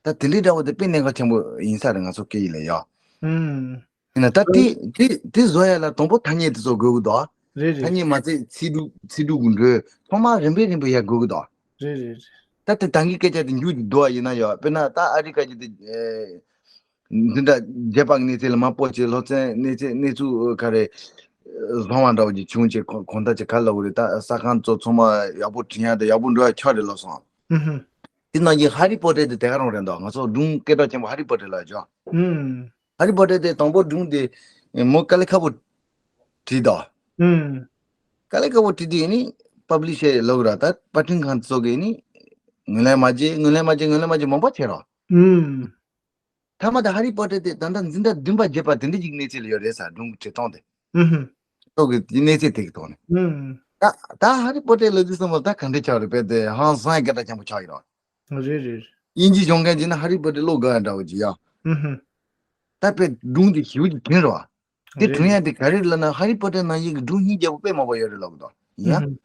ད་དེ་འདྲའི་འདྲ་བོ་དེ་དཔེ་གནད་འགག་ཆེན་པོ་ཡིན་ས་རེད་ང་ཚོ་སྐད་ཡིག་ལ་ཡ། ཧུམ། ཡིན་ན་ད་དེ་དེ་དེ་བཟོ་ཡ་ལ་དང་པོ་ཐ་སྙད་དེ་ཚོ་དགོས་གི་འདུག་རེད་ཐ་རེད། སྙད་མ་ཚད་ཚིག་འབྲུ་ཚིག་འབྲུ་གི་འགྲོས་ཚང་མ་རིམ་པས་རིམ་པས་ཡར་དགོས་གི་འདུག་རེད་རེད་རེད། ད་དེ་ད་གིན་སྐད་ཆ་དེ་མཇུག་ཏུ་བསྡུ་བ་ཡིན་ན་ཡ། དཔེར་ན་ད་ཨ་རི་ཁ་ཅིག་དེ་འདི་འདྲ་རྒྱལ་བ་གི་གནས་ཚད་ལ་མ་སྤོ་བྱས་སློབ་ཚན་གནས་ཚད་གནས་ཚུལ་ག་རེ་བཟང་བ་འདྲ་བོ་ཅིག་བྱུང་བྱས་གོ་གོང་ད་ཅིག་ག་ལབ་དགོས་རེད། ད་ས་ཁང་ཚོ་ཚང་མ་ཡག་པོ་བྲིས་ཡ་དེ་ཡག་པོ་འགྲོ་ཡ་ཆགས་རེད་ལབ་སོང་། ཧུམ་ཧུམ། དེ་ནང་བཞིན་ཧ་རི་པོ་ཏེ་དེ་དེ་ག་རང་རེད་འདུག་ང་ཚོ་སྒྲུང་སྐད་གྲགས་ཆེན་པོ་ཧ་རི་པོ་ཏེ་ལབ་ཡོད་ཀྱང་། ཧུམ། ཧ་རི་པོ་ཏེ་དེ་དང་པོ་སྒྲུང་དེ་མོ་དཀའ་ལས་ཁག་པོ་བྲིས་འདུག་ཧུམ། དཀའ་ལས་ཁག་པོ་བྲིས་དུས་ནི་པབ་ལི་ཤར་ལབ་ར་ད་པར་སྐྲུན་ཁང་ཚོ་གིས་ནི་ངོས་ལེན་མ་བྱེད་ངོས་ལེན་མ་བྱེད་ངོས་ལེན་མ་བྱེད་མང་པོ་བྱས་རོགས། ཧུམ། མཐའ་མ་དེ་ཧ་རི་པོ་ཏེ་དེ་ད་ལྟ་འཛིན་གྲྭ་བདུན་པ་བརྒྱད་པ་དེ་འདྲ་ཅིག་གནས་ཚུལ་ཡོད་རེད་ས། སྒྲུང་གི་བྲིས་སྟངས་དེ། ཧུམ་ཧུམ། ཐོག་གི་གནས་ཚུལ་དེ་གི་ཐོག་ནས། ཧུམ། ད་ད་ཧ་རི་པོ་ཏེ་ལབ་དུས་ཙམ་པ་ད་ག་འདྲ་ཆགས་རེད། དཔེ་དེ་ཧང་སང་སྐད་གྲགས་ཆེན་པོ་ཆགས་ཡོད་རེད། རེད་རེད། དབྱིན་ཇི་སྦྱོང་མཁན་ཅིག་ན་ཧ་རི་པོ་ཏེ་ཀློག་དགའ་འདྲ་བོ་ཅིག་ཡ། ཧུམ་ཧུམ། ད་དཔེ་སྒྲུང་དེ་ཞེ་པོ་ཅིག་དྲན་རོ། དེ་རེད་དྲན་ཡ་རེད། དེ་ག་རེ་ལབ་ན་ཧ་རི་པོ་ཏེ་ནང་བཞིན་གྱི་སྒྲུང་སྙིང་རྗེ་པོ་དཔེ་མང་པོ་ཡོད་རེད་ལབ་གི་འདུག་ཡིན་ཡ། ཧུམ་ཧུམ།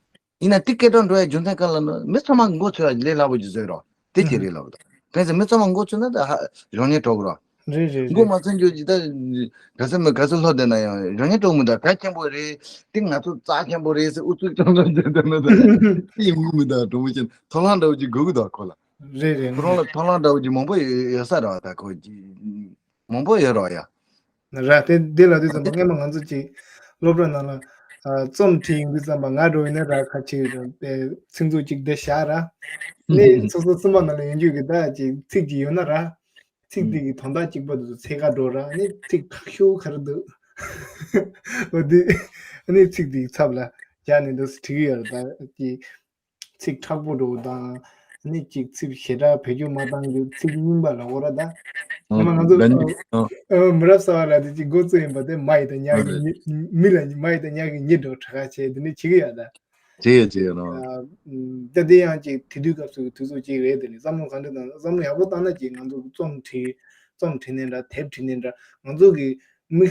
ཡིན་ན་དེ་སྐད་གྲགས་འགྲོ་ཡ་རྒྱུ་མཚན་གང་ལབ་ན་མི་ཚང་མ་མགོ་ཚོས་ཡ་ལས་སླ་པོ་ཅིག་བཟོས་རོ། དེ་ཅི་རེད་ལབ་གི་འདུག་དེ་ཚོ་མི་ཚང་མ་མགོ་ཚོས་ན་ད་ཧ་གཞོན་ཉེ་གྲོགས་རོ། རེད་རེད་མགོ་རེད། མ་ཚོས་རྒྱུ་ཅིག་ད་ག་ཚོད་མི་ག་ཚོད་ལྷོད་བསྡད་ན་ཡང་གཞོན་ཉེ་གྲོགས་མི་འདུག་གལ་ཆེན་པོ་རེད། དེ་ང་ཚོ་རྩ་ཆེན་པོ་རེད་ཟེར་ཨུ་ཚུགས་ཀྱང་ལ་བསྡད་བསྡད་ན་ད་དེ་ཡིན་དགོས་མི་འདུག་དྲང་པོ་བྱས་ན་ཐོབ་ལྷང་འདྲ་བོ་ཅིག་དགོས་གི་འདུག་ཁོ་ལ། རེད་རེད། ཁོ་རང་ལ་ཐོབ་ལྷང་འདྲ་བོ་ཅིག་མང་པོ་ཡོད་ཡོད་ས་རེད་བ། ད་ཁོ་ཅིག་མང་པོ་ཡོད་རེད་བ་ཡ། ར་དེ་འདི་ལ་དུས་ཙམ་པ་སྔས་མ་ང་ཚོ་ཅིག་སློབ་གྲྭ་ནང་ལ་ཨ་རྩོམ་བྲིས་ཡོང་དུས་ཙམ་པ་ང་འགྲོ་ཡིན་ན་ར་ཁ་ཆེ་ཡོད་དེ་ཚིག་མཛོད་ཅིག་དེ་བཞག་ར། ནི་སོ་སོ་སེམས་པ་ནང་ལ་ཡོང་རྒྱུ་གི་ད་ཅིག་ཚིག་ཅིག་ཡོད་ན་ར། ཚིག་དེ་གི་དོན་དག་གཅིག་པ་དེ་ཚོ་འཚོལ་ག་འགྲོ་ར། ནི་ཚིག་མཁྲེགས་ཤོས་ག་རེ་འདུག་འོ་དེ་ནི་ཚིག་དེ་གི་ཚབ་ལ་སྦྱར་ནས་འདུག་སེ་བྲིས་གི་ཡོད་ར། ད་ཅིག་ཚིག་མཁྲེགས་པོ་འདྲ་བོ་དང་། ནི་གཅིག་ཚིག་ཞེ་དྲག་བེད་སྤྱོད་མ་བཏང་རྒྱུ། ཚིག་རྙིང་པ་ལ་འོ་ར་ད། ཨ་ང་ཚོ་ཨ་མི་རབས་གསར་བ་ལ་དེ་གཅིག་མགོ་བཙུགས་ཡིན་པ་དེ་མ་ཡི་དང་ཉག་གི་གཉིད། མི་ལ་མ་ཡི་དང་ཉག་གི་གཉིད་འགྲོ་དྲག་ཆེ་དེ་འདྲ་བྱེད་ཀྱི་ཡོད་ད། བྱེད་ཡོད་བྱེད་ཡོད་ནོ། ད་དེ་ཡང་གཅིག་དེ་དུས་སྐབས་སུ་དུས་ཚོད་གཅིག་རེད། དེ་ནི་བསམ་བློ་ག་འདྲ་བཏང་ན་བསམ་བློ་ཡག་པོ་བཏང་ན་གཅིག་ང་ཚོ་རྩོམ་བྲིས་རྩོམ་བྲིས་ནས་འདྲ་དེབ་བྲིས་ནས་འདྲ་ང་ཚོ་གི་མི།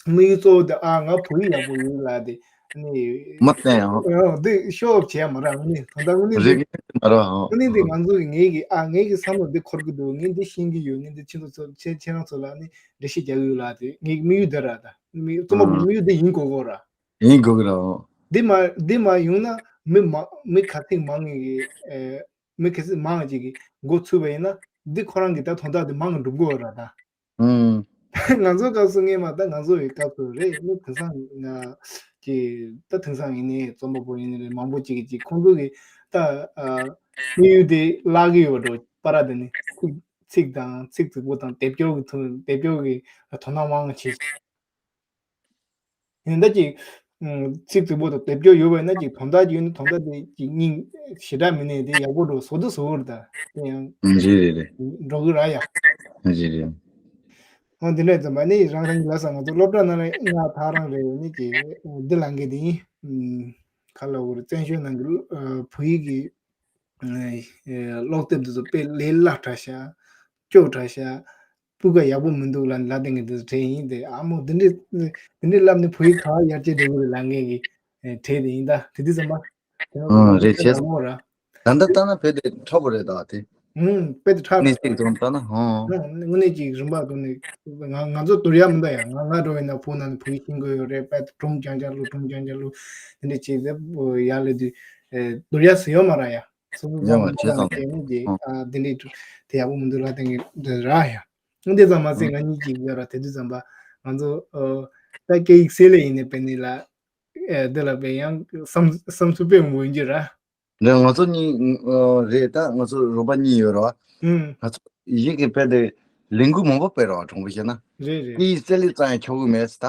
དམིགས་ཡུལ་གཙོ་བོ་དེ་ཨ་ང་བོད་ཡིག་ཡག་པོ་ཡོད་ལ་དེ་ནི་མ་བསྟན་ཡང་འདི་ཤོ་ཨོབ་བྱས་མ་ར། དངོས་གནས་དོན་དག་དངོས་གནས་རེ་འདི་གི་མ་ར་ཨང་དངོས་གནས་འདི་ང་ཚོ་གི་ངེད་ཀྱི་ཨ་ངེད་ཀྱི་བསམ་བློ་འདི་འཁོར་གི་འདུག་ངས་འདི་ཤེས་ཀྱི་ཡོད། ངས་འདི་ཁྱེད་ཚོ་ཚོ་ཁྱེད་ཁྱེད་རང་ཚོ་ལ་ནི་འགྲེལ་བཤད་རྒྱག་གི་ཡོད་ལ་དེ་ངེད་ཀྱི་དམིགས་ཡུལ་འདི་ར། ད་དམིགས་ཡུལ་རྩོམ་པ་པོའི་དམིགས་ཡུལ་འདི་ཡིན་དགོས་གོ་ར། ཡིན་དགོས་གི་ར་ཨང་། འདི་མ་འདི་མ་ཡོང་ན་མི་མ་མི་ག་ཚིག་མང་ངེད་ཀྱི་ཨེ་མི་ག་ཚིག་མང་ཅིག་གི་མགོ་ཚུད་པ་ཡིན་ན་འདི་ཁོ་རང་གི་ད་དོན་དག་འདི་མང་གི་འགྲུབ་གོ་ར་ད། ང་ཚོ་སྐབས་སུ་སྔས་མ་ད་ང་ཚོ་ཡི་སྐབས་སུ་རེད། ནི་དེང་སང་ང་ཀྱི་ད་དེང་སང་ཡིན་ནའི་རྩོམ་པ་པོ་ཡིན་ནའི་རེད། མང་པོ་ཅིག་གིས་ཅིག་ཁོང་ཚོ་གི་ད་དམིགས་ཡུལ་དེ་བརླག་གི་ཡོད་འགྲོ་པ་ར། དེ་ནི་ཚིག་ཚིག་དང་ཚིག་རྫིག་པོ་དང་དེབ་སྐྱོར་གི་དེབ་སྐྱོར་གི་དོ་སྣང་མང་བ་བྱེད། ཡིན་ད་ཅིག་ཚིག་རྫིག་པོ་དང་དེབ་སྐྱོར་ཡོད་པ་ཡིན་ན་ཅིག་དོན་དག་ཅིག་ཡོད་ན་དོན་དག་དེ་ཅིག་སྙིང་ཞེ་དྲག་མི་གནས་དེ་ཡག་པོ་འགྲོ་བཟོ་དུ་བཟོ་གི་རེད་ད། དེ་ཡང་རེད་རེད་རེད། འགྲོ་གི་ར་ཡ། རེད་རེད། ཨོ་འདི་འདྲ་ཙམ་པ་ནི་རང་རང་གི་ལ་ས་ང་ཚོ་སློབ་གྲྭ་ནང་ལ་ང་ཐག་རང་རེད་ནི་ཅིག་འདི་ལ་འགེལ་དེ་ཡིན། ཁ་ལ་འུར་བཙན་བྱོལ་ནང་གི་བོད་ཡིག་གི་ཀློག་དེབ་འདི་ཚོ་དཔེ་ལས་སླ་དྲགས་ཤག་སྐྱོ་དྲགས་ཤག་སྤུས་ཀ་ཡག་པོ་མི་འདུག་ལབ་ལབ་དེ་ངས་འདི་ཚོ་བྲིས་ཡིན་ཏེ། ཨ་མོ་འདི་འདྲས་འདི་འདྲས་ལབ་ནས་བོད་ཡིག་ག་བ་ཡར་རྒྱས་འགྲོ་གི་རེད་ལབ་ངས་གི་བྲིས་དེ་ཡིན་ད། དེ་དུས་ཙམ་པ་དེ་ནང་ཨང་རེད་བྱས་ཙང་། མོ་ར། ད་ལྟ་ལྟ་ན་བོད་དེ་ཁྲ་པོ་རེད་ད་དེ། ཧུང་དཔེ་དེ་ཁྲ་གནས་ཚིག་ཙམ་ལྟ་ན་ཧང་། དངོས་གནས་ཀྱི་རིམ་པ་དུ་ནས་ང་ང་ཚོ་དོར་ཡ་མི་འདུག་ཡ། ང་ང་འགྲོ་བའི་ན་བོད་ནང་ནས་བོད་ཡིག་ཤེས་དགོས་ཡོད་རེད། དཔེ་སྒྲུང་རྐྱང་རྐྱང་ཀློག་སྒྲུང་རྐྱང་རྐྱང་ཀློག་དེ་འདྲས་བྱས་ཏེ་ཡར་སླེབས་དུས་དོར་ཡ་ཟེར་ཡོད་མ་ར་ཡ། སོ་སོ་ཡོད་མ་ཚང་མ་བྱས་ཙང་ལ་བྱས་ནས་ཀྱི་ཨ་འདི་འདྲའི་དེ་ཡག་པོ་མི་འདུག་ལ་དེང་གི་འདི་ར་ཡ། འདི་ཙམ་མ་ཟད་ང་གཉིས་ཀྱི་ཡོད་ར་དེ་དུས་ཙམ་པ་ང་ཚོ་ཨོ་ད་སྐད་ཡིག་གསལ་ལེ་ཡིན་ནས་པེ་ནི་ལ་ཨེ་འདི་ལ་པེ་ཡང་བསམ་བསམ་ཚུལ་དཔེ་མང་པོ་ཡིན་གྱི་ར། འདི་ང་ཚོ་གཉིས་ཨོ་རེད་ད་ང་ཚོ་རོགས་པ་གཉིས་ཡོད་ར། ཨུམ། ང་ཚོ་ཡིག་གི་དཔེ་དེ་ལས་འགུལ་མང་པོ་སྤེལ་ར་གྲོང་པ་བཤད་ན། རེད་རེད། སྐད་ཡིག་གསལ་ལེ་ཙང་ཡང་ཆོག་གི་མེད་ད།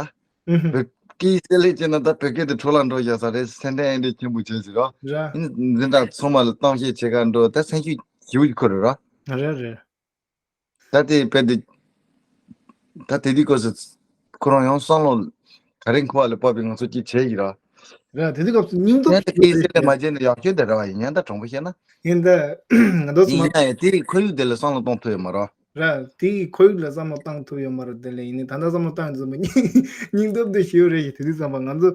ཨུམ། བོད་སྐད་ཡིག་གསལ་ལེ་བྱས་ན་ད་བོད་སྐད་དེ་འཕྲོ་བརླག་འགྲོ་བཞག་ས་རེད་སེམས་ཁྲལ་ཨེ་འདྲས་ཆེན་པོ་བྱས་ཟིག་ར། ར། ཨིན་འཛིན་གྲྭ་ཚང་མ་ལ་གཏམ་བཤད་བྱེད་གར་འགྲོ་ད་སེམས་ཤུགས་ཞེ་པོ་ཅིག་འཁོར་ར། རེད་རེད། ད་དེ་དཔེ་དེ། ད་དེ་དུས་སྐབས་སུ་ཁོ་རང་ཡང་བསམ་བློ་ག་རེ་འཁོར་བ་ལ་དཔག་པའི་ང་ཚོ་ཅིག་བྱས་ཡིན་ར། ར་དེ་དུས་སྐབས་སུ་སྙིང་སྟོབས་ཡང་དེ་ཡོད་སྐད་ཟེར་ལས་མ་རེད། བྱས་ནས་ཡག་ཤོས་དེ་ར་བ་ཡིན་ཡང་ད་གྲོང་པ་བཤད་ན། ཡིན་ད་ང་ཚོ་ཡིན་སོང་ན་ཡང་དེའི་ཁོར་ཡུག་དེ་ལ་བསམ་བློ་གཏོང་ཐུབ་ཡོད་མ་ར། ར་དེའི་ཁོར་ཡུག་ལ་བསམ་བློ་བཏང་ཐུབ་ཡོད་མ་ར་དེ་ལས་ཡིན་ནའི་ད་ལྟ་བསམ་བློ་བཏང་ཡོད་ཙམ་པ་སྙིང་སྙིང་སྟོབས་དེ་ཞེ་པོ་རེད་ཞེས་དེ་དུས་ཙམ་པ་ང་ཚོ་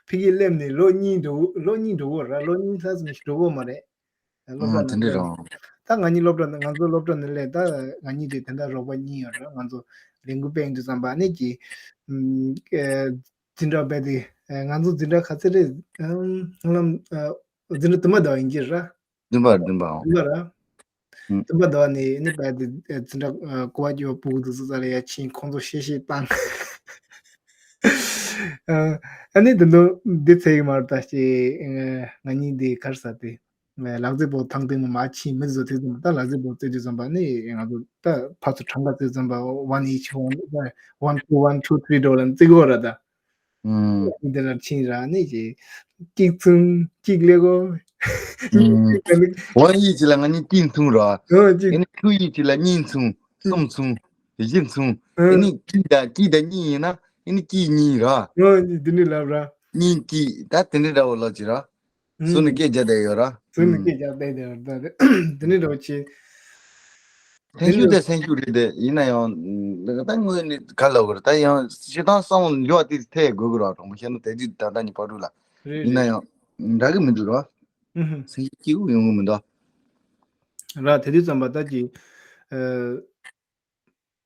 ཕ་གིར་སླེབས་ནས་ལོ་གཉིས་འགྲོ་ལོ་གཉིས་འགྲོ་གི་ར་ལོ་གཉིས་ལྷག་ཙམ་ཞིག་འགྲོ་གི་མ་རེད། སློབ་གྲྭ་ཨ་ནང་དེ་འདྲ་སླེབས། རང་། ད་ང་གཉིས་སློབ་གྲྭ་ནང་ང་ཚོ་སློབ་གྲྭ་ནང་སླེབས་ད་ང་གཉིས་དེ་དེ་འདྲ་རོགས་པ་གཉིས་ཡོད་རེད་ང་ཚོ་ལས་འགུལ་སྤེལ་དུས་ཙམ་པ་ནས་ཀྱི་འཛིན་གྲྭ་སྤེལ་དུས་ང་ཚོ་འཛིན་གྲྭ་ག་ཚོད་རེད། ཧ་ལམ་འཛིན་གྲྭ་བདུན་པ་དང་ཡིན་གྱི་ར། བདུན་པ་བདུན་པའོ། བདུན་པ་ར། ཨུམ། བདུན་པ་དང་ནས་ནི་སྤེལ་དུས་འཛིན་གྲྭ་ཀོ་བ་སྐྱོ་བ་སྤུ་གུ་དུ་སུ་ཙ་ལ་ཡ་ཕྱིན་ཁོང་ཚོ་ཤེས་ཤེས་བཏང་། ཨ་ནི་དེ་ནོ་འདི་ཚེ་གི་མར་ད་ཅི་ང་གཉིས་འདི་གར་ས་དེ། ལག་རྩེད་སྤོ་ཐང་སྟེང་ནས་མར་ཕྱིན་མི་ཚོ་དེ་ཙམ་ད་ལག་རྩེད་སྤོ་རྩེད་དུས་ཙམ་པ་ནི་ང་ཚོ་ད་ཕར་ཚུར་གྲངས་ཀ་རྩེད་ཙམ་པ་one each one one two one two three འགྲོ་ལ་རྩེད་གོ་ར་ད། ཨུམ། འདི་ལ་ཕྱིན་ར་ནི་ཅི་གཅིག་ཚུན་གཅིག་ལེ་གོ། ཨུམ། one each ལ་ང་གཉིས་གཅིག་མཚུངས་ར། ཨོ་གཅིག་ཨེ་ནི་two each ལ་གཉིས་མཚུངས་གསུམ་མཚུངས་བཞི་མཚུངས་ཨེ་ཨོ་ནི་གཅིག་དང་གཅིག་དང་གཉིས་ཡིན་ན་ཨེ་ནི་གཅིག་གཉིས་ར། ཨོ་འདི་འདི་ལབ་ར། གཉིས་གཅིག་ད་དེ་འདྲ་འདྲ་བོ་ལབ་ཅི་ར། སུ་ནི་སྐད་རྒྱག་བསྡད་ཡོད་ར། སུ་ནི་སྐད་རྒྱག་བསྡད་ཡོད་ར་ད་དེ་ནི་འདྲ་བོ་ཆེ། སེམས་ཤུགས་དེ་སེམས་ཤུགས་རེད་དེ་ཡིན་ན་ཡང་ད་དངོས་ནི་ག་ལབ་དགོས་རེད་ད་ཡང་སྤྱི་བཏང་བསམ་བློ་འགྱུར་བ་དེ་ཐེབས་དགོས་ཀྱི་ར་གྲོང་པ་བཤད་ན་དེ་དུས་ད་ལྟ་ནི་བར་དུ་ལ་རེད་ཡིན་ན་རེད། ཡང་འདྲ་གི་མི་འདུག་ར། ཨུ་ཧུ། སེམས་ཤུགས་སྐྱིད་པོ་ཡོང་གི་མི་འདུག་ར་དེ་དུས་ཙམ་པ་ད་ཀྱི།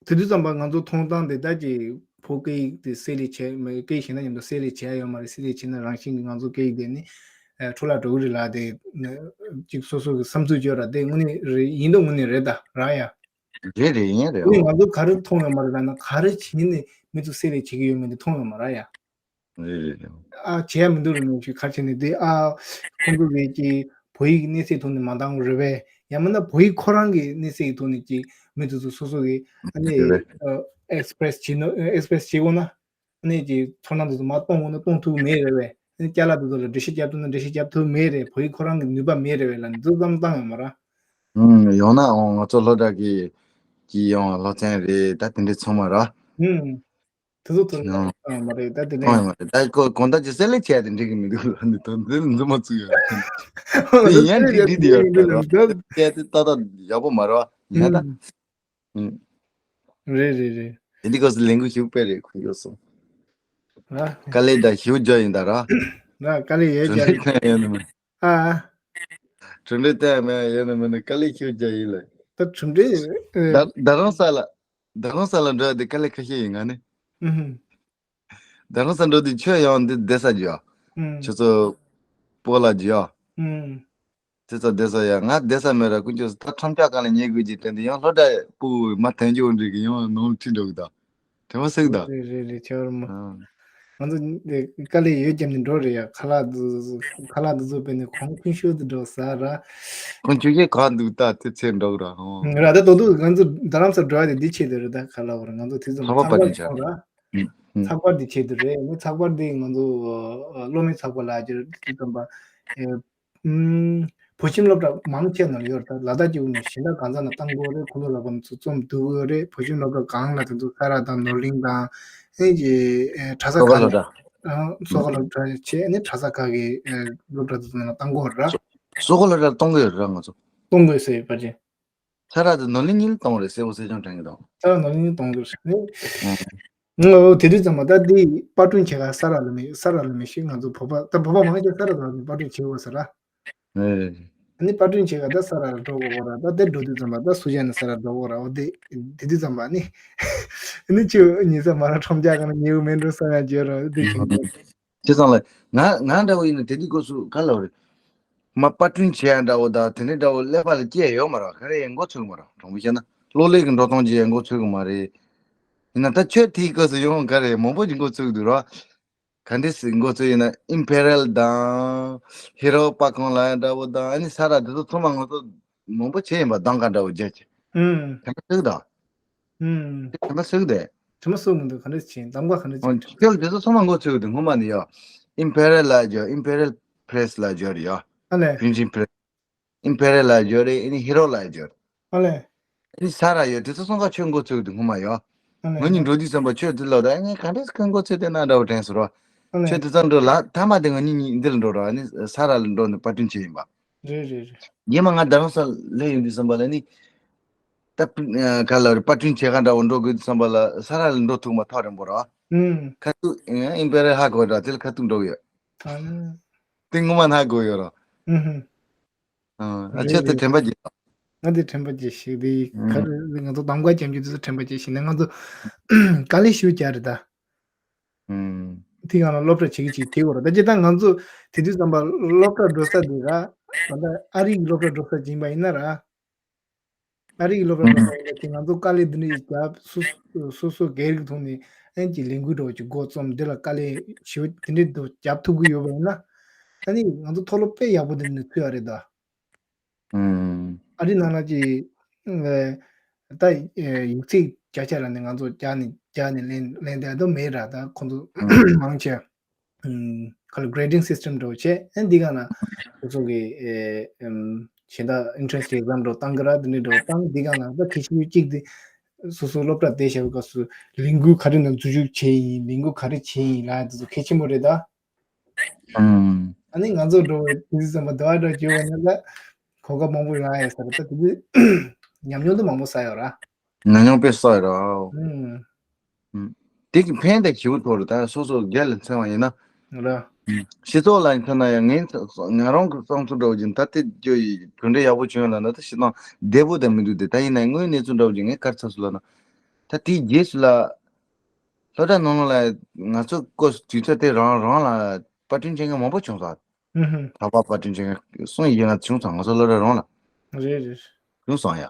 དེ་དུས་ཙམ་པ་ང་ཚོ་མཐོང་སྟངས་དེ་ད་ཀྱི་བོད་སྐད་ཡིག་དེ་གསལ་ལེ་བྱས་མ་སྐད་ཡིག་གཞན་དག་མཉམ་དུ་གསལ་ལེ་བྱས་ཡོད་མ་རེད། གསལ་ལེ་བྱས་ན་རང་བཞིན་གྱིས་ང་ཚོ་སྐད་ཡིག་དེ་ནི་འཕྲོ་བརླག་འགྲོ་གི་རེད་ལ་དེ་ཅིག་སོ་སོ་གི་བསམ་ཚུལ་བརྗོད་ར་དེ་དངོས་གནས་རེད་ཡིན་དང་དངོས་གནས་རེད་ད་ར་ཡ། རེད་རེད་ཡིན་རེད་དངོས་ཨོ། གནས་ང་ཚོ་ག་རེ་མཐོང་ཡོད་མ་རེད་ལ་ན་ག་རེ་བྱས་ནས་མི་ཚོ་གསལ་ལེ་བྱེད་ཀྱི་ཡོད་མེད་དེ་མཐོང་ཡོད་མ་ར་ཡ། རེད་རེད་རེད། ཨ་བྱས་མི་འདུག་རེད་མོ་ཞིག་ག་རེ་བྱས་ནས་དེ་ཨ་ཁོང་ཚོ་གིས་ཀྱི་བོད་ཡིག་གནས་ཚད་ཐོག་ནས་མ་འདང་རེད་པས་ཡང་མིན་ན་བོད་ཡིག་ཁོ་རང་གི་གནས་ཚད་ཀྱི་ཐོག་ནས་ཀྱི་མི་དེ་ཚོ་སོ་སོ་གི་ཨ་ནི་རེད་རེད། ཨེག་སི་པི་རེ་སི་བྱེད་ན་ཨེག་སི་པི་རེ་སི་བྱེད་དགོས་ན་ཨ་ནི་ཀྱི་ཚོར་སྣང་དེ་ཚོ་མ་གཏོང་དགོས་ན་གཏོང་ཐུབ་ཀྱི་མེད་རེད་པས་ཨ་ནི་ཅ་ལག་དེ་ཚོ་ལ་འགྲེལ་བཤད་རྒྱབ་ཐུབ་ན་འགྲེལ་བཤད་རྒྱབ་ཐུབ་མེད་རེད། བོད་ཡིག་ཁོ་རང་གི་ནུས་པ་མེད་རེད་པས་ལ་འདི་ཚོ་བསམ་བཏང་ཡོད་མ་ར། ཨུམ་ཡང་ན་ཨོ་ང་ཚོ་སློབ་གྲྭ་གི་ཀྱི་ཡང་སློབ་ཚན་རེད་ད་དེ་འདྲའི་ཚང་མ་ར། ཨུམ། དེ་ཚོ་ཚོར་ཡང་མ་རེད་ད་དེ་ནས། གང་ཡང་མ་རེད་ད་ཁོ་གང་ལྟར་གྱི་གསལ་ལེ་བྱས་ཏེ་འགྲིག་གི་མི་འདུག་ལ་ནི་དོན་དེ་འཛུལ་མ་བཅུག་ཡོད་ད་ཡིན་ཡང་འགྲིག་འགྲིག་དེ་ཡོད་ད་ར་བྱས་ཏེ་ཏག་ཏག་ཡག་པོ་མ་རེད་བ་ཡིན་ད། རེད་རེད་རེད། དེ་འདི་སྐབས་སུ་ལས་འགུལ་ཞིག་སྤེལ་རེད་ཁོ་ཡོད་སོང་། དཀའ་ལས་ད་ཞིག་རྒྱག་ཡིན་ད་ར། ར་དཀའ་ལས་ཡོད་རྒྱག་རེད། ཡོད་ནི་མ། ཨ། གྲུབ་འབྲས་ལྟ་ཡ་མེད་ཡ་ཡོད་ནི་མིན་ནི་དཀའ་ལས་ཞིག་རྒྱག་ཡིན་ལ། ད་གྲུབ་འབྲས། ད་ད་རང་ས་ལ། ད་རང་ས་ལ་འགྲོ་ཡ་དེ་དཀའ་ལས་ཁ་ཤས་ཡིན་ང་ནི། ཨུ་ཧུ། ད་རང་ས་འགྲོ་དུས་ཆོས་ཡང་འདི་བསྡད་ས་རྒྱུ་ཡ། ཨུ། ཁྱོད་ཚོ་སྤོ་ལགས་རྒྱུ་ཡ། ཨུ། དེ་ཚོ་བསྡད་ས་ཡ་ང་བསྡད་ས་མེད་ར་ཀུན་སྤྱོད་ད་ཁྲོམ་ཆག་གང་ལ་ཉལ་དགོས་ཀྱི་དྲན་དུ་ཡང་སློབ་གྲྭ་སྤོ་བོ་མ་ཐོན་རྒྱུ་འདྲི་གི་ཡང་ནང་ཁྲིད་འགྲོ་གི་ད། དེ་མ་སྲིད་ད། རེད་རེད་རེད་ཆོས་ར་མ། ཨ། ང་ཚོ་འདི་དཀའ་ལས་ཡོད་རྒྱབ་ནས་འགྲོ་རེད་ཡ་ཁ་ལག་འདི་ཁ་ལག་འདི་ཚོ་བས་ནས་གོང་ཁུན་ཤོར་དུ་འགྲོ་ས་ར། ཁོང་ཆོས་ཀྱི་ག་འདུག་ད་དེ་ཚེ་འགྲོ་གི་ར་ཧོ། ར་ད་དོ་དུ་ང་ཚོ་རྡ་རམ་ས་འགྲོ་ཡ་དེ་འདི་ཆེད་དུ་རེད་ད་ཁ་ལག་བར་ང་ཚོ་དེ་ཚོ་ཚགས་པར་པར་དེ་ཆགས་ར། ཚགས་པར་དེ་ཆེད་དུ་རེད་ནི་ཚགས་པར་དེ་ང་ཚོ་སློབ་མའི་ཚགས་པར་ལ་ཅིར་དེ་ཙམ་པ། ཨུམ། བོད་ཁྱིམ་སློབ་གྲྭ་མང་ཆེ་ནང་ཡོད་རེད་ད་ལ་དྭགས་ཀྱི་དབུས་ནས་གཞན་དག་གང་ས་ན་བཏང་དགོས་རེད་ཁོ་ལོ་ལ་བམ་ཚོ་རྩོམ་བསྡུ་དགོས་རེད་བོད་ཁྱིམ་སློབ་གྲྭ་གང་ལ་དེ་ཚོ་ས་ར་དང་ནོར་གླིང་དང་ཨེ་ཀྱི་ཨེ་གྲྭ་ས་སོག་ཁ་ཁག་སློབ་ནས་གྲྭ། ཨ་སོག་ཁ་སློབ་གྲྭ་བྱས་ནས་གྲྭ་ས་ཁག་གི་ཨེ་སློབ་གྲྭ་དེ་ཚོ་ནང་བཏང་དགོས་རེད་ར། སོག་ཁ་སློབ་གྲྭ་གཏོང་གི་ཡོད་རེད་ར་ང་ཚོ། གཏོང་དགོས་ཟེར་ཡོད་པ་ཅན། ས་ར་དང་ནོར་གླིང་གཉིས་ལ་གཏོང་རེད་གསལ་པོ་གསལ་རྐྱང་དྲན་གི་འདུག་ས་ར་ནོར་གླིང་གཏོང་དགོས་ཟེར་ནས། ཨོ། ཨོ་དེ་དུས་ཙམ་པ་ད་འདི་པར་སྐྲུན་བྱེད་ག་ས་ར་ལ་མི་ས་ར་ལ་མི་ཤེས་ང་ཚོ་བོད་པ་ད་བོད་པ་མང་ཆེ་ས་ར་ལ་པར་སྐྲུན་བྱེད་དགོས་ས་ར། ཨེ། ཨ་ནི་པར་སྐྲུན་བྱེད་ག་ད་ས་ར་ལ་འགྲོ་དགོས་ར་ད་དེ་འགྲོ་དུས་ཙམ་པ་ད་སུ་ཇ་ནི་ས་ར་འགྲོ་དགོས་ར་ཨོ་དེ་དེ་དུས་ཙམ་པ་ནི་ཨ་ནི་ཁྱོད་ཉི་ས་མ་ར་ཁྲོམ་རྒྱག་ག་ན་ཉེའུ་མེད་འགྲོ་ས་ཡ་བརྗོད་ར་དེ་བྱུང་གི་བྱས་ཙང་ལ་ང་ང་འདྲ་བོ་ཡིན་ན་དེ་དུས་སྐབས་སུ་ག་ལ་བ་རེད། མ་པར་སྐྲུན་བྱེད་ཡ་འདྲ་བོ་དང་དེ་འདྲའི་འདྲ་བོ་ཀླད་པ་ལ་སྐྱེ་ཡོད་མ་རེད། ག་རེ་ཡང་མགོ་ཚོས་གི་མ་རེད། དྲང་པོ་བཤད་ན་གློག་ཀླད་ཀྱི་འགྲོ་སྟངས་ཀྱི་ཡང་མགོ་ཚོས་གི་མ་རེད། ཡིན་ན་ད་ཁྱོད་དེའི་སྐབས་སུ་ཡོང་ག་རེ་མང་པོ་ཅིག་མགོ་ཚོས་གི་འདུག་ར། ག་འདྲས་སེ་མགོ་ཚོས་ཡིན་ན་ཨིམ་ཕེ་རལ་དང་ཧི་རོ་པ་ཁོང་ལ་ཡ་འདྲ་བོ་དང་ཨ་ནི་ས་ར་དེ་ཚོ་ཚང་མ་ང་ཚོ་མང་པོ་བྱས་ཡིན་པ། གདམ་ག་འདྲ་བོ་རྒྱག་གི། ཨུམ། དེ་འདྲ་ཚོས་གི་དང་། ཨུམ། དེ་འདྲ་ཚོས་གི་དེ། དེ་མ་སོ་མི་འདུག་ག་འདྲས་བྱས་གདམ་ག་ག་འདྲས་བྱས། ཁྱོད་དེ་ཚོ་ཚང་མ་མགོ་ཚོས་གི་འདུག་སྔོན་མ་ནས་ཡོད། ཨིམ་ཕེ་རལ་ལ་སྦྱོར། ཨིམ་ཕེ་རལ་པེ་རེ་སི་ལ་སྦྱོར་ཡོད། ཨ་ལས། ཕུན་ཆིང་པེ་རེ་སི། ཨིམ་ཕེ་རལ་ལ་སྦྱོར་རེད། ཨ་ནི་ཧི་རོ་ལ་སྦྱོར། ཨ་ལས། ཨ་ནི་ས་ར་ཡོད། དེ་ཚོ་ཚང་ཀ་ཁྱོད་མགོ་ཚོས་འདུག་སྔོན་མ་ཡོད། ཨ་ལས། ང་གཉིས་འགྲོ་དུས་ཙམ་པ་ཁྱོད་དེ་ལོ་ད་ངས་ག་འདྲས་ཁོའི་མགོ་ཚོས་དེ་ན་འདྲ་བོ་དྲན་སོང་ར། ཨ་ལས། ཁྱོད་དེ་ཚང་འགྲོ་ལ་མཐའ་མ་དེ་ང་གཉིས་གཉིས་འདི་ལ་འགྲོ་ར། ཨ་ནི་ས་ར་ལ་འགྲོ་ནས་པར་སྐྲུན་བྱས་ཡིན་པ། རེད་རེད་རེད། ཡིན་མ་ང་རྡ་རམ་ས་ལ་སླེབས་ཡོང་དུས་ཙམ་པ་ལ་ནི། ད་ག་ལ་རེད། པར་སྐྲུན་བྱེད་ག་འདྲ་བོ་འགྲོ་དགོས་དུས་ཙམ་པ་ལ་ས་ར་ལ་འགྲོ་ཐུབ་མ་ཐག་རིང་པོ་ར། ཨུམ། ཁ་ཐུག་ཨིམ་ཕེ་རལ་ཧ་གོ་ར། དེ་ལ་ཁ་ཐུག་འགྲོ་གི་ཡོད། ཨ་ལས། དེ་ངོ་མ་ཧ་གོ་ཡོད་ར། ཨུམ། ཨ་རེད་ཁྱོད་དེ་རེད། དྲན་པ་བརྗེད། ང་དེ་དྲན་པ་བརྗེད་ཤིག་དེ་ག་ཨུམ། རེ་ང་ཚོ་གདམ་ག་རྒྱབ་རྒྱུ་དེ་ཚོ་དྲན་པ་བརྗེད་ཤིག་ནས་ང་ཚོ་དཀའ་ལས་ཞེ་པོ་རྒྱག་རེད་ད། ཨུམ། དེ་གང་ལ་སློབ་གྲྭ་བྱེད་ཀྱི་བྱེད་ཀྱི་ཡོད་རེད་ད། ཅི་ད་ང་ཚོ་དེ་དུས་ཙམ་པ་སློབ་གྲྭ་འགྲོ་ས་དེ་ར། ད་ལྟ་ཨ་རི་གི་སློབ་གྲྭ་འགྲོ་ས་ཅིག་ཡིན་པ་ཡིན་ན་ར། ཨ་རི་གི་སློབ་གྲྭ་འགྲོ་ས་ཡིན་ན་ཅི་ང་ཚོ་དཀའ་ལས་འདི་འདྲ་ཞིག་རྒྱབ། སོ་སོ་སོ་སོ་སྒེར་གྱི་ཐོག་ནས་ཨེ་ཅིག་ལས་འགུལ་འདྲ་བོ་ཅིག་འགོ་རྩོམ། འདི་ལ་དཀའ་ལས་ཞེ་པོ་དེ་འདྲའི་འདུག་རྒྱབ་ཐུབ་ཀྱི་ཡོད་པ་ཡིན་ན། ཨ་ནི་ང་ཚོ་མཐོ་སློབ་དཔེ་ཡག་པོ་དེ་འདྲ་ཕུལ་ཡ་རེད་ད། ཨུམ། ཨ་རི་ནང་ལ་ཅིག་ཨེ། ད་ཨེ་ཡིག་ཚད་བརྒྱ་ཆ་ལ་ནི་ང་ཚོ་རྒྱག་ནས་རྒྱག་ནས་ལེན་ལེན་བསྡད་དོ་མེད་ར། ད་ཁོང་ཚོ་མང་ཆེ་ཨུམ། ག་ལ་grading system འདྲ་བོ་བྱས། ཨ་འདི་ག་ན་སོ་སོ་གི་ཨེ་ཨུམ་གཞན་དག་entrance exam འདྲ་བོ་བཏང་གི་ར། འདི་འདྲ་འདྲ་བོ་བཏང་། འདི་ག་ན་ད་གལ་ཆེན་པོ་གཅིག་དེ་སོ་སོ་སློབ་གྲྭ་བསྡད་བཞག་པའི་སྐབས་སུ་ལས་འགུལ་ག་རེ་ནང་འཛུལ་ཞུགས་བྱས་ཡིན། ལས་འགུལ་ག་རེ་བྱས་ཡིན་ལབ་ཡ་འདི་ཚོ་གལ་ཆེན་པོ་རེད་ད། ཨང་། ཨ་ནི་ང་ཚོ་འགྲོ་བའི་དུས་ཙམ་པ་དུ་བ་འགྲོ་བྱེད་པ་ན་ད་གོ་སྐབས་མང་པོ་རག་ཡོད་ས་རེད། ད་དེ་དུས་ཉམས་མྱོང་དུ་མང་པོ་བསགས་ཡོད་ར། ཉམས་མྱོང་དཔེ་བསགས་ཡོད་ར། ཨང་། ཨང་། དེ་གི་ཕན་དེ་ཞེ་པོ་ཐོགས་རེད། ད་སོ་སོ་སྒེར་ལ་མཚོན་པ་ཡིན་ན། ར། སྤྱི་ཚོགས་ལ་མཚོན་ན་ཡང་ངའི་ང་རང་གི་བསམ་ཚུལ་འདྲ་བོ་ཅིག་ད་དེ་བརྗོད་ཡི་གྲུབ་འབྲས་ཡག་པོ་བྱུང་ཡོད་ལ་ན་ད་སྤྱིར་བཏང་བདེ་པོ་དང་མི་འདུག་སྟེ། ད་ཡིན་ན་དངོས་གནས་ཚུལ་འདྲ་བོ་ཅིག་ངས་ག་རེ་ཚོར་སོང་ལབ་ན། ད་དེའི་རྗེས་སུ་ལ། སློབ་གྲྭ་ནང་ལོགས་ལ་ང་ཚོ་སྐོར་དུས་ཚོད་དེ་རང་རང་ལ་པར་སྐྲུན་བྱེད་མཁན་མང་པོ་བྱུང་སོང་། ཨུ་ཧུ། གྲྭ་པ་པར་སྐྲུན་བྱེད་མཁན་གསུམ་བཞི་ལྔ་བྱུང་སོང་ང་ཚོ་སློབ་གྲྭ་རང་ལ། རེད་རེད། བྱུང་སོང་ཡ།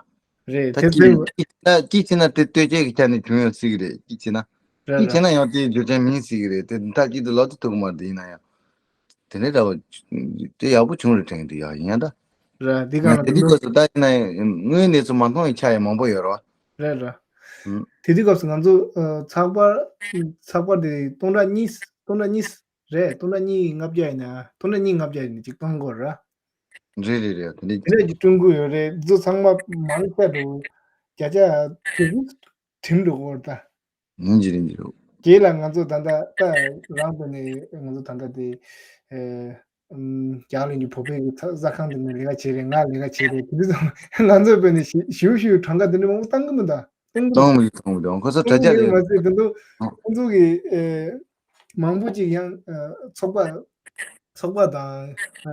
རེད་ད་དེ་གཅིག་ཚོད། གཅིག་བྱས་ན་གཅིག་བྱས་ན་དེ་ལྟོས་བཅས་ཀྱི་ཆ་ནས་བྱུང་ཡོད་སྲིད་ཀྱི་རེད། གཅིག་བྱས་ན། ར་གཅིག་ར། བྱས་ན་ཡང་དེའི་རྒྱུ་རྐྱེན་མིན་སྲིད་ཀྱི་རེད། དེ་མཐའ་གཅིག་ཏུ་ལབ་ཏུ་ཐུབ་ཀྱི་མ་རེད། དེ་ཡིན་ན་ཡང་། དེ་འདྲའི་འདྲ་བོ། དེ་ཡག་པོ་བྱུང་རེད་དྲན་གྱི་འདུག་ཡ། ཡིན་ཡང་ད། ར་འདི་ག་ང་ལ་དེ་དུས་དུ་སྐབས་སུ་ད་ཡིན་ན་ཡང་དངོས་གནས་སུ་མ་མཐོང་བའི་ཆ་ཡང་མང་པོ་ཡོད་རེད་བ། རེད་ར། ཨུམ། དེ་དུས་སྐབས་སུ་ང་ཚོ་ཨ་ཚགས་པར་ཚགས་པར་དེ་སྟོང་ཕྲག་གཉིས་སྟོང་ཕྲག་གཉིས་རེད། སྟོང་ཕྲག་གཉིས་ལྔ་བརྒྱ་ཡིན་ན་སྟོང་ཕྲག་གཉིས་ལྔ་བརྒྱ་ཡིན་ན་ཅིག་བཏང་དགོས་ར། རེད་རེད་རེད། དེ་འདྲ། དེ་འདྲ་ཅིག་སྤྲོད་དགོས་ཡོད་རེད། འཛོ་ཚང་མ་མང་ཆེ་འགྲོ་བརྒྱ་ཆ་དྲུག་ཅུ་ཐིམ་འགྲོ་གི་ཡོད་རེད་ད། ཡིན་གྱི་རེད་ཀྱི་རེད། རྗེས་ལ་ང་ཚོ་ད་ལྟ་ད་རང་བོད་ནས་ང་ཚོ་ད་ལྟ་དེ་ཨེ་ཨམ་རྒྱང་ལ་ཡོད་བོད་པའི་གི་ཚ་གཟའ་ཁང་དེ་ནས་ལས་ཀ་བྱེད་རེད། ང་ལས་ཀ་བྱེད་རེད། དེ་དུས་ཙམ་ང་ཚོ་བོད་ནས་ཞི་ཞུ་ཞུ་གྲངས་ཀ་དེ་འདྲ་མང་པོ་བཏང་གི་མི་འདུག་བཏང་གི་མི་འདུག་གཏོང་མི་འདུག་གཏོང་གི་མི་འདུག་ཁོ་ཚོ་གཏོང་དྲ་གི་རྒྱ་མེད་རེད། མ་ཟད་དེ་ཚོ་ཨ། ཁོ་ཚོ་གི་ཨེ་མང་པོ་ཅིག་ཡང་ཨ་ཚོགས་པ་ཚོགས་པ་དང་ཨ་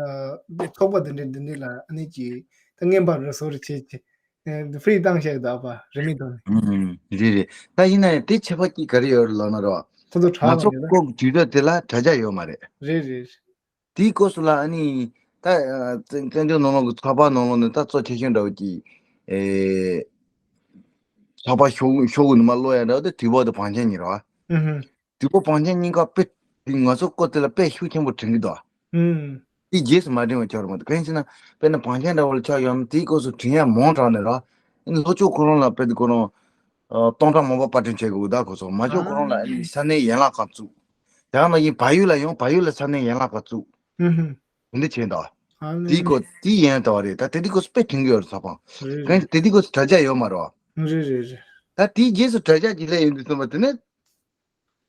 ཚོགས་པ་དེ་འདྲ་དེ་འདྲ་ལ་ཨ་ནི་ཅིག་ད་རྔན་པ་རེ་བཟོ་རེ་བྱེད་ཅིག་ཨེ་འདི་ཧྥི་རི་བཏང་བཞག་ཡོད་ད་པ་རིན་མེད་ཐོག་ནས། ཨུམ། རེད་རེད། ད་ཡིན་ན་ཡང་དེ་ཁྱད་པར་གྱི་ག་རེ་ཡོད་རེད་ལབ་ན་རོ། ཁོ་ཚོ་ང་ཚོ་ཁྲག་ལ་ཡོད་ན། ལྐོག་དུས་ཚོད་དེ་ལ་དྲ་རྒྱ་ཡོད་མ་རེད། རེད་རེད། དེའི་སྐབས་སུ་ལ་ཨ་ནི་ད་ཨ་བཙན་བཙན་བྱོལ་ནང་ལོགས་ཀྱི་ཚགས་པར་ནང་ལོགས་ནས་ད་གཙོ་ཆེ་ཤོས་འདྲ་བོ་ཅིག་ཨེ་ཚགས་པར་ཤོག་ཤོག་གུ་ནས་མར་ཀློག་ཡ་འདྲ་བོ་དེ་དུས་བབ་དང་བང་ཆེན་གཉིས་རེད་བ། ཨུ་ཧུ། དུས་བབ་བང་ཆེན་གཉིས་ཀ་དཔེ་དེ་ང་ཚོ་སྐོར་དེ་ལ་དཔེ་ཤུགས་ཆེན་པོ་དྲན་གྱི་འདུག་ཨུམ། དེ་རྗེས་སུ་མ་དྲན་པ་ཆགས་རེད་མ་གཏོགས། གང་ཡིན་ཟེར་ན་དཔེར་ན་བང་ཆེན་འདྲ་བོ་ལ་ཆགས་ཡོང་ན་དེའི་སྐབས་སུ་དྲན་ཡ་མང་དྲགས་ནས་ར། ཨ་ནི་ལྷོ་ཕྱོགས་ཁོ་རང་ལ་དཔེ་དེ་ཁོ་རང་ཨ་སྟོང་ཕྲག་མང་པོ་པར་སྐྲུན་བྱེད་དགོས་ད་ཁོ་ཚོ། མ་ཕྱོགས་ཁོ་རང་ལ་ཨ་ནི་ས་གནས་ཡན་ལག་ཁག་བཙུགས། དེ་ག་ནང་བཞིན་བལ་ཡུལ་ལ་ཡོང་བལ་ཡུལ་ལ་ས་གནས་ཡན་ལག་ཁག་བཙུགས། ཨུ་ཧུ། དེ་འདྲ་བྱས་འདུག་ཨ་ནི་དེའི་སྐོར་དེའི་ཡན་ལག་རེད། ད་དེ་དུས་སྐབས་སུ་དཔེ་དྲན་གྱི་ཡོད་རེད་ཚགས་པར། རེད་གང་ཡིན་རེད། དེ་དུས་སྐབས་སུ་དྲ་རྒྱ་ཡོད་མ་རེད་བ། རེད་རེད་རེད། ད་དེའི་རྗེས་སུ་དྲ་རྒྱ་ཅིག་སླེབས་ཡོང་དུས་ཙམ་པ་དེ་ནས།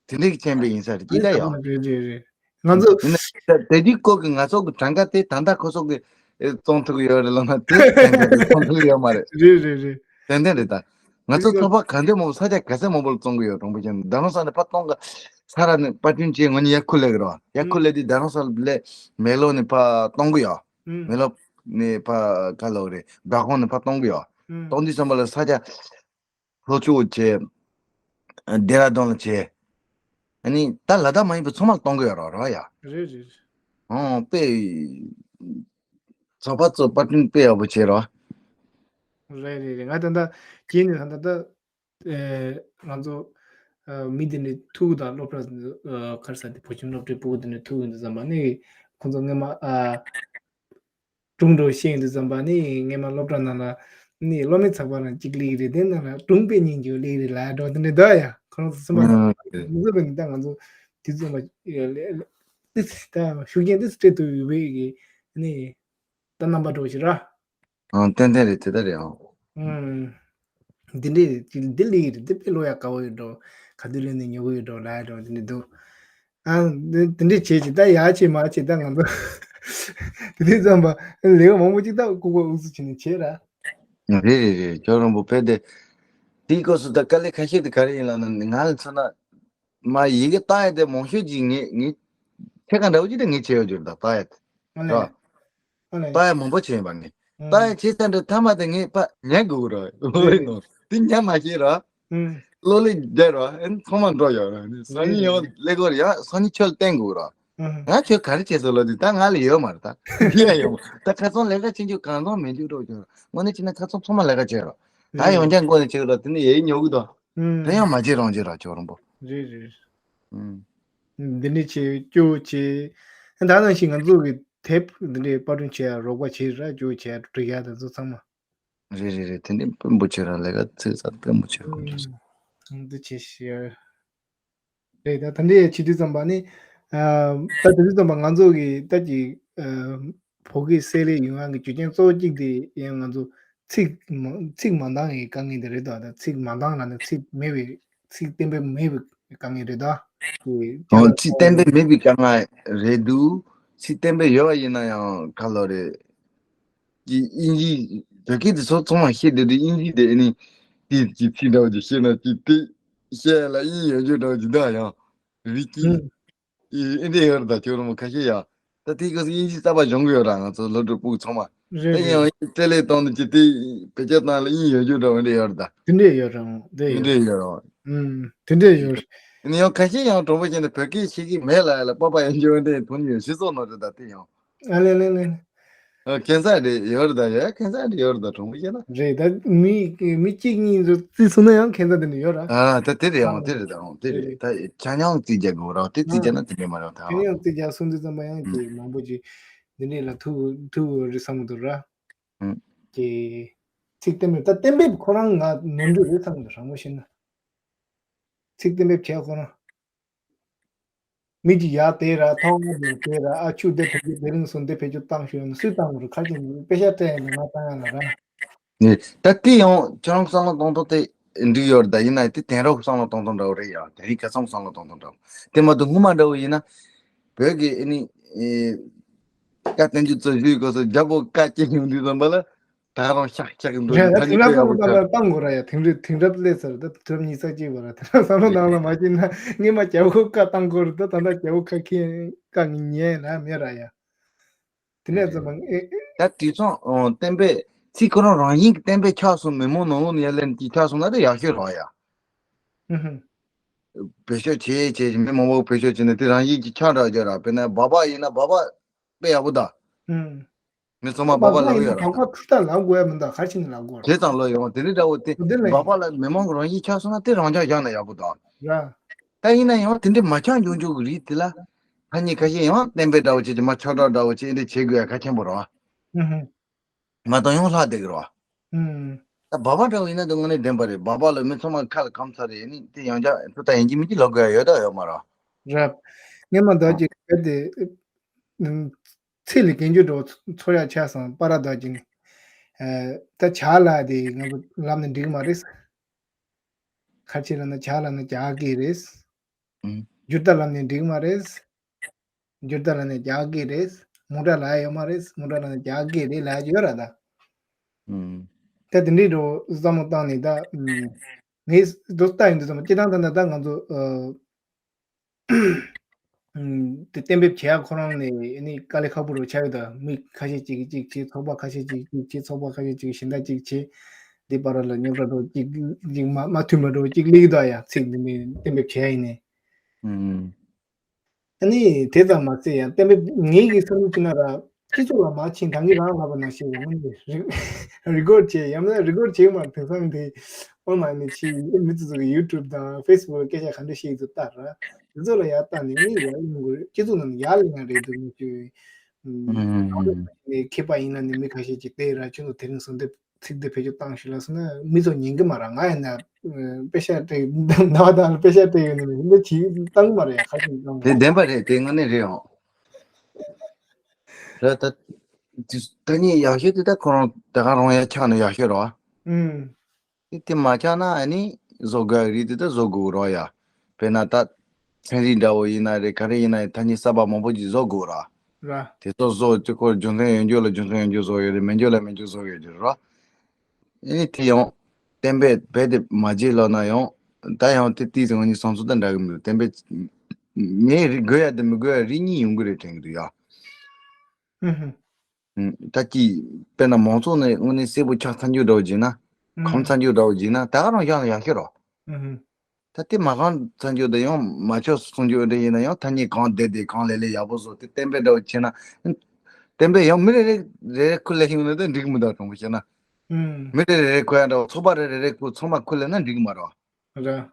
དེ་འདྲའི་གི་རྐྱེན་པས་ཡིན་ས་རེད་ཅི་ད་ཡོད། རེད་རེད་རེད། ང་ཚོ་ཡིན་ན་ད་དེ་དུས་སྐབས་ཀྱི་ང་ཚོ་གི་གྲངས་ཀ་དེ་ད་ལྟ་ཁོ་ཚོ་གི་ཨེ་བཙོང་ཐུབ་ཀྱི་ཡོད་རེད་ལབ་ན་དེ་གྲངས་ཀ་དེ་བཙོང་ཐུབ་ཀྱི་ཡོད་མ་རེད། རེད་རེད་རེད། ཏན་ཏན་རེད་ད། ང་ཚོ་ཚོགས་པ་ག་འདྲ་མང་པོ་ས་ཆ་ག་ཚད་མང་པོ་ལ་བཙོང་གི་ཡོད། དྲང་པོ་བཤད་ན་རྡ་རམ་ས་ལ་ནས་ཕར་གཏོང་གི། ས་ར་ནས་པར་སྐྲུན་བྱས་ང་གཉིས་ཡར་ཁུར་སླེབས་ཀྱི་རེད་བ། ཡར་ཁུར་སླེབས་དུས་རྡ་རམ་ས་ལ་སླེབས་མེག་ལོར་ནས་ཕར་གཏོང་གི་ཡོད། མེག་ལོར་ནས་ཕར་ག་ལབ་དགོས་རེད། སྦྲག་ཁང་ནས་ཕར་གཏོང་གི་ཡོད། གཏོང་དུས་ཙམ་པ་ལ་ས་ཆ། ལྷོ་ཕྱོགས་བྱས། ལྡེ་ར་ལྡུན་ལ་བྱས། ཨ་ནི་ད་ལ་དྭགས་མ་ཡིན་པའི་ཚང་མ་ལ་གཏོང་གི་ཡོད་རེད་ར་ཡ། རེད་རེད། ཨོ་དཔེ། ཚོགས་པ་ཚོ་པར་སྐྲུན་དཔེ་ཡག་པོ་བྱས་རོགས། རེད་རེད་རེད། ང་ད་ལྟ་རྗེས་ནས་ད་ལྟ་ད་ང་ཚོ་མི་དེ་འདྲའི་ཐུག་དང་སློབ་གྲྭ་ག་རེ་ཟེར་དེ་བོད་ཁྱིམ་སློབ་གྲྭའི་ཕྲུ་གུ་དེ་འདྲ་ཐུག་ཡོང་དུས་ཙམ་པ་ནི་ཁོང་ཚོ་སྔོན་མ་ཨ། སྒྲུང་འགྲོ་ཤེས་ཡོང་དུས་ཙམ་པ་ནི་སྔོན་མ་སློབ་གྲྭ་ནང་ལ་ནི་སློབ་མའི་ཚགས་པར་རང་གཅིག་སླེབས་ཀྱི་རེད། དེ་ནང་ལ་སྒྲུང་དཔེ་སྙིང་རྗེ་སླེབས་ཀྱི་རེད་ལབ་འགྲོ་དེ་འདྲ་འདུག་ཡ། ཁོང་ཚོ་སེམས་པ་ནང་ང་ཚོ་བས་ནི་ད་ང་ཚོ་དུས་ཙམ་པ་ཏིས་ད་ཤུགས་རྐྱེན་ཏིས་སྤྲད་ཐུབ་ཡོད་པའི་གི་ནི་ད་རྣམ་པ་འགྲོ་ཞིག་ར། ཨང་། ཏན་ཏན་རེད། དེ་ལྟར་རེད་ཨང་། ཨང་། འདི་འདྲས་འདི་ལས་རེད། འདི་དཔེ་ལོ་ཡག་དགའ་བོ་ཡོད་འགྲོ། ག་དུས་ལས་ནས་ཉོ་གི་ཡོད་འགྲོ་ལ་ཡ་འགྲོ་འདི་འདྲས་འདུག་ཨང་། འདི་འདི་འདྲས་བྱེད་ཅིག་ད་ཡག་བྱེད་མ་བྱེད་ད་ང་ཚོ་དེ་དུས་ཙམ་པ་ལས་ཀ་མང་པོ་ཅིག་ད་ལྐུགས་པ་ཨུ་ཚུགས་བྱས་ནས་བྱེད་ར། རེད་རེད་རེད། ཇོ་རོང་པོ་ཕེབས་ཏེ་དེའི་སྐབས་སུ་ད་དཀའ་ལས་ཁ་ཤས་དེ་ག་རེ་ཡིན་ལབ་ན་ང་ལ་མཚོན་ན་མ་ཡི་གེ་ལྟ་ཡ་དེ་མང་ཤོས་ཅིག་ངས་ངས་ཁྱེད་ཀ་འདྲ་བོ་ཅིག་ད་ངས་བྱས་ཡོད་རྒྱུ་རེད། ད་ལྟ་ཡ་དེ་ཨ་ལས། ར། ཨ་ལས། ལྟ་ཡ་མང་པོ་བྱས་ཡོད་པ་ནི། ཨང་། ལྟ་ཡ་བྱས་ཚར་འདྲ་ཐ་མ་དེ་ངས་ཕ་ཉན་དགོས་ར། ལོ་ལེ་ནོ་དེ་ཉན་མ་ཤེས་ར། ཨང་། ལོ་ལེ་བསྡད་ར། ཨེ་ཚང་མ་འགྲོ་ཡོད་ར། སང་ཉིན་ཡང་ལེ་གོ་ར་ཡ། སང་ཉིན་ཁྱོད་ལ་བསྟན་དགོས་ར། ཨང་། ང་ཁྱོད་ག་རེ་བྱས་སོང་ལ་དེ་ད་ང་ལ་ཡོད་མ་རེད། ད་འདི་ཡ་ཡོད་མ་ད་ཁ་སང་ལས་ཀ་བྱེད་རྒྱུ་གང་ཚང་མེད་རྒྱུ་འགྲོ་ཀྱང་དངོས་གནས་བྱས་ན་ཁ་སང་ཚང་མ་ལས་ཀ་བྱས་ར། ད་ཡོང་རྒྱ་མགོ་ནས་བྱེད་ར། དེ་ནས་ཡའི་ཉོ་གི་དོ། ཨང་། ད་ཡང་མ་བྱེད་རང་བྱེད་ར་ཇོ་རོང་པོ། རེད་རེད། ཨང་། འདི་འདྲས་བྱས་སྐྱོ་བྱས། ད་ནང་བཞིན་ང་ཚོ་གི་དེབ་འདི་འདྲས་པར་སྐྲུན་བྱས་ཡ་རོགས་པ་བྱས་ར་སྐྱོ་བྱས་ཡ་སྒྲིག་ཡ་དེ་ཚོ་ཚང་མ། རེད་རེད་རེད། དེ་འདྲས་དཔོན་པོ་བྱས་ར་ལས་ཀ་ཚིག་ཚ་དཔོན་པོ་བྱས་དགོས་རེད། ཨང་། འདི་བྱས་ཤི་ཡ། རེད། ད་ད་འདྲས་བྱེད་དུས་ཙམ་པ་ནི་ཨ་ད་དེ་དུས་ཙམ་པ་ང་ཚོ་གི་ད་ཀྱི་ཨ་བོད་སྐད་གསལ་ལེ་ཡོང་ཡ་གི་རྒྱུ་རྐྱེན་གཙོ་བོ་གཅིག་དེ་ཡང་ང་ཚོ་ཚིག་མ་ཚིག་མ་འདང་བའི་དཀའ་ངལ་དེ་རེད་དོ། ད་ཚིག་མ་འདང་ལ་ནི་ཚིག་མེད་པའི་ཚིག་གཏན་འབེབས་མེད་པའི་དཀའ་ངལ་རེད་དོ། དེ་ཨོ་ཚིག་གཏན་འབེབས་མེད་པའི་དཀའ་ངལ་རེད་འདུག་ཚིག་གཏན་འབེབས་ཡོད་པ་ཡིན་ན་ཡང་ག་ལོ་རེད། ཀྱི་དབྱིན་ཇི་བོད་སྐད་དེ་ཚོ་ཚང་མ་ཤེས་བསྡད་དུས་དབྱིན་ཇི་དེ་ཨ་ནི་དེ་གི་ཚིག་འདྲ་བོ་ཅིག་ཤེས་ན་ཅིག་དེ་བཤད་ལ་དབྱིན་ཡོད་རྒྱུ་འདྲ་བོ་ཅིག་འདུག་ཡང་རིག་གི་ཨེ་འདྲས་ཡོད་རེད། ད་ཁྱོད་རང་ཁ་ཤས་ཡང་ད་དེའི་སྐབས་སུ་དབྱིན་ཇི་གསར་པ་སྦྱོང་གི་ཡོད་ར། ང་ཚོ་སློབ་ཕྲུག་ཕྲུ་གུ་ཚང་མ་རེད་ད་རེད། ཡང་དཔེ་ལེགས་བཏང་ནས་ཅིག་དེ་བེད་སྤྱོད་བཏང་ལ་དབྱིན་ཡོད་རྒྱུ་འདྲ་བོ་འདྲས་ཡོད་རེད་ད། དེ་འདྲས་ཡོད་རང་དེ་ཡོད་འདྲས་ཡོད་རང་། ཨུམ། དེ་འདྲས་ཡོད། ཡང་ཁ་ཤས་ཡང་གྲོང་པ་ཞིག་ནས་བོད་སྐད་ཤེས་ཀྱི་མེད་ལ་ཡ་ལ་སྤོབས་པ་ཡོད་རྒྱུ་འདྲས་མཐོང་ཡོད་ཤི་སོགས་ནོར་རེད་ད་དེ་ཡང་། ཨ་ལེ་ལེ་ལེ། ཨ་ཁྱད་མཚར་རེད་ཡོད་རེད་ད་ཡ། ཁྱད་མཚར་རེད་ཡོད་རེད་ད་གྲོང་པ་བཤད་ན། རེད་ད། མི་མི་གཅིག་གཉིས་ཚོ་རྩིས་སོང་ན་ཡང་ཁྱད་མཚར་དེ་འདྲ་ཡོད་ར། ཨ་ད་དེ་རེད་ཨང་། དེ་རེད་ད་ཨང་། དེ་རེད་ད། ཆ་མཉམ་རྩིས་རྒྱག་དགོས་ར། དེ་རྩིས་རྒྱག་ན་དེ་འདྲ་མ་རེད་ད། ཆ་མཉམ་རྩིས་རྒྱག་སོང་དུས་ཙམ་པ་ཡང་ཨང་ཀྱི་མང་པོ་ཅིག་འདི་འདྲས་ལ་ཐུག་ཐུག་རེད་བསམ་གི་འདུག་ར། ཨང་། ཀྱི་ཚིག་གཏན་འབེབས་ད་གཏན་འབེབས་ཁོ་རང་ང་ནོར་འཁྲུལ་རེད་བསམ་གི་འདུག་དྲང་པོ་བཤད་ན། ཚིག་གཏན་འབེབས་བྱས་ཁོ་རང་། མི་གཅིག་ཡར་དེད་ར་ཐོག་མ་དེ་དེད་ར་ཨ་ཆུ་འདི་བེད་སྤྱོད་དེ་རིང་སོང་འདི་བེད་སྤྱོད་བཏང་ཤོག་ཡོང་ན་སུས་བཏང་དགོས་རེད། ཁ་ཅིག་ནི་དཔེ་ཆ་སྤྲད་ཡོང་ན་ང་བཏང་ཡ་ལ་ར། ནི་ད་དེ་ཡང་ཁྱོད་རང་བསམ་བློ་གཏོང་སྟངས་དེ་འགྲིག་ཡོད་རེད་ད། ཡིན་ན་དེ་དེང་རབས་བསམ་བློ་གཏོང་སྟངས་འདྲ་བོ་རེད་ཡ། དེ་རིང་ཁ་སང་བསམ་བློ་གཏོང་སྟངས་འདྲ་བོ་དེ་མ་གཏོགས་སྔོན་མ་འདྲ་བོ་ཡིན་ན་བོད་ཀྱི་ཨ་ནི་ཨེ་བཀའ་བསྟན་འགྱུར་རྩོམ་ཞུས་སྐབས་སུ་རྒྱལ་པོ་བཀའ་སྐྱེལ་ཡོང་དུས་ཙམ་པ་ལ། ད་རང་ཤག་ཤག་གི་འགྲོ་རེད་ད། ད་དེང་རབས་བསམ་བློ་བཏང་ན་བཏང་དགོས་ར་ཡ། དེང་རབས་དེང་རབས་སླེབས་ཚར་རེད་ད། དེང་རབས་ཉི་ཤུ་རྩ་གཅིག་པ་ར། དེང་རབས་བསམ་བློ་བཏང་ན་མ་བྱེད་ན་སྔོན་མ་རྒྱལ་པོ་བཀའ་བཏང་དགོས་རེད་ད། ད་ལྟ་རྒྱལ་པོ་བཀའ་ཁྱེད་བཀའ་ངས་ཉན་ན་མེད་ར་ཡ། དེ་ནས་ཙམ་པ་ཨེ་ཨེ། ད་དུས་སང་གཏན་འབེབས་ཚིག་ཁོ་རང་རང་བཞིན་གྱི་གཏན་འབེབས་ཆགས་སོང་། མི་མང་ནང་ལོགས་ནས་ཡར་ལེན་གྱི་ཆགས་སོང་ན་དེ་ཡག་ཤོས་རང་ཡ། ཨུ་ཧུ། བེད་སྤྱོད་བྱེད་བྱེད་ཀྱི་མི་མང་པོ་བེད་སྤྱོད་བྱེད་ནས་དེ་རང་བཞིན་གྱི་ཆགས་འདྲ་བརྒྱབ་ར། དཔེར་ན་སྦག་སྦག་ཡིན་ན་སྦག་སྦག་དཔེ་ཡག་པོ་ད། ཨུ། མི་ཚང་མ་སྦག་སྦག་ལབ་ཡོད་ར། སྦག་སྦག་ཁུ་ཐག་ལབ་དགོས་ཡ་མི་འདུག་ག་རེ་བྱས་ནས་ལབ་དགོས་ར། དེ་ཙམ་ལོས་ཡོང་། དེ་འདྲའི་འདྲ་བོ་དེ་དེ་ལས་སྦག་སྦག་ལ་མི་མང་གི་རང་བཞིན་ཆགས་སོང་ན་དེ་རང་འཇགས་བཞག་ན་ཡག་པོ་འདུག་ར། ད་ཡིན་ན་ཡང་དེ་འདྲའི་མ་ཆགས་འཇོག་འཇོག་གི་རིགས་དེ་ལ་ཁ་ཉིན་ཁ་ཤས་ཡང་གཏན་འབེབས་འདྲ་བོ་བྱེད་ཀྱི་མ་ཆགས་འདྲ་འདྲ་བོ་བྱེད་འདྲ་བྱེད་དགོས་ཡ་གལ་ཆེན་པོ་རེད་བ། ཨུ་ཧུ། མ་གཏོགས་ཡང་ལྷག་བསྡད་ཀྱི་རེད་བ། ཨུ། ད་སྦག་སྦག་འདྲ་བོ་ཡིན་ན་དེ་དངོས་གནས་བདེན་པ་རེད། སྦག་སྦག་ལ་མི་ཚང་མ་ཁ་ལ་ཁམ་ཚ་རེད། ནི་དེ་ཡང་བསྐྱར་ཚོད་ལྟ་ཡིན་གྱི་མིན་གྱི་ལབ་དགོས་ཡ་ཡོད་ད་ཡོད་མ་རེད་བ། རེད། སྔོན་མ་འདྲ་ཅིག་གལ་ཏེ་ཚིག་ལ་གྱེན་འགྱུར་འགྲོ་ཚོར་ཡ་ཆགས་སོང་། པ་ར་འདྲ་ཅིག་ནི་ད་བྱ་ལ་དེ་ང་ཚོ་ལབ་ན་འགྲིག་མ་རེད། ཁ་ཆེ་ལབ་ན་བྱ་ལབ་ན་བྱ་གི་རེད། ཨུམ། འགྱུར་རྟགས་ལབ་ནས་འགྲིག་མ་རེད། འགྱུར་རྟགས་ལབ་ནས་རྒྱག་གི་རེད། མོ་ཊ་ལབ་ཡ་ཡོད་མ་རེད། མོ་ཊ་ལབ་ནས་རྒྱག་གི་རེད་ལབ་ཡ་ཡོད་ར་ད། ཨུམ། ད་དེ་འདྲའི་འགྲོ་བསམ་བློ་བཏང་ནས་ད། ངས་དོ་ལྟ་ཡིན་དུས་ཙམ་པ་སྤྱིར་བཏང་ད་ད་ད་ང་ཚོ་ཨ། དེ་གཏན་འབེབས་བྱེད་ཡ་ཁོ་རང་ནས་ནི་དཀའ་ལས་ཁག་པོ་རུ་ཆགས་ཡོད་ད། མི་ཁ་ཤས་ཅིག་གིས་གཅིག་བྱེད། ཚོགས་པ་ཁ་ཤས་ཅིག་གིས་གཅིག་བྱེད། ཚོགས་པ་ཁ་ཤས་ཅིག་གཞན་དག་ཅིག་བྱེད། འདི་བར་ལ་རྙོག་དྲ་འགྲོ་གཅིག་གཅིག་མ་མ་མཐུན་པ་འགྲོ་གཅིག་སླེབས་ཀྱི་འདུག་ཡ། ཚིག་འདི་འདྲའི་གཏན་འབེབས་བྱས་ཡིན་ནས། ཨུམ། ཨ་ནི་དེ་ཙམ་མ་ཟད་ཡང་གཏན་འབེབས་ངེད་ཀྱི་བསམ་བློ་བྱས་ན་ར། སྤྱི་ཚོགས་ལ་མ་ཕྱིན་ད་གིན་རང་ལབ་པ་ནང་བཞིན་རེད། དངོས་གནས་རི་རི་ཀོར་བྱས་ཡང་ན་རི་ཀོར་བྱས་མ་དེང་སང་དེ་ཨོན་ལན་ནས་ཕྱིན་མི་ཚོ་ཚོ་གི་ཡུ་ཊུབ་དང་ཕེ་སི་བུག་སྐད་ཆ་ག་འདྲ་བཤད་ཡོད་ཚོ་ལྟ་ར། དེ་ཚོ་ལ་ཡར་ལྟ་ནས་ངས་ཡར་ཡོང་དགོས་རེད། སྤྱི་ཚོགས་ནང་ནས་ཡར་ལེན་ཡ་རེད་འདུག་མི་ཚོས། ནས་མཁས་པ་ཡིན་ན་ནི་མི་ཁ་ཤས་ཀྱིས་བལྟས་ར་ཁྱོད་ཚོ་དེ་རིང་གསུང་དེབ་ཚིག་དེ་བེད་སྤྱོད་བཏང་ཞིག་ལ་སོང་ན་མི་ཚོ་ཉན་གི་མ་ར། ང་ཡིན་ན་པེ་ཤ་སྤྲད་ན་བ་དང་པེ་ཤ་སྤྲད་ཡོད་ནི་མི་འདི་གྱིས་བཏང་གི་མ་རེད། ཁ་ཤས་བཏང་གི་དེ་མ་བདེན་པ་རེད། དེ་དངོས་གནས་རེད་ཨང་། རེད་ད། ད་ནི་ཡག་ཤོས་དེ་ད་ཁོ་རང་དེ་ག་རང་ཡ་ཆགས་ནས་ཡག་ཤོས་རེད་བ། ཨུམ། དེ་དེ་མ་ཆགས་ན་ཨ་ནི་བཟོ་དགོས་རེད། དེ་ད་བཟོ་དགོས་རོགས་ཡ། དཔེར་ན་ད་ཚན་རིག་འདྲ་བོ་ཡིན་ན་རེད། ག་རེ་ཡིན་ན་ཐ་སྙད་གསར་པ་མང་པོ་ཅིག་བཟོ་དགོས་ར། ར། དེ་ཚོ་བཟོ་དུས་ཁོ་རྒྱུ་མཚན་ཡོད་རྒྱུ་ལ་རྒྱུ་མཚན་ཡོད་རྒྱུ་བཟོ་ཡོད་རེད། མེད་རྒྱུ་ལ་མེད་རྒྱུ་བཟོ་ཡོད་རྒྱུ་རེད་ར། ཨ་ནི་དེ་ཡང་གཏན་འབེབས་རྦད་དེ་མ་བྱས་ལབ་ན་ཡང་ད་ཡང་དེ་ཏིས་ང་གཉིས་བསམ་ཚུལ་དང་འདྲ་གི་མི་འདུག་གཏན་འབེབས་ངས་རིག་དགོས་ཡ་དེ་མི་དགོས་ཡ་རིགས་གཉིས་ཡོང་གི་རེད་དྲན་གི་འདུག་ཡ། ཨུ་ཧུ། ད་ཀྱི་དཔེར་ན་མང་ཚོགས་ནས་དངོས་གནས་གསལ་པོ་ཆགས་ཚར་རྒྱུ་འདྲ་བོ་བྱས་ན། ཨུ་ཧུ། གང་ཚར་རྒྱུ་འདྲ་བོ་བྱས་ན་ད་ག་རང་ཡག་ལ་ཡག་ཤོས་རོ། ཨུ་ཧུ། ད་དེ་མ་གང་ཚར་རྒྱུ་དེ་ཡང་མ་ཆོག་གསུང་རྒྱུ་འདྲ་ཡིན་ན་ཡང་ཐ་སྙད་གང་བསྡད་དེ་གང་ལས་ལས་ཡག་པོ་བཟོ་དེ་གཏན་འབེབས་འདྲ་བོ་བྱས་ན། གཏན་འབེབས་ཡང་མི་རེ་རེ་རེ་རེ་ཁུར་ལས་ཤིང་ནས་ད་འགྲིག་མི་འདུག་དྲང་པོ་བཤད་ན། ཨུ། མི་རེ་རེ་རེ་ཁུར་ཡ་འདྲ་བོ་ཚོགས་པ་རེ་རེ་རེ་ཁུར་ཚང་མ་ཁུར་ལས་ན་འགྲིག་མ་རོ། ར།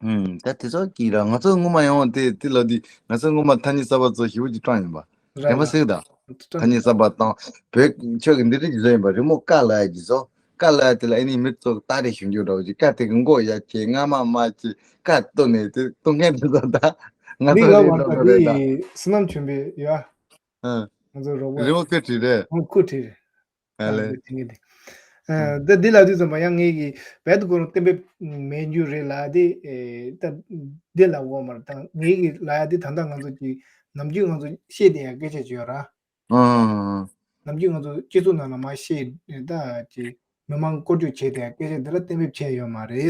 ཨུམ། ད་དེ་ཚོ་གི་ར་ང་ཚོ་སྔོན་མ་ཡོང་དེ་དེ་ལ་དེ་ང་ཚོ་སྔོན་མ་ཐ་སྙད་གསར་པ་ཚོ་ཞེ་པོ་ཅིག་བཀྲམ་ཡིན་པ། ར་དེ་མ་ར། ཟེར་ད། ཐ་སྙད་གསར་པ་དང་བོད་ཆོས་ཀྱི་འདི་རིགས་ཀྱི་བཟོ་ཡིན་པ། རི་མོ་ཀ་ལ་ཡ་གྱི་བཟོ། ཀ་ལ་ཡ་དེ་ལ་ཨེ་ནི་མི་ཚོ་ལྟ་རེ་ཞུ་རྒྱུ་འདྲ་བོ་ཅིག་ཀ་དེ་གི་མགོ་ཡ་ཁྱེད་རྔ་མ་མ་ཁྱེད་ཀ་བཏོན་ནས་དེ་བཏོན་མཁན་དེ་ཚོ་ད་ང་མི་ཚོ་ལ་རེད་བར་འགྲོ་ད་གི་རེད་ད། བསོད་ནམས་བྱོན་པའི་ཡ། ཨ། ང་ཚོ་རོགས་པ། རི་མོ་ཁོས་བྲིས་རེད། ཨང་ཁོས་བྲིས་རེད། ཨ་ལེ། འདི་འདི་ལ་དུས་ཙམ་པ་ཡང་ངེད་ཀྱི་བལ་དུ་གོ་རུ་གཏན་འབེབས་མེད་རྒྱུ་རེད་ལ་དེ། ད་འདི་ལ་འོ་མར་དང་ངེད་ཀྱི་ལ་ཡ་དེ་ད་ལྟ་ང་ཚོ་གི་ནམ་རྒྱུན་ང་ཚོ་བཤད་དེ་ཡང་སྐད་ཆ་བརྗོད་ར། ཨང་། ནམ་རྒྱུན་ང་ཚོ་སྤྱི་ཚོགས་ནང་ལ་མ་བཤད་ད་ཀྱི་མི་མང་བཀོལ་སྤྱོད་བྱས་དེ་ཡང་སྐད་ཆ་འདི་ལ་གཏན་འབེབས་བྱས་ཡོད་མ་རེད།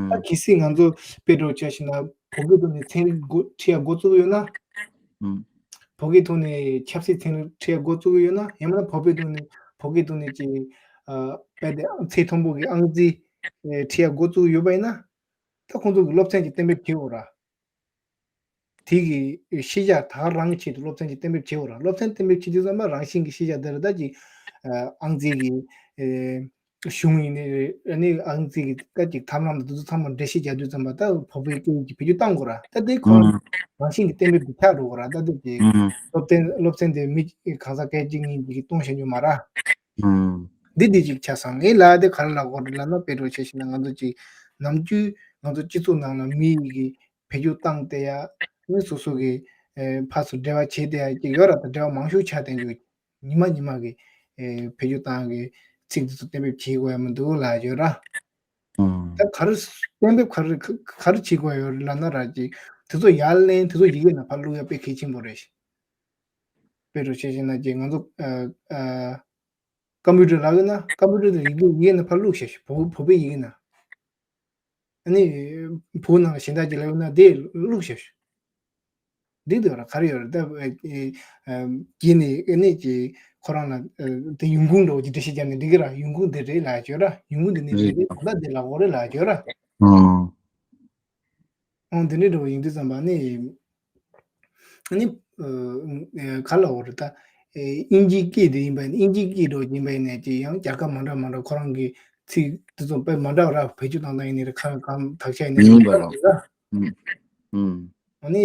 ད་གལ་སྲིད་ང་ཚོ་དཔེ་འགྲོ་བྱས་ཤིག་ན་བོད་སྐད་ཐོག་ནས་ཚན་རིག་འགོ་ཁྲིད་ཡ་འགོ་བཙུགས་ཡོད་ན། ཨུམ། བོད་སྐད་ཐོག་ནས་ཆབ་སྲིད་ཚན་རིག་ཁྲིད་ཡ་འགོ་བཙུགས་ཡོད་ན། ཡང་ན་བོད་པའི་ཐོག་ནས་བོད་སྐད་ཐོག་ནས་ཀྱི་ཨ་དཔེ་དེ་ཚད་མཐོན་པོ་གི་ཨང་རྩིས་ཨེ་ཁྲིད་ཡ་འགོ་བཙུགས་ཡོད་པ་ཡིན་ན། ད་ཁོང་ཚོ་གི་སློབ་ཚན་གྱི་གཏན་འབེབས་བྱེད་འོ་ར། དེ་གི་ཤེས་བྱ་ད་རང་གི་ཆེད་དུ་སློབ་ཚན་གྱི་གཏན་འབེབས་བྱེད་འོ་ར། སློབ་ཚན་གཏན་འབེབས་བྱེད་དུས་ཙམ་པ་རང་བཞིན་གྱི་ཤེས་བྱ་དེ་ར་ད་ཀྱི་ཨ་ཨང་རྩིས་ཀྱི་ཨེ། གཞུང་ཡིན་ནའི་རེད། ཨ་ནི་ཨང་རྩིས་ཀྱི་སྐད་ཅིག་ཐབས་ལམ་དང་དེ་ཚོ་ཚང་མ་འགྲེལ་བཤད་རྒྱག་དུས་ཙམ་པ་ད་བོད་པའི་སྐད་ཡིག་གི་བེད་སྤྱོད་བཏང་དགོས་ར། ད་དེ་ཁོ་ཨུམ། རང་བཞིན་གྱི་གཏན་འབེབས་འདི་ཆགས་འགྲོ་དགོས་ར། ད་དེ་གི་ཨུམ། སློབ་ཚན་སློབ་ཚན་དེ་མི་གང་ཟག་སྐད་ཅིག་གཉིས་ཀྱིས་གཏོང་བྱེད་རྒྱུ་མ་ར། ཨུམ། འདི་འདི་ཅིག་ཆགས་སོང་། ངས་ལབ་ཡ་དེ་ག་རེ་ལབ་དགོས་རེད་ལབ་ན། དཔེ་འགྲོ་བྱས་ཤིག་ན་ང་ཚོ་ཅིག་ནམ་རྒྱུན་ང་ཚོ་སྤྱི་ཚོགས་ནང་ལ་མི་ཡི་གི་བེད་སྤྱོད་བཏང་སྟེ་ཡ་ནི་སོ་སོ་གི་ཨེ་ཕར་ཚུར་འབྲེལ་བ་བྱེད་དེ་ཡ་ཅིག་ཡོད་ར། ད་འབྲེལ་བ་མང་ཤོས་ཆགས་བསྡད་རྒྱུ། ཉི་མ་ཉི་མ་གི་ཨེ་བེད་སྤྱོད་བཏང་གི་ཚིག་འདི་ཚོ་གཏན་འབེབས་བྱེད་དགོས་ཡ་མི་འདུག་ལབ་ཡོད་ར། ཨང་། ད་ག་རེ་གཏན་འབེབས་ག་རེ་ག་ག་རེ་བྱེད་དགོས་ཡ་ཡོད་རེད་ལབ་ན་ར། ཅིག་དེ་ཚོ་ཡར་ལེན་དེ་ཚོ་ཡི་གེ་ནང་ཕར་བླུག་ཡ་དཔེ་གལ་ཆེན་པོ་རེད། དཔེ་འགྲོ་བྱས་ཤིག་ན་ཅིག་ང་ཚོ་ཨ་ཨ་ཀམ་པུ་ཊར་ལབ་ཡོད་ན་ཀམ་པུ་ཊར་དེ་ཡི་གེ་ཡི་གེ་ནང་ཕར་བླུགས་བྱས་ཤིག་བོད་བོད་པའི་ཡི་གེ་ནང་། ཨ་ནི་བོད་ནང་གཞན་དག་ཅིག་ལ་ཡོད་ན་དེ་བླུགས་བཞག་ཤོག་འགྲིག་འདུག་ར། ག་རེ་ཡོད་རེད་ད། ཨ་ཨ་གྱེས་ནས་ཨ་ནི་ཅིག་ཁོ་རང་ལ་ཨ་དེ་ཡོང་ཁུངས་འདྲ་བོ་ཅིག་འགྲེལ་བཤད་བརྒྱབ་ནས་འགྲིག་གི་ར། ཡོང་ཁུངས་འདི་རེད་ལབ་ཡ་ཅིག་ཡོད་ར། ཡོང་ཁུངས་འདི་ནས་རེད། རེད། ད་ལྟ་འདི་ལབ་དགོས་རེད་ལབ་ཡ་ཅིག་ཡོད་ར། ཨང་། ཨང་། འདི་འདྲའི་འདྲ་བོ་ཡིན་དུས་ཙམ་པ་ནི། ཨ་ནི་ཨ་ག་ལབ་དགོས་རེད་ད། ཨེ་དབྱིན་ཇིའི་སྐད་དེ་ཡིན་པ་ཡིན་ན། དབྱིན་ཇིའི་སྐད་འདྲ་བོ་ཡིན་པ་ཡིན་ན་ཅིག་ཡང་རྒྱལ་ཁབ་མ་འདྲ་མ་འདྲ་ཁོ་རང་གི་ཚིག་དེ་ཚོ་དཔེ་མ་འདྲ་བ་ར། བེད་སྤྱོད་བཏང་སྟངས་ཡིན་ནའི་རེད། ཁ་གང་དག་ཆ་ཡིན་ནའི་ཡིན་པ་ར། རེད་ད། ཨུམ། ཨུམ། ཨ་ནི་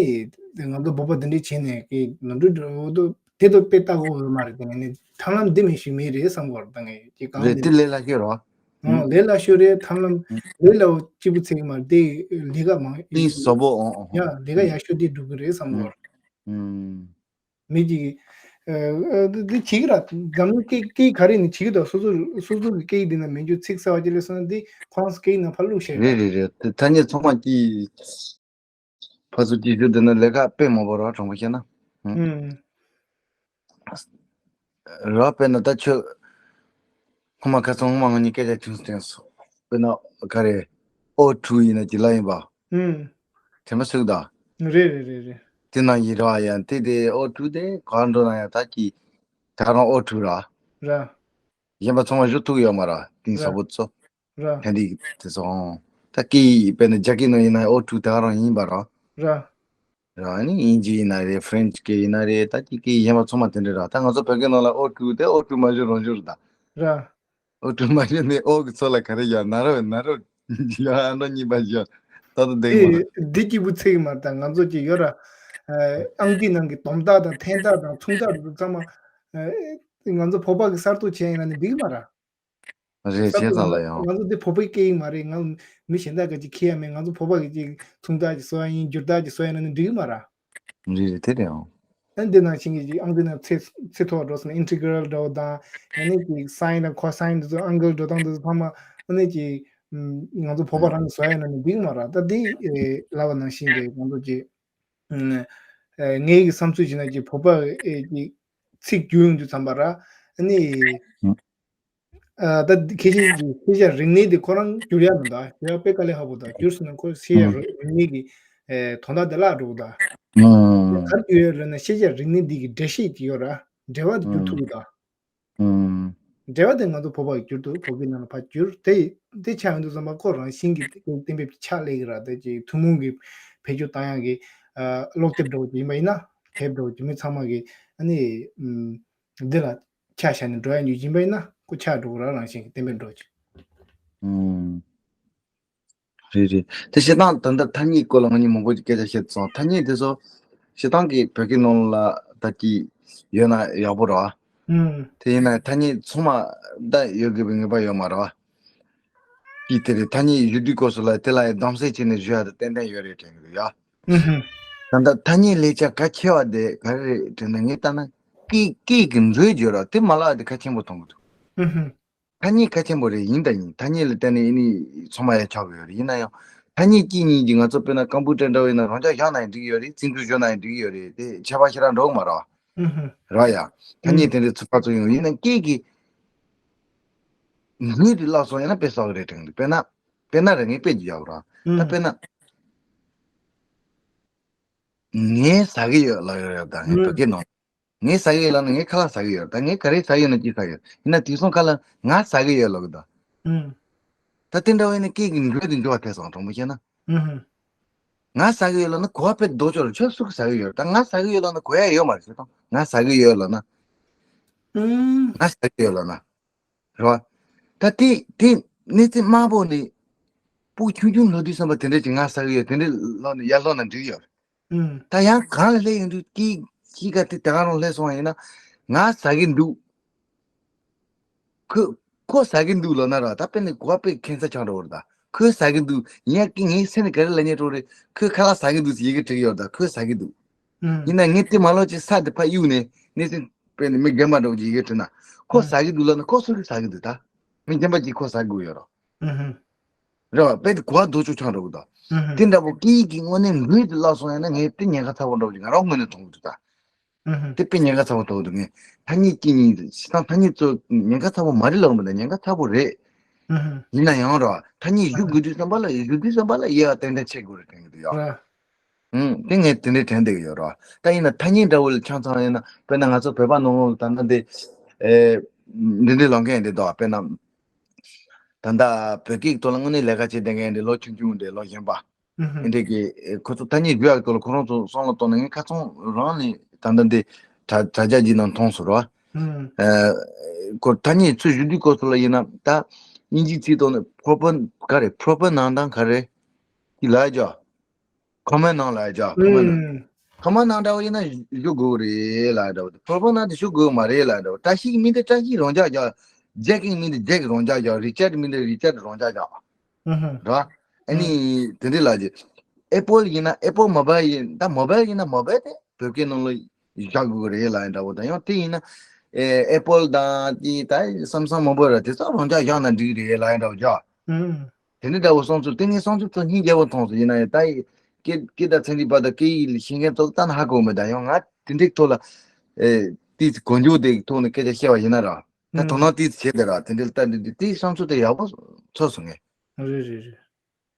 དེ་ང་ཚོ་བོད་པ་འདི་འདྲས་བྱས་ནས་ཀྱི་ནོར་འཁྲུལ་འདྲ་བོ་དེ་ཚོ་དཔེ་ལྟ་དགོས་ཡོད་མ་རེད། དེ་ནས་ནི་ཐབས་ལམ་འདི་མེད་ཞིག་མེད་རེད་བསམ་གྱི་ཡོད་རེད། ད་ངས་ཀྱི་གང་རེད། དེ་ལས་སླ་ཤོས་རེད་བ། ཨང་། ལས་སླ་ཤོས་རེད། ཐབས་ལམ་ལས་སླ་བོ་གཅིག་པུ་ཚིག་མ་རེད། དེ་ལས་ཀ་མང་གཏིང་ཟབ་པོ། ཨང་། ཨང་། ཡ་ལས་ཀ་ཡག་ཤོས་དེ་འགྲུབ་ཀྱི་རེད་བསམ་གྱི་ཡོད་རེད། ཨུམ། མི་གཅིག་གིས་ཨ་ཨ་འདི་འདི་བྱེད་ཀྱི་ར། འཛམ་གླིང་སྐད་སྐད་ག་རེ་ནས་བྱེད་ཀྱི་འདུག་སོ་སོ་སོ་སོ་གི་སྐད་ཡིག་འདི་ན་མེད་རྒྱུ། ཚིག་གསར་བ་ཅིག་སླེབས་སོང་ན་འདི་ཁོ་རང་ཚོ་སྐད་ཡིག་ནང་ཕར་བླུགས་བཞག་རེད། རེད་རེད། དེ་ཐ་སྙད་ཚང་མ་གཅིག་ཕར་ཚུར་གཅིག་བསྒྱུར་བསྡད་ན་ལས་ཀ་དཔེ་མང་པོ་རོ། དྲང་པོ་བཤད་ན། ཨུམ། རོ། དཔེར་ན་ད་ཁྱོད་སྔོན་མ་ཁ་སང་སྔོན་མ་ང་གཉིས་སྐད་ཆ་ཐུང་ཙམ་དྲན་སོང་། དཔེར་ན་ག་རེ་ཨོ་ཊུ་ཡིན་ན་ཅིག་ལབ་ཡིན་པ། ཨུམ། དེ་མ་ཟུག་ད། རེད་རེད་རེད་རེད། དེ་ན་ཡིན་ར་ཡ། དེ་དེ་ཨོ་ཊུ་དེ་ག་འགྲོ་ན་ཡང་ད་ཀྱི་ད་རང་ཨོ་ཊུ་ར། ར། གཞན་པ་ཚང་མ་ཞུ་ཐུབ་ཡོད་མ་ར། གཏིང་ཟབ་པོ་ཚོ། ར། ཧན་རིག་དེ་ཚོ་ཨང་། ད་ཀི་དཔེར་ན་རྒྱ་སྐད་ནང་ཡིན་ན་ཨོ་ཊུ་ད་ག་རང་ཡིན་པ་ར། ར། ར་ནི་དབྱིན་ཇི་ཡིན་ན་རེད། ཧྥ་རན་ཆི་སྐད་ཡིན་ན་རེད། ད་ཅིག་སྐད་གཞན་པ་ཚང་མ་དེ་འདྲ་ར། ད་ང་ཚོ་བོད་སྐད་ནང་ལ་ཨོ་ཀྲུ་དེ་ཨོ་ཀྲུ་མ་ཞུ་རང་ཞུ་ར་ད། ར། ཨོ་ཀྲུ་མ་ཞུ་ནི་ཨོ་གི་ཚོ་ལ་ག་རེ་ཡ་ན་རོ་ན་རོ་ཡ་ཨ་འགྲོ་གཉིས་པ་ཞུ་ད་ད་དེ་མ་ར། འདི་སྐྱིད་པོ་ཚིག་མ་ད་ང་ཚོ་ཅིག་ཡོད་ར། ཨང་ཀི་ནང་གི་དོམ་དག་དང་འཐེན་དག་དང་མཚུངས་དག་དེ་ཚང་མ་ང་ཚོ་བོད་པ་གི་གསར་གཏོད་བྱས་ཡིན་ན་ནི་འགྲིག་མ་ར། རེད། བྱས་ཙང་ལ་ཡང་། ང་ཚོ་འདི་བོད་པའི་སྐད་ཡིག་མ་རེད། ང་མི་གཞན་དག་གི་ཅིག་ཁྱེད་ཡ་མེད། ང་ཚོ་བོད་པ་གི་ཅིག་མཚུངས་རྟགས་ཀྱི་བཟོ་ཡ་ཡིན། བསྒྱུར་རྟགས་ཀྱི་བཟོ་ཡ་ན་ནི་འགྲིག་གི་མ་ར། རེད་རེད་དེ་རེད་ཨང་། ཨ་འདི་ནང་བཞིན་གྱི་ཅིག་ཨང་འདི་ནང་ཚེ་ཚེ་ཐོག་འགྲོ་སོང་ན་ཨིན་ཊི་གྷི་རལ་འདྲ་བོ་དང་། ཨ་ནི་ཅིག་སའིན་དང་ཁོ་སའིན་འདི་ཚོ་ཨང་གལ་འགྲོ་སྟངས་འདི་ཚོ་ཚང་མ་ཨ་ནི་ཅིག་ང་ཚོ་བོད་པ་རང་གི་བཟོ་ཡ་ན་ནི་འགྲིག་གི་མ་ར། ད་འདི་ལབ་པ་ནང་བཞིན་གྱི་ང་ཚོ་ཅིག་ངའི་གི་བསམ་ཚུལ་བྱས་ན་ཅིག་བོད་པ་ཅིག་ཚིག་བསྒྱུར་ཡོང་དུས་ཙམ་པ་ར། ཨ་ནི། ཨ་ད་ཁྱེད་ཀྱི་ཤེས་བྱ་རིག་གནས་དེ་ཁོ་རང་བསྒྱུར་ཡ་མི་འདུག་བསྒྱུར་ཡ་དཔེ་དཀའ་ལས་ཁག་པོ་འདུག་བསྒྱུར་སོང་ན་ཁོ་ཤེས་བྱ་ཨང་རིག་གནས་ཀྱི་ཨེ་དོན་དག་དེ་བརླག་འགྲོ་གི་འདུག་ཨང་། ག་རེ་བསྒྱུར་ཡ་རེད་ན་ཤེས་བྱ་རིག་གནས་འདི་གི་འགྲེལ་བཤད་ཅིག་ཡོད་ར། འགྲེལ་བ་དེ་བསྒྱུར་ཐུབ་ཀྱི་འདུག་ཨང་། འགྲེལ་བ་དེ་ང་ཚོ་བོད་པ་གི་བསྒྱུར་འདུག་བོད་སྐད་ནང་ལ་ཕར་བསྒྱུར་དེ་དེ་ཆགས་ཡོང་དུས་ཙམ་པ་ཁོ་རང་བཞིན་གྱི་གཏན་འབེབས་ཀྱི་ཕྱག་ལས་ཀྱི་ར། དེ་ཅིག་ཐུན་མོང་གི་བེད་སྤྱོད་བཏང་ཡག་གི་ཨ་སློབ་དེབ་འདྲ་བོ་ཅིག་ཡིན་པ་ཡིན་ན་དེབ་འདྲ་བོ་ཅིག་མི་ཚང་མ་གི་ཨ་ནི་ཨམ་འདི་ལ་ཆ་བཞག་ནས་འགྲོ་ཡ་ཉུལ་ཡིན་པ་ཡིན་ན་ཁོ་ཆགས་འགྲོ་གི་ར། རང་བཞིན་གྱི་གཏན་འབེབས་འགྲོ་ཅིག་ཨུམ། རེད་རེད། དེ་བྱས་ཙང་ད་ལྟ་ཐ་སྙད་སྐོར་ལ་ང་གཉིས་མང་པོ་ཅིག་སྐད་ཆ་བཤད་སོང་། ཐ་སྙད་དེ་ཚོ་སྤྱིར་བཏང་གི་བོད་སྐད་ནང་ལ་ད་ཅིག་ཡོད་ན་ཡག་པོ་རེད་བ། ཨུམ། དེ་ཡིན་ན་ཐ་སྙད་ཚང་མ་ད་ཡོད་དགོས་པའི་ངེས་པ་ཡོད་མ་རེད་བ། ཅིག་དེ་རེད། ཐ་སྙད་ཞུ་དུས་སྐབས་སུ་ལ་དེ་ལ་ཡང་གདམ་གསེས་བྱས་ནས་ཞུ་ཡ་དེ་ཏན་ཏན་ཡོད་རེད་དྲན་གི་འདུག་ཡ། ཨུ་ཧུ། ད་ལྟ་ཐ་སྙད་ལེགས་ཆ་གལ་ཆེ་བ་དེ་ག་རེ་རེད་དྲན་ན་ངས་ལྟ་ན་སྐད་སྐད་ཀྱི་མཛོད་བརྗོད་ར་དེ་མ་བརླག་དེ་གལ་ཆེན་པོ་མཐོང་གི་འདུག་ཨུ་ཧུ། ཐ་སྙད་གལ་ཆེན་པོ་རེད། ཡིན་དང་ཡིན། ཐ་སྙད་ལ་བརྟེན་ནས་ཨ་ནི་ཚང་མ་ཡང་ཆགས་ཀྱི་ཡོད་རེད། ཡིན་ན་ཡང་ཐ་སྙད་གཅིག་གཉིས་ཀྱིས་ང་ཚོ་དཔེར་ན་ཀམ་པུ་ཊར་འདྲ་བོ་ཡིན་ན་རང་འཇགས་བཞག་ན་ཡང་འགྲིག་གི་ཡོད་རེད། རྩིས་འཕྲུལ་བཞག་ན་ཡང་འགྲིག་གི་ཡོད་རེད། དེ་ཁྱད་པར་ཞེ་དྲག་འགྲོ་གི་མ་རེད་བ། ཨུ་ཧུ། རེད་བ་ཡ། ཐ་སྙད་ཨུ། དེ་འདྲའི་ཚུར་ཕར་ཚུར་ཡོང་། ཡིན་ན་སྐད་ཀྱི་ལུས་དེ་བརླག་སོང་ཡིན་ན་དཔེ་བསགས་ཀྱི་རེད་དྲན་གི་འདུག་དཔེར་ན་དཔེར་ན་རེད། ངས་དཔེ་ཅིག་བཞག་གོ་ར། ད་ཨུ། དཔེར་ན་ངས་ཟ་གི་ཡོད་ལབ་ཡོད་རེད། ད་ངས་ཨུ། བོད་སྐད་ནང་ངས་ཟ་གི་ཡོད་ལབ་ན་ངས་ཁ་ལག་ཟ་གི་ཡོད་རེད། ད་ངས་ག་རེ་ཟ་གི་ཡོད་ན་ཅིག་ཟ་གི་ཡོད། ཡིན་ན་དེང་སང་ཁ་ལག་ང་ཟ་གི་ཡོད་ལབ་གི་འདུག་ཨུ། ད་དེ་འདྲ་བ་ཡིན་ན་སྐད་ཀྱི་འགྲོས་དེ་འགྱུར་བ་ཐེབས་སོང་། དྲང་པོ་བཤད་ན། ཨུ་ཧུ། ང་ཟ་གི་ཡོད་ལབ་ན་གོ་བ་དཔེ་ལྡོག་ཆོག་རེད། ཁྱོད་སུ་གིས་ཟ་གི་ཡོད་རེད། ད་ང་ཟ་གི་ཡོད་ལབ་ན་གོ་ཡ་ཡོད་མ་རེད། ད་ང་ཟ་གི་ཡོད་ལབ་ན། ཨུ། ང་ཟ་གི་ཡོད་ལབ་ན། རེད་བ། ད་དེ་དེ་གནས་ཚུལ་དམའ་པོ་ནས་སྤུ་གུ་ཆུང་ཆུང་ལོ་དུས་ཙམ་པ་དེ་འདྲ་ཅིག་ང་ཟ་གི་ཡོད་དེ་འདྲ་ལབ་ནས་ཡར་ལོག་ན་འགྲིག་ཡོད་རེད། ཨུ། ད་ཡང་གང་ལ་སླེབས་ཡོང་དུས་ཀྱི་གཅིག་ག་དེ་དེ་ག་རང་སླེབས་སོང་བ་ཡིན་ན་ང་ཟ་གི་འདུག་ཁོས་ཁོ་ཟ་གི་འདུག་ལབ་ན་ར། ད་དཔེ་ནི་གོ་བ་དཔེ་ཁྱད་མཚར་ཆགས་འགྲོ་བ་རེད། ད་ཁོས་ཟ་གི་འདུག་ཡིན་ཡང་ཀི་ངའི་སེམས་ནས་ག་རེ་ལབ་སྙིང་བྲོ་རེད། ཁོས་ཁ་ལག་ཟ་གི་འདུག་ཟེར་ཡི་གེ་བྲིས་ཡོད་རེད། ད་ཁོས་ཟ་གི་འདུག་ཨུ། ཡིན་ན་ངས་དེ་མ་ལོག་ཅིག་ས་དེ་ཕར་གཡུག་ནས་གནས་ཚུལ་དཔེ་ནི་མི་རྒན་པ་འདྲ་བོ་ཅིག་ཡི་གེ་བྲིས་ན་ཁོ་ཨུ། ཟ་གི་འདུག་ལབ་ན་ཁོ་སུ་གིས་ཟ་གི་འདུག་ད་མི་རྒན་པ་ཅིག་ཁོ་ཟ་དགོས་ཡོད་རོ། ཨུ་ཧུ། རེད་བ། དཔེ་དེ་གོ་བ་ལྡོག་ཕྱོགས་ཆགས་འགྲོ་གི་འདུག་ཨུ་ཧུ། དེ་འདྲ་པོ་སྐད་ཡིག་གི་དངོས་གནས་འགྲོས་དེ་བརླག་སོང་ཡང་ན་ངས་དེ་ཉེན་ཁ་ཚ་པོ་འདྲ་བོ་ཅིག་ང་རང་ངོས་ནས་མཐོང་གི་འདུག་ད། ཨུ་ཧུ། དེ་དཔེ་ཉེན་ཁ་ཚ་པོ་མཐོང་གི་འདུག་ངས་ཐ་སྙད་གཅིག་གཉིས་ཤི་ཐང་ཐ་སྙད་ཚོ་ཉེན་ཁ་ཚ་པོ་མ་རེད་ལབ་མི་འདུག་ཉེན་ཁ་ཚ་པོ་རེད། ཨུ་ཧུ། ཡིན་ན་ཡང་རེད་བ། ཐ་སྙད་ཞུ་དགོས་དུས་ཙམ་པ་ལ་ཞུ་དུས་ཙམ་པ་ལ་དབྱེ་བ་ཏན་ཏན་ཕྱེ་དགོས་རེད་དྲན་གི་འདུག་ཡ། རེད། ཨུ། དེ་ངས་དེ་འདྲའི་དྲན་བསྡད་ཀྱི་ཡོད་རེད་བ། ད་ཡིན་ན་ཐ་སྙད་འདྲ་བོ་ལ་ཆ་མཚོན་ཡིན་ན་དཔེར་ན་ང་ཚོ་བོད་པ་ནང་ལོགས་ལ་ད་ལྟ་འདི་ཨེ་འདི་འདྲའི་ལབ་མཁན་འདི་འདུག་བ། དཔེར་ན། ད་ལྟ་བོད་སྐད་ཀྱི་ཐོག་ལ་དངོས་གནས་ལས་ཀ་བྱེད་བསྡད་མཁན་འདི་ལོ་ཆུང་ཆུང་འདྲ་ལོ་གཞོན་པ། ཨུ་ཧུ། འདི་འདྲ་གི་ཁོ་ཚོ་ཐ་སྙད་བརྗོད་ཡག་ཐོག་ལ་ཁོ་རང་ཚོ་བསམ་བློ་གཏོང་ན་ངས་ཁ་ཚང་རང་ནས་ད་ལྟ་འདི་དྲ་དྲ་རྒྱ་འདི་ནང་མཐོང་སོང་རེད་བ། ཨུ། ཨེ་ཁོ་ཐ་སྙད་ཚུར་ཞུ་དུས་སྐབས་སུ་ལ་ཡིན་ན་ད་དབྱིན་ཇིའི་ཚིག་ཐོག་ནས་པོ་རོ་པར་ག་རེ་པོ་རོ་པར་ནང་དང་ག་རེ་ཅིག་ལབ་ཡ་ཅིག་ཁོ་མེན་ནང་ལ་ཡ་ཅག་ཁོ་མེན་ནང་། ཨུམ། ཁོ་མེན་ནང་འདྲ་བོ་ཡིན་ན་ཞུ་དགོས་རེད་ལབ་འདྲ་བོ། པོ་རོ་པར་ནང་དེ་ཞུ་དགོས་མ་རེད་ལབ་འདྲ་བོ། བཀྲ་ཤིས་ཀྱི་མིང་དེ་བཀྲ་ཤིས་རང་འཇགས་རྒྱག་ཇེག་གི་མིང་དེ་ཇེག་རང་འཇགས་རྒྱག་རི་ཅར་མིང་དེ་རི་ཅར་རང་འཇགས་རྒྱག་ཨུམ། རེད་བ། ཨ་ནི་ཨུམ། དེ་འདྲ་ལབ་རྗེས། ཨེ་པོལ་ཡིན་ན་ཨེ་པོལ་མོ་བལ་ཡིན་ད་མོ་བལ་ཡིན་ན་མོ་བལ་དེ་བོད་སྐད་ནང་ལ་བཞག་དགོས་རེད་ལབ་འདྲ་བོ་དང་ཡང་དེ་ཡིན་ན། ཨེ་ཨེ་པོལ་དང་དེ་ད་སམ་སང་མོ་བལ་ར་དེ་ཚོ་རང་འཇགས་བཞག་ན་འགྲིག་རེད་ལབ་འདྲ་བོ་རྒྱག་ཨུམ། དེ་འདྲ་འདྲ་བོ་བསམ་ཚུལ་དེ་ངའི་བསམ་ཚུལ་ཚོ་སྙིང་རྗེ་བོ་མཐོང་སོང་། ཡིན་ན་ཡང་ད་ཡི་སྐད་སྐད་དང་ཚན་རིག་པ་དང་སྐད་ཡིག་ལ་ཤེས་མཁན་ཚོ་ལ་ལྟ་ན་ཧ་གོ་མེད། ད་ཡང་ང་དེ་འདྲའི་ཐོག་ལ་ཨེ་ཏིས་གོ་འཇོག་དེ་ཐོག་ནས་སྐད་ཆ་བཤད་པ་ཡིན་ན་ར་ད་དོ་ཨུམ། སྣང་ཏིས་བྱས་ཏེ་ར་དེ་འདྲའི་ལྟ་འདི་འདི་དེའི་བསམ་ཚུལ་དེ་ཡག་པོ་ཚོར་སོང་ངས། རེད་རེད་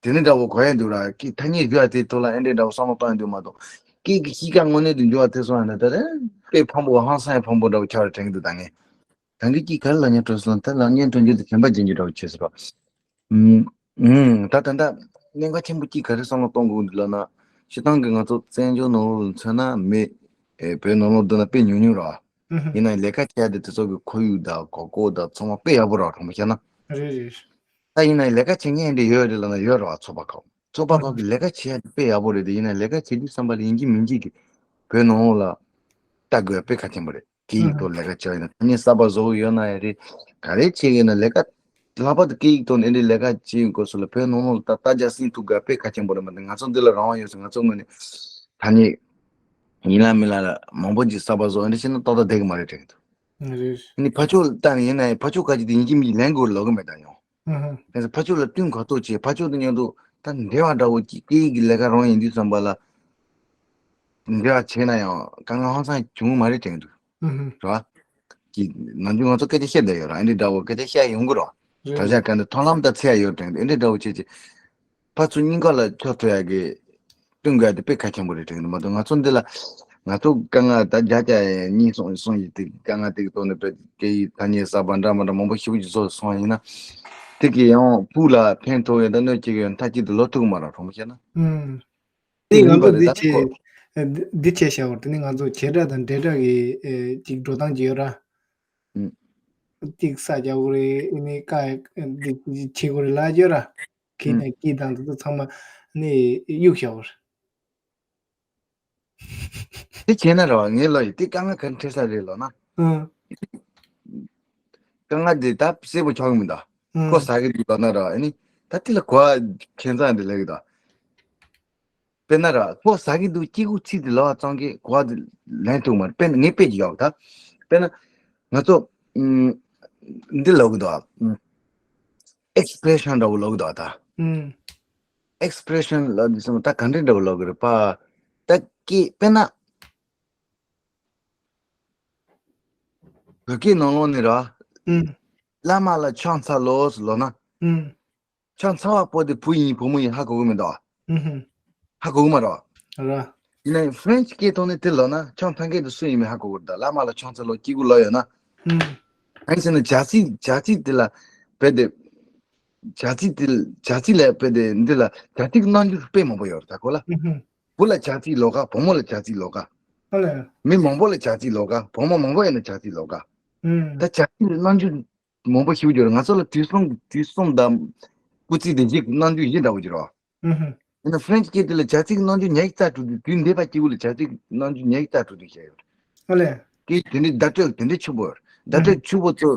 རེད། དེ་འདྲ་འདྲ་བོ་གོ་ཡ་འདུག་ར། ཀི་ཐ་སྙད་བརྗོད་ཡ་དེ་ཐོག་ལ་ཨེ་འདྲའི་འདྲ་བོ་བསམ་བློ་གཏོང་ཡ་འདུག་མ་གཏོགས་སྐད་ཀྱི་གཤིས་ཀ་དངོས་གནས་དུ་འཇོག་པ་དེ་སོང་ཡ་ན་ད་རེ་དཔེ་ཕངས་པོ་ཧང་སང་ཡ་ཕངས་པོ་འདྲ་བོ་ཆགས་རེད་དྲན་གི་འདུག་ད་ངས། ད་གིན་ཅིག་ག་རེ་ལབ་སྙིང་བྲོ་སོང་ད་ལབ་སྙིང་བྲོ་རྒྱུ་དེ་དྲན་པ་བརྗེད་རྒྱུ་འདྲ་བོ་བྱས་སོང་ར། ཨུམ། ཨུམ། ད་ད་ད་གནད་འགག་ཆེན་པོ་ཅིག་ག་རེ་བསམ་བློ་གཏོང་དགོས་འདུག་ལབ་ན། སྤྱིར་བཏང་གི་ང་ཚོ་བཙན་བྱོལ་ནང་ལོགས་ལ་མཚོན་ན་མི་ཨེ་བོད་ནང་ལོགས་འདི་ན་དཔེ་ཉུང་ཉུང་རེད་བ། ཨུ་ཧུ། ཡིན་ན་ལས་ཀ་བྱེད་ཡ་དེ་དེ་ཚོ་གི་ཁོར་ཡུག་དང་གོ་སྐབས་དང་ཚང་མ་དཔེ་ཡག་པོ་རེད་བ། དྲང་པོ་བཤད་ན། རེད་རེད། ད་ཡིན་ན་ལས་ཀ་བྱེད་མཁན་འདི་ཡོད་རེད་ལབ་ན་ཡོད་རེད་བ། ཚོགས་པ་ཁག་ཚོགས་པ་ཁག་གི་ལས་ཀ་བྱེད་ཡ་དེ་དཔེ་ཡག་པོ་རེད་དེ། ཡིན་ན་ལས་ཀ་བྱེད་དུས་ཙམ་པ་ལ་ཡིན་གཅིག་མིན་གཅིག་གི་བོད་ནང་ལོགས་ལ་ལྟ་དགོས་ཡ་དཔེ་གལ་ཆེན་པོ་རེད། སྐད་ཡིག་ཐོག་ལས་ཀ་བྱ་ཡིན་ན་ཐ་སྙད་གསར་པ་བཟོ་གི་ཡོད་ན་ཡང་རེད། ག་རེ་བྱེད་ཀྱི་ཡིན་ན་ལས་ཀ་ལྷག་པར་དུ་སྐད་ཡིག་ཐོག་ནས་འདི་ལས་ཀ་བྱེད་ཡིན་སྐབས་སུ་ལ་བོད་ནང་ལོགས་ལ་ད་ལྟ་རྒྱ་སྲིད་ཐུག་དགོས་དཔེ་གལ་ཆེན་པོ་རེད་མ་གཏོགས། ང་ཚོ་འདི་ལ་རང་དབང་ཡོད་ཟེར་ང་ཚོ་ངོས་ནས་ཐ་སྙད་ཡིན་ལ་མིན་ལ་ལ་མང་པོ་ཅིག་གསར་པ་བཟོ་འདི་བྱས་ན་ཏག་ཏག་བསྡད་ཀྱི་མ་རེད་དྲན་གྱི་འདུག་རེད། ནི་ཕར་ཕྱོགས་ལ་ལྟ་ནས་ཡིན་ན་ཡང་ཕར་ཕྱོགས་ཁ་ཅིག་དེ་ཡིན་གཅིག་མིན་གཅིག་ལེན་དགོས་ལོག་གི་མེད་ད་ཡང་། ཨུ་ཧུ། གལ་སྲིད་ཕར་ཕྱོགས་ལ་བསྟུན་ག་ཐོག་བྱས་ཕར་ཕྱོགས་དེ་མཉམ་དུ་ད་འབྲེལ་བ་འདྲ་བོ་ཅིག་སྐད་ཡིག་གི་ལས་ཀ་རང་ཡིན་དུས་ཙམ་པ་ལ་འབྲེལ་བ་བྱས་ན་ཡང་དཀའ་ངལ་ཧང་སང་བྱུང་གི་མ་རེད་དྲན་གྱི་འདུག་ཨུ་ཧུ། རེད་བ། ཀྱི་ནམ་རྒྱུན་ང་ཚོ་སྐད་ཆ་བཤད་བསྡད་ཡོད་ར། ཨེ་འདྲ་འདྲ་བོ་སྐད་ཆ་བཤད་ཡོང་གི་ར། རེད། དྲ་རྒྱ་སྐད་འདི་མཐོང་ལམ་དང་འཚེར་ཡ་ཡོད་དྲན་གྱི་འདུག་ཨེ་འདྲ་འདྲ་བོ་བྱས་ཅིག་ཕར་ཚུར་གཉིས་ཀ་ལ་ཕྱོགས་ཐུག་ཡག་གི་བསྟུན་དགོས་ཡག་དེ་དཔེ་གལ་ཆེན་པོ་རེད་དྲན་གྱི་འདུག་མ་གཏོགས་ང་ཚོ་འདི་ལ་ང་ཚོ་དཀའ་ངལ་ད་བརྒྱ་ཆ་གཉིས་གསུངས་གསུངས་ཡིན་དེ་དཀའ་ངལ་དེ་གི་ཐོག་ནས་དཔེ་སྐད་ཡིག་ཐ་སྙད་གསར་པ་འདྲ་མི་འདྲ་མང་པོ་ཞེ་པོ་ཅིག་བཟོ་སོང་ཡིན་ན། དེ་གི་ཡང་ཕུགས་ལ་ཕན་ཐོགས་ཡོད་ད་གནོད་སྐྱེལ་གི་ཡོད་མཐའ་གཅིག་ཏུ་ལོག་ཐུབ་ཀྱི་མ་རེད། དྲང་པོ་བཤད་ན། ཨུམ། དེ་ཡིན་ང་པ་ཚོ་རེད་འདི་ད་ཁོ། བྱས་འདི་བྱས་བཞག་པར་དེ་ནི་ང་ཚོ་བྱེད་སྒྲ་དང་འབྲེལ་སྒྲ་གི་ཅིག་འགྲོ་སྟངས་ཅིག་ཡོད་ར། ཨུམ། ཅིག་ས་རྒྱག་དགོས་རེད་ཨ་ནི་ཀ་འདི་བྱེད་དགོས་རེད་ལབ་ཡོད་ར། ཁྱེད་ཀྱི་སྐད་དང་དེ་ཚོ་ཚང་མ་ནི་གཡུག་བཞག་པར། དེ་བྱས་ན་རེད་བ། ངའི་ལོ་ཡི་དེ་དཀའ་ངལ་ག་རེ་འཕྲད་ས་རེད་ལབ་ན། ཨང་། དཀའ་ངལ་དེ་ད་གསལ་པོ་ཆགས་ཀྱི་མི་འདུག་ཨང་། ཁོ་ཟ་གི་འདུག་ལབ་ན་རེད་བ། ཨ་ནི་ད་དེ་ལ་གོ་བ་ཁྱད་མཚར་འདི་ལབ་ཀྱི་འདུག་དཔེར་ན་ར་ཁོ་ཟ་གི་འདུག་སྐྱེ་དགུ་ཚིག་དེ་ལབ་པ་ཙང་གི་གོ་བ་དེ་ལེན་ཐུབ་མ་རེད། དཔེར་ན་ངས་དཔེ་ཅིག་ཡོད་ད། དཔེར་ན་ང་ཚོ་ཨུམ་འདི་ལབ་གི་འདུག་ཨ། ཨེག་སི་པི་རེ་ཤན་འདྲ་བོ་ལབ་གི་འདུག་ཨ་ད། ཨུམ། ཨེག་སི་པི་རེ་ཤན་ལ་འདི་སོང་ད་ག་འདྲ་འདྲ་བོ་ལབ་གི་རེད་པ། ད་ཀི་དཔེར་ན་བོད་སྐད་ནང་ལོགས་ནས་ར། ཨུམ། བླ་མ་ལ་ཆང་འཚལ་ལོ་ཟེར་ལབ་ན། ཨུམ། ཆང་འཚལ་བ་པོ་དེ་བུ་ཡིན་བུ་མོ་ཡིན་ཧ་གོ་གི་མི་འདུག་ཨུམ་ཧུམ། ཧ་གོ་གི་མ་རེད། ར། ཡིན་ནའི་ཧྥ་རན་ཆི་སྐད་ཐོག་ནས་དེ་ལབ་ན་ཆང་འཚལ་མཁན་དེ་སུ་ཡིན་མིན་ཧ་གོ་གི་རེད། ད་བླ་མ་ལ་ཆང་འཚལ་ལོ་སྐྱེ་དགུ་ལབ་ཡོད་ན། ཨུམ། གང་ཡིན་ཟེར་ན་བྱ་ཚིག་བྱ་ཚིག་དེ་ལ་དཔེ་དེ། བྱ་ཚིག་དེ་བྱ་ཚིག་ལ་དཔེ་དེ་འདི་ལ་བྱ་ཚིག་རྣམ་འགྱུར་དཔེ་མང་པོ་ཡོད་རེད་ད་གོ་ལ། ཨུམ་ཧུམ། བུ་ལ་བྱ་ཚིག་ལོགས་ཀ་བུ་མོ་ལ་བྱ་ཚིག་ལོགས་ཀ་ཨ་ལས། མི་མང་པོ་ལ་བྱ་ཚིག་ལོགས་ཀ་བུ་མོ་མང་པོ་ཡིན་ན་བྱ་ཚིག་ལོགས་ཀ་ཨུམ། ད་བྱ་ཚིག་རྣམ་འགྱུར་མང་པོ་ཞིག་ཡོད་རེད། ང་ཚོ་ལ་དུས་གསུམ་དུས་གསུམ་དང་སྐུལ་ཚིག་དེ་འཇིག་རྣམ་འགྱུར་ཡིན་འདྲ་བོ་ཅིག་རེད། ཨུ་ཧུ། ཡིན་ན་ཧྥ་རན་ཆི་སྐད་དེ་ལ་བྱ་ཚིག་རྣམ་འགྱུར་ཉག་གཅིག་རྩ་དྲུག་དུས་དུས་འདས་པ་སྐྱེ་དགུ་ལ་བྱ་ཚིག་རྣམ་འགྱུར་ཉག་གཅིག་རྩ་དྲུག་དུས་བཤད་ཡོད་རེད། ཨ་ལས། སྐད་དེ་འདྲའི་བརྡ་སྤྲོད་དེ་འདྲའི་ཕྱུག་པོ་ཡོད་རེད། བརྡ་སྤྲོད་ཕྱུག་པོ་ཚོ་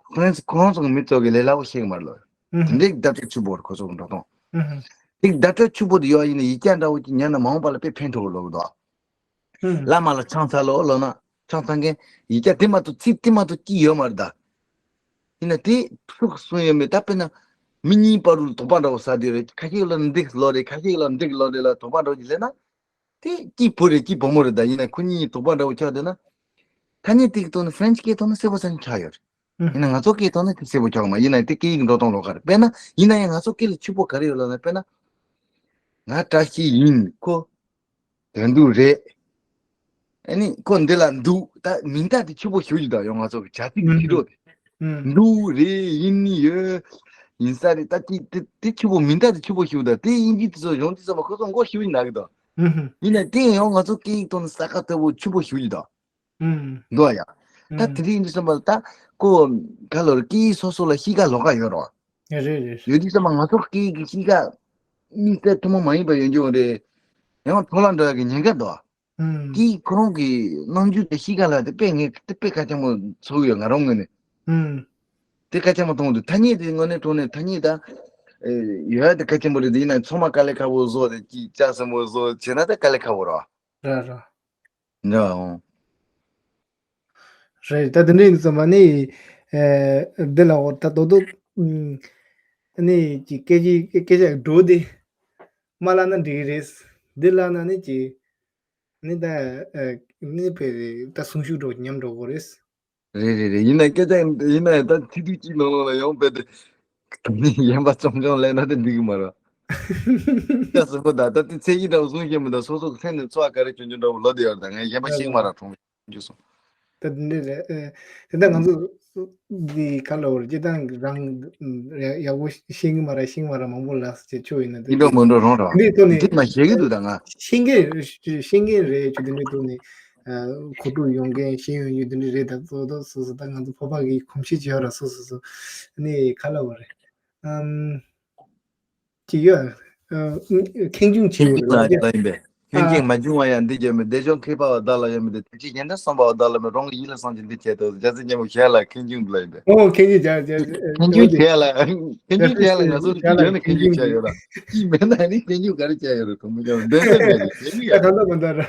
ཧྥ་རན་ཆི་ཁོ་རང་ཚོ་གི་མི་ཚོ་གི་ལས་སླ་པོ་ཤེས་ཀྱི་མ་རེད་ལོ། ཨུ་དེ་ཧུ། འདྲའི་བརྡ་སྤྲོད་ཕྱུག་པོ་རེད་ཁོ་ཚོ་གི་འགྲོ་སྟངས། ཨུ་ཧུ། དེ་བརྡ་སྤྲོད་ཕྱུག་པོ་དེ་ཡོད་ཡིན་ན་ཡིག་ཆ་འདྲ་བོ་ཅིག་ཉར་ན་མ་འོངས་པ་ལ་དཔེ་ཕན་ཐོགས་ལོ་གི་འདུག་ཨུ། བླ་མ་ལ་ཆང་འཚལ་ལོ་ལབ་ན་ཆང་འཚལ་མཁན་ཡིག་ཆ་དེ་མ་གཏོགས་ཚིག་དེ་མ་གཏོགས་ཅི་ཡོད་མ་རེད་ད། ཡིན་ན་དེ་ཕྱུགས་གསུང་ཡོད་མེད་ད་དཔེར་ན་མི་གཉིས་བར་དུ་དོགས་པ་འདྲ་བོ་ཟ་དེ་རེད། ཁ་ཤས་ལ་འདི་ལོ་རེད། ཁ་ཤས་ལ་འདི་ལོ་རེད་ལ་དོགས་པ་འདྲ་བོ་ཅིག་སླེབས་ན། དེ་སྐྱིད་པོ་རེད་སྐྱིད་བུ་མོ་རེད་ད། ཡིན་ན་ཁོ་གཉིས་དོགས་པ་འདྲ་བོ་ཆགས་བསྡད་ན། ཐ་སྙད་དེ་གི་ཐོག་ནས་ཧྥ་རན་ཆི་སྐད་ཐོག་ནས་གསལ་པོ་ཚང་ཆགས་ཡོད་རེད། ཡིན་ན་ང་ཚོ་སྐད་ཐོག་ནས་དེ་གསལ་པོ་ཆགས་མ་ཡིན་ན་དེ་སྐད་ཡིག་འགྲོ་སྟངས་ལོགས་ཀ་རེད། དཔེར་ན་ཡིན་ན་ཡང་ང་ཚོ་སྐད་ལ་ཕྱུག་པོ་ག་རེ་ཡོད་ལབ་ན་དཔེར་ན། ང་བཀྲ་ཤིས་ཡིན་ཁོ། དོན་དུ་རེད། ཨ་ནི་ཁོ་འདི་ལ་འདུག་ད་མིང་བཏགས་དེ་ཕྱུག་པོ་ཞུ་ཡི་ད་ཡོང་ང་ཚོ་གི་བྱ་ཚིག་གི་ཕྱི་དྲོ་དེ། འདུག་རེད་ཡིན་ནི་ཡོད། ཡིན་ས་རེད་ད་དེ་དེ་དེ་ཕྱུག་པོ་མིང་བཏགས་དེ་ཕྱུག་པོ་ཞུ་ད་དེ་དབྱིན་ཇི་དེ་ཚོ་གཞུང་དེ་ཚོ་མ་ཁོ་ཚོ་མགོ་ཞུ་ཡི་ན་གི་ད། ཡིན་ན་དེ་ཡང་ང་ཚོ་སྐད་ཡིག་ཐོག་ནས་ས་ཁ་ལྟ་བུ་ཕྱུག་པོ་ཞུ་ཡི་ད། འདུག་ཡ། ད་དེ་རིང་འདི་བསམ་པ་ད་ཁོ་ག་ལོར་སྐད་ཡིག་སོ་སོ་ལ་གཤིས་ཀ་ལོགས་ཀ་ཡོད་རོ། རེད་རེད། ཡོད་དུས་ཙམ་པ་ང་ཚོ་སྐད་ཡིག་གི་གཤིས་ཀ་དམིགས་བསལ་ཐུན་མོང་མ་ཡིན་པ་ཡོད་འགྱུར་རེད། ཡང་འཕྲོ་བརླག་འགྲོ་ཡག་གི་ཉེན་ཁ་འདུག་ཨ། ཨུམ། སྐད་ཡིག་ཁོ་རང་གི་རྣམ་འགྱུར་དང་གཤིས་ཀ་ལ་དེ་དཔེ་ངས་དེ་དཔེ་ཁ་ཆེན་པོ་ཚོར་གི་ཡོད་ང་རང་ངོས་ནས། ཨུམ། དེ་ཁ་ཆེན་པོ་མཐོང་འདུག་ཐ་སྙད་དེ་དངོས་གནས་དྲང་གནས་ཐ་སྙད་ད་ཡོད་ཡ་དེ་ཁ་ཆེན་པོ་རེད། དེ་ཡིན་ན་ཚང་མ་དཀའ་ལས་ཁག་པོ་བཟོ་དེ་ཅིག་ལྕགས་ཟིན་པོ་བཟོ་བྱས་ན་ད་དཀའ་ལས་ཁག་པོ་རེད། ར་ར། འདྲ་འོང་། རེད་ད་དེ་འདྲ་ཡིན་ཙམ་པ་ནི། ཨེ། འདི་ལ་འོ་ད་དོ་དོ། ཨུམ། ནི་ཀྱི་སྐད་ཆའི་སྐད་ཆ་འགྲོ་དེ། མ་ལབ་ན་འགྲིག་གི་རེད། འདི་ལབ་ན་ནི་ཀྱི། ནི་ད། ཨེ། ནི་བས་ད་གསུང་ཤུགས་འགྲོ་ཉམས་འགྲོ་གོ་རེད། རེད་རེད་རེད། ཡིན་ན་སྐད་ཆ་ཡིན་ན་ད་ཚིག་དུས་གཅིག་ནང་ལོགས་ལ་ཡང་བས་ཏེ། ད་ནི་ཡན་པ་ཙམ་ཙམ་ལས་ན་དེ་འགྲིག་གི་མ་རེད། ད་སོ་སོ་ད་ད་དེ་ཚད་གཞི་འདྲ་བོ་གསུང་ཤེས་མི་འདུག་སོ་སོ་གི་སེམས་ནས་ཚོར་བ་ག་རེ་བྱུང་རྒྱུ་འདྲ་བོ་ལོ་དེ་ཡོད་ད་ངས་གཞན་པ་ཤེས་ཀྱི་མ་རེད་གྲོང་རྒྱུ་སོང་། ད་འདི་འདྲ་རེད། ཨེ། དེ་འདྲ་ང་ཚོ་འདི་ག་ལ་བར་སྤྱིར་བཏང་རང་ཡག་ཡག་པོ་ཤེས་ཀྱི་མ་རེད། ཤེས་ཀྱི་མ་རེད། མང་པོ་ལ་ཟེར་ཆོག་ཡིན་ན། དེ་འདྲ་མི་འགྲོ་རང་ར། འདི་ཐོག་ནས་འདི་མ་ཤེས་ཀྱི་འདུག་ད་ང་། ཤེས་མཁན་ཤེས་མཁན་རེད། ཆུ་དེ་འདྲའི་ཐོག་ནས་གོ་སྒྲིག་ཡོང་མཁན་ཤེས་ཡོན་ཡོད་དེ་འདྲ་རེད། ད་ཏོག་ཏོག་སོ་སོ་ད་ང་ཚོ་བོད་པ་གི་གོམས་གཤིས་ཅིག་ཡོད་ར། སོ་སོ་སོ་ནས་ག་ལ་བར་རེད། ཨམ། ཅི་ཡོད། ཨ། ཁེངས་སྐྱུང་བྱེད་དགོས་རེད་ལ་ཡིན་པས། ཁེངས་སྐྱུང་མ་བྱུང་བ་ཡང་འདི་བརྒྱབ་མི་བདེ་སྦྱོང་མཁས་པ་བ་བདག་ལ་ཡོད་མི་དེ་དེ་ཅི་ཡན་ད་བསམ་པ་བ་བདག་ལ་མི་རང་གི་ཡིད་ལ་བསམ་གྱི་འདི་བྱས་ཏོ་རྒྱ་ཚ་ཉེ་མོ་ཞལ་ལ་ཁེངས་སྐྱུང་ལ་ཡིན་པས། ཨོ་ཁེངས་སྐྱུང་བྱས་བྱས་ཁེངས་སྐྱུང་བྱས་ལ་ཁེངས་སྐྱུང་བྱས་ལ་ང་ཚོ་ལ་ཁེངས་སྐྱུང་བྱས་ཡོད་ལ་ཅི་མེད་ན་ནི་ཁེངས་སྐྱུང་ག་རེ་བྱས་ཡོད་རེད་གོང་མོ་ཀྱང་བདེན་ཚད་མེད་ཀྱི་ཁེངས་སྐྱུང་ཡ་ད་ད་མ་ད་ར།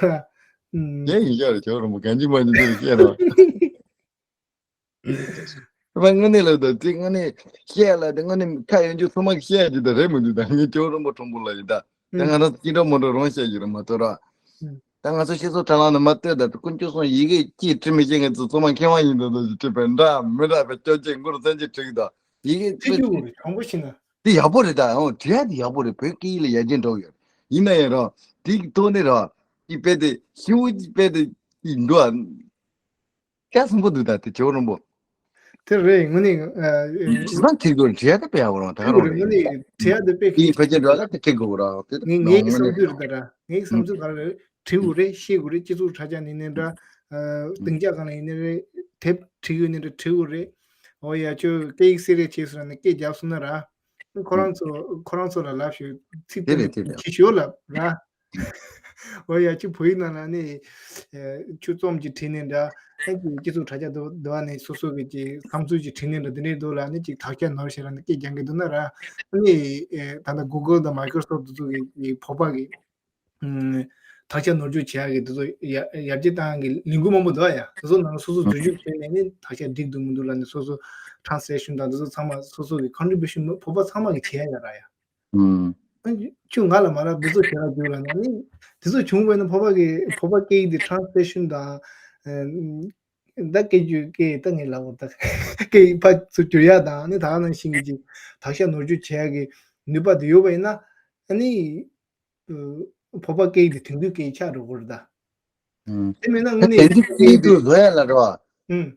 ཁེངས་ཡིན་ཤག་རེད་ཁྱོད་རང་མོ་གང་ཅི་མ་ཅི་འདི་རེད་བཤད་རོགས། ང་ནི་ལབ་དང་དེ་ང་ནི་བཤད་ལ་དེ་ང་ནི་ཁ་ཡོང་རྒྱུ་ཚང་མ་བཤད་རྒྱུ་དང་རེད་མི་འདུག་ད་ངས་ཇོ་རིན་པོ་གྲོང་པོ་ལ་ཡིན་ད། ད་ང་རང་སྐྱིད་འགྲོ་མོ་འགྲོ་རང་བཤད་རྒྱུ་རེད་མ་གཏོགས་ར། ད་ང་ཚོ་ཤེས་ཚོ་དྲ་ལམ་ནས་མ་ལྟོས་ད་དཀོན་མཆོག་གསུམ་ཡི་གེ་གཅིག་བྲི་མི་ཤེས་མཁན་ཚོ་ཚང་མ་མཁས་དབང་ཡིན་དོ་དོ་ཞིག་བྲིས་པའི་འདྲ་མི་འདྲ་བའི་སྐྱོ་ཅན་མགུར་ཚན་གཅིག་བྲིས་གི་ད་ཡི་གེ་བྲི་རྒྱུ་རེད་དྲང་པོ་ཤེས་ན། དེ་ཡག་པོ་རེད་ད། ཨོ་བྲི་ཡ་དེ་ཡག་པོ་རེད། བོད་སྐད་ཡིག་ལ་ཡར་རྒྱས་འགྲོ་ཡོད། ཡིན་ན་ཡང་ར་དེ་གི་ཐོག་ནས་ར་དེ་དཔེ་དེ་ཤི་བོ་དཔེ་དེ་དེ་འདུག་ཨ། སྐྱ་སུན་པོ་འདུག་ད་དེ་ཇོ་རིན་པོ། དེ་རེད་དངོས་གནས། ཨ། ཨ། ཇི་ལྟར་ཁེག་དགོས་རེད་བྲི་ཡ་དེ་དཔེ་ཡག་པོ་རང་ད་ག་རང་རེད། དངོས་གནས་བྲི་ཡ་དེ་དཔེ་ཁེག་ཡིན་ཕལ་ཆེར་འགྲོ་ལ་དེ་ཁེག་དགོས་ར་དེ་ངས་ངའི་བསམ་ཚུལ་རེད་ད་ར། ངའི་བསམ་ཚུལ་ག་རེ་རེད། བྲི་དགོས་རེད། ཤེས་དགོས་རེད། སྤྱི་ཚོགས་དྲ་རྒྱ་ནས་ནས་འདྲ། ཨ། སྡིངས་ཆ་སྒང་ལ་ཡིན་ནའི་རེད། དེབ་བྲིས་ཡོད་ནའི་འདྲ་བྲི་དགོས་རེད། འོ་ཡ་ཁྱོད་སྐད་ཡིག་སེ་རེད་བྱས་སོང་ན་སྐད་རྒྱབ་སོང་ན་ར། ཁོ་རང་ཚོ་ཁོ་རང་ཚོ་ལ་ལབ་ཤོག་ཚིག་དེ་དེ་རེད་དེ་རེད། ཁྱི་ཤོག་ལབ་ར། འོ་ཡ་ཁྱོད་བོད་ཡིག་ནང་ལ་ནི་ཨ། ཁྱོད་རྩོམ་གྱི་བྲིས་ནས་འདྲ། ཨ་ཅིག་སྤྱི་ཚོགས་དྲ་རྒྱ་འདུ་འདུ་བ་ནས་སོ་སོ་གི་ཅིག་བསམ་ཚུལ་ཅིག་བྲིས་ནས་འདྲ་འདི་འདྲའི་འདུག་ལ་ནི་ཅིག་དག་ཆ་ནོར་ཞེ་ལ་ནི་སྐད་རྒྱག་གི་འདུག་ན་ར། ཨ་ནི་ཨ། ད་ལྟ་Google་དང་Microsoft་དེ་ཚོ་གི་བོད་པ་གི་ཨ། དག་ཆ་ནོར་བཅུག་བྱེད་ཡག་གི་དེ་ཚོ་ཡར་ཡར་རྒྱས་བཏང་ཡག་གི་ལས་འགུལ་མང་པོ་འདུག་ཨ། ཡ་དེ་ཚོ་ནང་སོ་སོ་འཛུལ་ཞུགས་བྱས་ནས་ནི་དག་ཆ་འགྲིག་འདུག་མི་འདུག་ལ་ནི་སོ་སོ་translation་དང་དེ་ཚོ་ཚང་མ་སོ་སོ་གི་contribution་བོད་པ་ཚང་མ་གི་བྱེད་ཡག་ཡོད་ར་ཡ། ཨུམ། ཁྱོད་ང་ལ་མ་ལབ་འདི་ཚོ་བྱེད་ར་རྒྱུ་ལ་ན་ནི། དེ་ཚོ་བྱུང་བས་ན་བོད་པ་གི་བོད་པ་སྐད་ཡིག་དེ་translation་དང་། ཨ། ད་སྐད་རྒྱུད་སྐད་ད་ངས་ལབ་འོ་ད་སྐད་ཡིག་ཕར་ཚུར་བསྒྱུར་ཡག་དང་ནི་ད་ག་ནང་བཞིན་གྱི་ཅིག་དག་ཆ་ནོར་བཅུག་བྱེད་ཡག་གི་ནུས་པ་དེ་ཡོད་པ་ཡིན་ན་ཨ་ནི། ཨ། བོད་པ་སྐད་ཡིག་དེ་དེང་དུས་སྐད་ཡིག་ཆགས་འགྲོ་གི་རེད་ད། ཨུམ། དེ་མིན་ན་དངོས་གནས་དེང་དུས་སྐད་ཡིག་དེ་བཟོ་ཡག་ལ་རེད་བ། ཨུམ།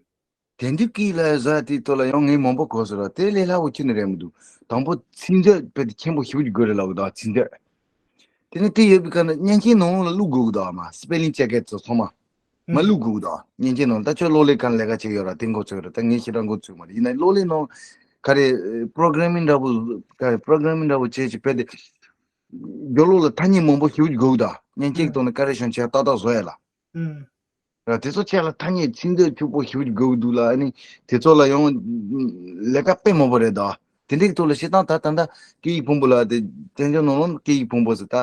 དེང་དུས་སྐད་ཡིག་ལ་བཟོ་ཡག་དེའི་ཐོག་ལ་ཡང་ངས་མང་པོ་གོ་སོང་ར། དེ་ལས་སླ་བོ་ཁྱོན་ནས་རེད་མི་འདུག་དང་པོ་ཚིག་མཛོད་དཔེ་དེ་ཆེན་པོ་ཞེ་པོ་ཅིག་དགོས་རེད་ལབ་གི་འདུག་ཚིག་མཛོད། དེ་ནས་དེ་ཡོད་པའི་ཁ་ནས་མཉེན་ཆས་ནང་ལོགས་ལ་བླུག་དགོས་གི་འདུག་ཨ་མ་spelling check་གི་ཚོ་ཚང་མ། མ་ཨུམ། བླུག་དགོས་གི་འདུག་མཉེན་ཆས་ནང་ལ་ད་ཁྱོད་གློག་ཀླད་ཁང་ལས་ཀ་བྱེད་ཡོད་ར་དེ་འགོ་ཚུགས་ར། ད་ངས་ཞེ་དྲག་འགོ་ཚུགས་མ་རེད། ཡིན་ན་གློག་ཀླད་ནང་ག་རེ་programming་འདྲ་པོ་ག་རེ་programming་འདྲ་པོ་བྱེད་ཅིག་དཔེ་དེ། རྒྱབ་ལོགས་ལ་ཐ་སྙད་མང་པོ་ཞེ་པོ་ཅིག་དགོས་གི་འདུག་མཉེན་ཆས་ཀྱི་ཐོག་ནས་correction་བྱས་ཏག་ཏག་བཟོ་ཡ་ལ། ཨུམ། ར་དེ་ཚོ་ཆེད་ལ་ཐ་སྙད་ཚིག་མཛོད་ཕྱུག་པོ་ཞེ་པོ་ཅིག་དགོས་གི་འདུག་ལ་ཨ་ནི་དེ་ཚོ་ལ་ཡང་ལས་ཀ་དཔེ་མང་པོ་རེད་ད། དེ་འདྲའི་ཐོག་ལ་བཤད་སྟངས་ད་ད་ལྟ་སྐད་ཡིག་ཕུང་པོ་ལ་དེ་བཙན་བྱོལ་ནང་ལོགས་སྐད་ཡིག་ཕུང་པོ་ཟེར་ད་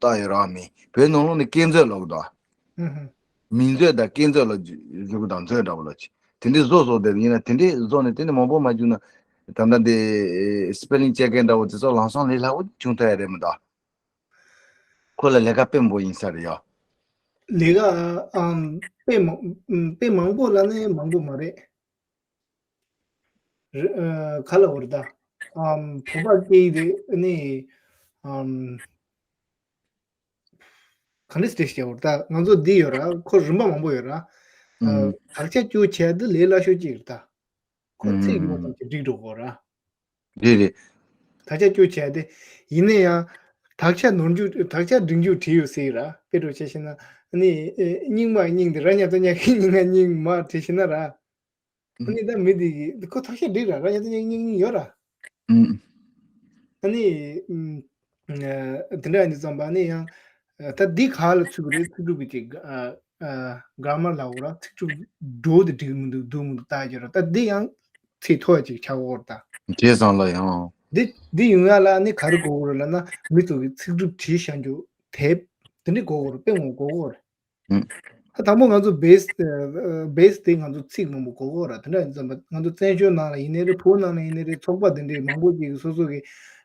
ད་ཡོད་ར་མེད། བོད་ནང་ལོགས་ནས་སྐད་མཛོད་ལབ་གི་འདུག་ཨུ་ཧུ། མིང་མཛོད་དང་སྐད་མཛོད་ལ་བཞུགས་གི་དང་མཛོད་འདྲ་པོ་ལ་ཅིག་དེ་འདྲའི་བཟོ་བཟོ་བསྡད་ཡིན་ན་དེ་འདྲའི་བཟོ་ནས་དེ་འདྲ་མང་པོ་མ་བྱུང་ན་ད་ལྟ་འདི་spelling་check་མཁན་འདྲ་པོ་དེ་ཚོ་ལམ་སང་ལས་སླ་པོ་བྱུང་ཐུབ་ཡ་རེད་མི་འདུག་ཁོ་ལ་ལས་ཀ་དཔེ་མང་པོ་ཡིན་ས་རེད་ཡ། ལས་ཀ་ཨམ་དཔེ་མང་དཔེ་མང་པོ་ལ་ནི་མང་པོ་མ་རེད། རེ་ཨ་ག་ལ་བར་ད་ཨམ་བོད་པ་སྐད་ཡིག་དེ་ནི་ཨམ་ག་འདྲ་སྟེ་བཤད་བར་ད་ང་ཚོ་འདི་ཡོད་ར་ཁོ་རིམ་པ་མང་པོ་ཡོད་ར། ཨ་ཨུམ། དག་ཆ་བཅུ་བྱས་དུས་ལས་སླ་ཤོས་གཅིག་རེད་ད། ཁོ་ཚིག་ཡོད་ཙམ་གྱིས་འགྲིག་འགྲོ་གོ་ར། རེད་རེད། དག་ཆ་བཅུ་བྱས་ཏེ། ཡིན་ན་ཡང་། དག་ཆ་ནོར་འཇུག་དག་ཆ་སྒྲིག་འཇུག་བྲིས་ཡོད་སྲིད་ར། དཔེ་འགྲོ་ཆ་བཞག་ན། ཨ་ནི། ཨེ། རྙིང་མ་རྙིང་དེ་ར་ཉ་ཏ་ཉ་ཁི་རྙིང་ང་རྙིང་མ་བྲིས་ཤེ་ན་ར། ཨ་ནི་ད་མི་དེ་གི་ཁོ་དག་ཆ་འགྲིག་ར་ར་ཉ་ཏ་ཉ་ཁི་རྙིང་རྙིང་ཡོད་ར། ཨ་ནི། ཨ། དེ་འདྲ་ཡིན་དུས་ཙམ་པ་ནི་ཡང་། ད་འདི་ག་ལ་ཚུད་ཀྱི་རེད། ཚིག་གྲུབ་ཀྱི་ཅིག་ཨ། ཨ། grammar་ལ་འོ་ར་ཚིག་གྲུབ་འགྲོ་དེ་འགྲིག་མི་འདུག་འདུག་མི་འདུག་ལྟ་རྒྱུ་ར། ད་འདི་ཡང་ཚིག་མཐོ་བ་ཅིག་ཆགས་འོ་ར་ད། བྱས་ཙང་ལ་ཡང་། འདི་འདི་ཡོང་ཡ་ལ་ནི་ག་རེ་དགོས་ཀྱི་རེད་ལབ་ན་མི་ཚོ་གི་ཚིག་གྲུབ་བྲིས་བཞག་རྒྱུ་དེབ་དེ་འདྲ་དགོས་ཀྱི་རེད། དཔེ་མང་པོ་དགོས་ཀྱི་རེད། ཨ། དང་པོ་ང་ཚོ་base base་དེ་ང་ཚོ་ཚིག་མང་པོ་དགོས་ཀྱི་ར། དེ་འདྲ་ཡིན་ཙམ་པ་ང་ཚོ་བཙན་བྱོལ་ནང་ལ་ཡིན་ནའི་རེད། བོད་ནང་ལ་ཡིན་ནའི་རེད། ཚོགས་པ་དེ་འདྲའི་མང་པོ་ཅིག་སོ་སོ་གི་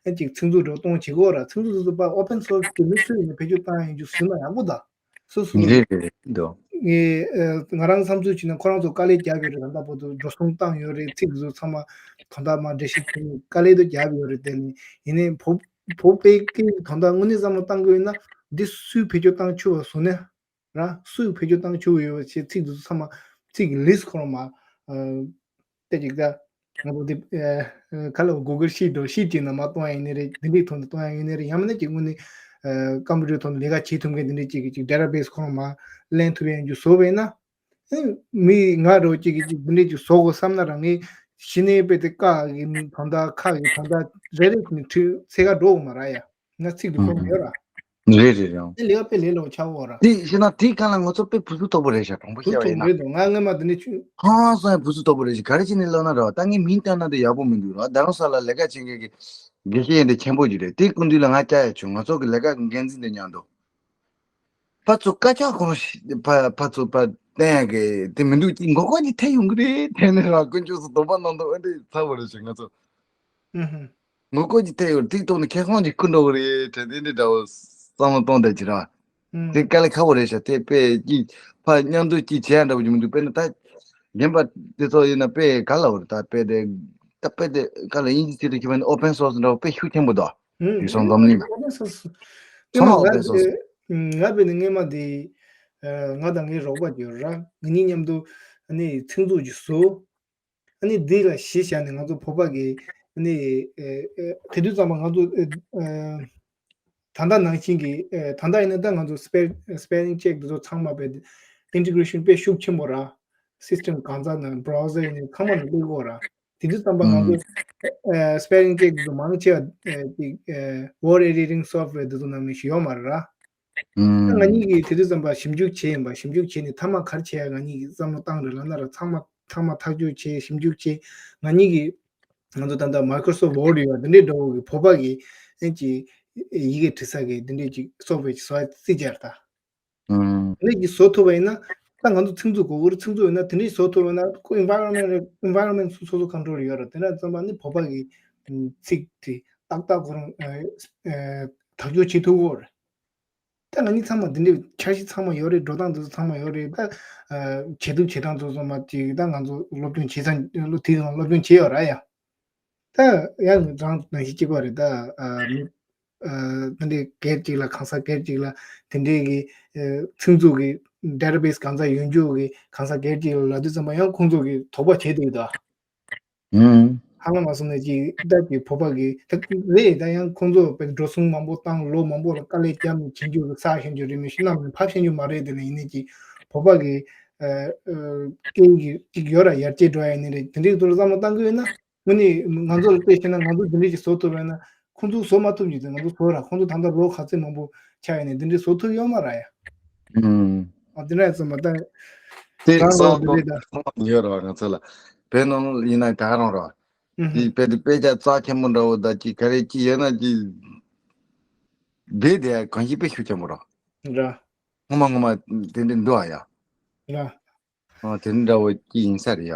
ཨ་ཅིག་ཚིག་མཛོད་འགྲོ་གཏོང་བྱེད་ཀྱི་ཡོད་ར། ཚིག་མཛོད་སོ་སོ་པ་open source་གི་མི་སུ་ཡིན་ནའི་བེད་སྤྱོད་བཏང་ཡིན་རྒྱུ་ཟིན་ན་ཡག་པོ་ད། སོ་སོ་རེད་རེད་འདུག་ངས་ཨ་ང་རང་བསམ་ཚུལ་བྱས་ན་ཁོ་རང་ཚོ་དཀའ་ལས་བརྒྱབ་ཡོད་རེད། ད་ལྟ་བར་དུ་འགྲོ་སོང་བཏང་ཡོད་རེད། ཚིག་མཛོད་ཚང་མ་གང་ལྟར་མ་འགྲེལ་བཤད་བྱས་ནས་དཀའ་ལས་དུ་བརྒྱབ་ཡོད་རེད། དེ་ནི་ཡིན་ནའི་བོད་བོད་པའི་སྐད་ཡིག་གང་ལྟར་དངོས་གནས་བསམ་བློ་བཏང་དགོས་ཡོད་ན་འདི་སུས་བེད་སྤྱོད་བཏང་ཆོག་པ་བཟོ་ནས། ར། སུས་བེད་སྤྱོད་བཏང་ཆོག་ཡོད་པ་ཞེས་ཚིག་འདི་ཚོ་ཚང་མ་ ཚིག་གི་ལིས་ཁོ་རང་མ་ཨ་དེ་ཅིག་ད་ང་ཚོ་འདི་ཨ་ཨ་ག་ལ་གུ་གལ་ཤིཊ་འགྲོ་ཤིཊ་ཅིག་ནང་མ་གཏོང་ཡ་ཡིན་ནི་རེད། འདི་འདྲའི་ཐོག་ནས་གཏོང་ཡ་ཡིན་ནི་རེད། ཡང་མིན་ན་ཅིག་དངོས་གནས་ཨ་ཀམ་པུ་ཊར་ཐོག་ནས་ལས་ཀ་བྱེད་ཐུབ་མཁན་དེ་འདྲའི་ཅིག་གི་ཅིག་ཌེ་ཊ་བེ་སི་ཁོ་རང་མ་ལེན་ཐུབ་ཡ་ཡིན་རྒྱུ་བཟོ་བས་ན། ཨེ། མི་ང་རོ་གཅིག་གིས་གཅིག་འདི་འདྲས་ཅིག་བཟོ་དགོས་བསམ་ན་རང་ངས་གཞི་ནས་དཔེ་དེ་ཀ་གི་དོན་དག་ཁ་གི་དོན་དག་རེ་རེ་ནས་ཁྲིད་ཚེ་ག་འགྲོ་གི་མ་ར་ཡ། ང་ཚིག་འདི་གོ་མི་ཡོད་ར། རེད་རེད་རེད། དེ་ལས་ཀ་དཔེ་ལས་སླ་པོ་ཆགས་འོ་ར། དེ་ཤེས་ན་དེའི་སྒང་ལ་ང་ཚོ་དཔེ་བུ་ཚུགས་དོག་པོ་རེད་ཤག་གྲོང་པ་བུ་ཤེས་པ་ཚུགས་ཡིན་ན། རེད་འདུག་ང་སྔོན་མ་འདི་འདྲས་ཆུ། ཧང་སང་བུ་ཚུགས་དོག་པོ་རེད་ཤག་ག་རེ་བྱས་ནས་ལབ་ན་ར་བ། ད་ངས་མིང་བཏོན་ན་དེ་ཡག་པོ་མི་འདུག་ར། རྡ་རམ་ས་ལ་ལས་ཀ་བྱེད་མཁན་གྱི་དགེ་བཤེས་ཡིན་དེ་ཆེན་པོ་ཅིག་རེད། དེའི་སྐུ་མདུན་ལ་ང་བཅར་ཡ་བྱུང་། ང་ཚོ་གི་ལས་ཀ་གི་འགན་འཛིན་དེ་མཉམ་དུ། ཕར་ཚུར་དཀའ་ཁག་ཁོ་རང་ཞིག་ཕར་ཕར་ཚུར་ཕར་བསྟན་ཡག་གི་དེ་མི་འདུག་ཅིག་ངོ་ལྐོག་ཅིག་ཐེབས་ཡོང་གི་རེད་དྲན་ནས་རང་དཀོན་མཆོག་གསུམ་སྡོམ་པ་གནང་འདུག་ཨ་འདྲས་ཚ་བོ་རེད་ཞེས་ང་ཚོ། ཨུ་ཧུ། ངོ་ལྐོག་ཅིག་ཐེབས་ཡོང་དེའི་ཐོག་ནས་ཁེ་བཟང་ཅིག་ཁུར་འགྲོ་གི་རེད་དྲན་དེ་འདྲས་འདྲ་བོ་བསམ་བློ་གཏོང་བསྡད་ཀྱི་ར། ཨུ། དེ་དཀའ་ལས་ཁག་པོ་རེད་ཤག་དེ་དཔེ་ཅིག་ཕར་མཉམ་དུ་ཅིག་བྱེད་ཡག་འདྲ་བོ་ཅིག་མི་འདུག་དཔེར་ན་ད་རྒན་པ་དེ་ཚོ་ཡིན་ན་དཔེ་ག་ལ་བོར་ད་དཔེ་དེ་ད་དཔེ་དེ་ག་ལ་དབྱིན་ཇི་ཚིག་ཏུ་ཁྱབ་པ་ནི་ཨོ་པན་སོར་སི་འདྲ་བོ་དཔེ་ཤུགས་ཆེན་པོ་འདུག་དེང་སང་འཛམ་གླིང་ལ། ཨོ་པན་སོར་སི། ཚང་མ་ཨོ་པན་སོར་སི། ང་བས་ནི་སྔས་མ་དེ་ང་དང་ངའི་རོགས་པ་ཅིག་ཡོད་ར། ང་གཉིས་མཉམ་དུ་ཨ་ནི་མཚན་ཚུགས་ཀྱི་བཟོ། ཨ་ནི་འདི་ལ་གཞི་བཞག་ནས་ང་ཚོ་བོད་པ་གི་ཨ་ནི་དེ་དུས་ཙམ་པ་ང་ཚོ་ད་ལྟ་ནང་བཞིན་གྱི་ད་ལྟ་ཡིན་ན་ད་ང་ཚོ་སི་པེ་སི་པེ་ལིང་ཅེག་འདི་ཚོ་ཚང་མ་བས་ཨིན་ཊི་གྷི་རེ་ཤན་དཔེ་ཤུགས་ཆེན་པོ་ར། སི་སི་ཊེམ་གང་ཚང་ནང་བྷ་རའོ་ཟར་ཡིན་ནའི་ཚང་མ་ནང་སླེབས་ཀྱི་ཡོད་ར། དེ་དུས་ཙམ་པ་ང་ཚོ་ཨ་སི་པེ་ལིང་ཅེག་འདི་ཚོ་མང་ཆེ་བ་ཅིག་ཨ་ཝར་ཌ་ཨེ་ཌི་ཊིང་སོབ་ཝེར་འདི་ཚོ་ནང་མི་ཞིག་ཡོད་མ་རེད་ར། ཨ་ང་གཉིས་ཀྱིས་དེ་དུས་ཙམ་པ་ཞིབ་འཇུག་བྱས་ཡིན་པ། ཞིབ་འཇུག་བྱས་ནས་མཐའ་མ་ག་རེ་བྱེད་ཡ་ང་གཉིས་ཀྱིས་བསམ་བློ་བཏང་རེད་ལབ་ན་ར། ཚང་མ་ཚང་མ་ཐག་གཅོད་བྱས་ཞིབ་འཇུག་བྱས། ང་གཉིས་ཀྱིས་ང་ཚོ་ད་ལྟ་མའི་ཀོ་རོ་སོབ་ཝར་ཌ་ཡོད་པ་འདི་འདྲའི་འདྲ་བོ་གི་བོད་པ་གི་ཨེ་ཅིག་ཡི་གེ་འབྲི་ས་གི་འདི་འདྲའི་ཅིག་སོབ་ཝེར་ཅིག་བཟོ་ཡ་རྩིས་བྱས་ར་ད། ཨང་། ལས་ཀྱི་བཟོ་ཐུབ་པ་ཡིན་ན། ད་ང་ཚོ་ཚིག་མཛོད་དགོས་ཀྱི་རེད། ཚིག་མཛོད་ཡིན་ན་དེ་འདྲའི་བཟོ་ཐུབ་པ་ཡིན་ན་ཁོ་ཨེན་ཝའི་རོན་མེན་ཊི་ཨེན་ཝའི་རོན་མེན་ཊི་སོ་སོ་ཁོན་ཊོལ་ཡོད་རེད། དེ་འདྲ་ཙམ་པ་ནི་བོད་པ་གི་ཚིག་དེ་ཏག་ཏག་ཁོ་རང་ཐག་གཅོད་བྱེད་ཐུབ་ཀྱི་རེད། ད་ང་གཉིས་ཚང་མ་འདི་འདྲའི་འཆར་གཞི་ཚང་མ་ཡོད་རེད། འགྲོ་སྟངས་དེ་ཚོ་ཚང་མ་ཡོད་རེད། ད་བྱེད་ཐུབ་བྱེད་སྟངས་དེ་ཚོ་མ་ཅིག་ད་ང་ཚོ་སློབ་སྦྱོང་བྱེད་ཚང་དེ་ཚོ་སློབ་སྦྱོང་བྱེད་ཡོད་ར་ཡ། ད་ཡང་རང་ནང་བཞིན་གཅིག་པ་རེད། ད་ཨ་མི་ཨ་ད་འདི་སྒེར་གཅིག་ལ་གང་ཟག་སྒེར་གཅིག་ལ་དེ་འདྲའི་གི་ཨ་ཚིག་མཛོད་ཀྱི་ཌེ་ཊ་བེ་སི་གང་ཟག་ཡོད་འཇུག་གི་གང་ཟག་སྒེར་གཅིག་ལ་ལབ་དུས་ཙམ་པ་ཡང་ཁོང་ཚོ་གི་དོགས་པ་བྱེད་དུས་ད། ཧང་ལ་མ་སོང་ནས་ཅིག་ད་ཀྱི་བོད་པ་གི་ད་རེད། ད་ཡང་ཁོང་ཚོ་དཔེ་འགྲོ་སོང་མང་པོ་བཏང་ལོ་མང་པོ་ལ་དཀའ་ལས་བརྒྱབ་ནས་བྱེད་རྒྱུ་གི་ས་ཞེན་རྒྱུ་རེད། མི་ཤི་ནམ་ནས་ཕབ་ཤེས་རྒྱུ་མ་རེད། དེ་ལ་ཡིན་ནས་ཅིག་བོད་པ་གི་ཨ་ཨ་སྐད་ཡིག་གི་ཅིག་ཡོད་ར། ཡར་རྒྱས་འགྲོ་ཡ་ཡིན་ནི་རེད། དེ་འདྲའི་ཐོག་ལ་བསམ་བློ་བཏང་གི་ཡོད་ན། དངོས་གནས་ང་ཚོ་ལ་དཔེ་བཤད་ན་ང་ཚོ་འདི་འདྲས་ཅིག་བཟོ་ཐུབ་པ་ཡིན་ན་ཁོང་ཚོ་བཟོ་མ་ཐུབ་ཀྱི་འདུག་ང་ཚོ་བཟོ་ར། ཁོང་ཚོ་ད་ལྟ་ལོ་ག་ཚོད་མང་པོ་ཆགས་ཡོད་ནས་འདི་འདྲས་བཟོ་ཐུབ་ཡོད་མ་ར་ཡ། ཨང་། ཨ་འདི་འདྲ་ཡ་ཚོ་མ་ད་དེ་རང་སང་ལོ་འདི་འདྲས་ད་ཡོད་ར་བ། ང་ཚོ་ལ་བོད་ནང་ཡིན་ན་ད་རང་ར་བ། ཨུ་ཧུ། དེ་དཔེ་དེ་དཔེ་ཆ་རྩ་ཆེན་པོ་འདྲ་བོ་ད་ཅིག་ག་རེ་ཅིག་ཡོད་ན་ཅིག་དེ་དེ་གང་ཞིག་དཔེ་ཤུགས་ཆེན་པོ་ར། ར། ངོ་མ་ངོ་མ་དེ་འདྲས་འདུག་ཨ་ཡ། ར། ཨ་དེ་འདྲ་བོ་ཅིག་ཡིན་ས་རེད་ཡ།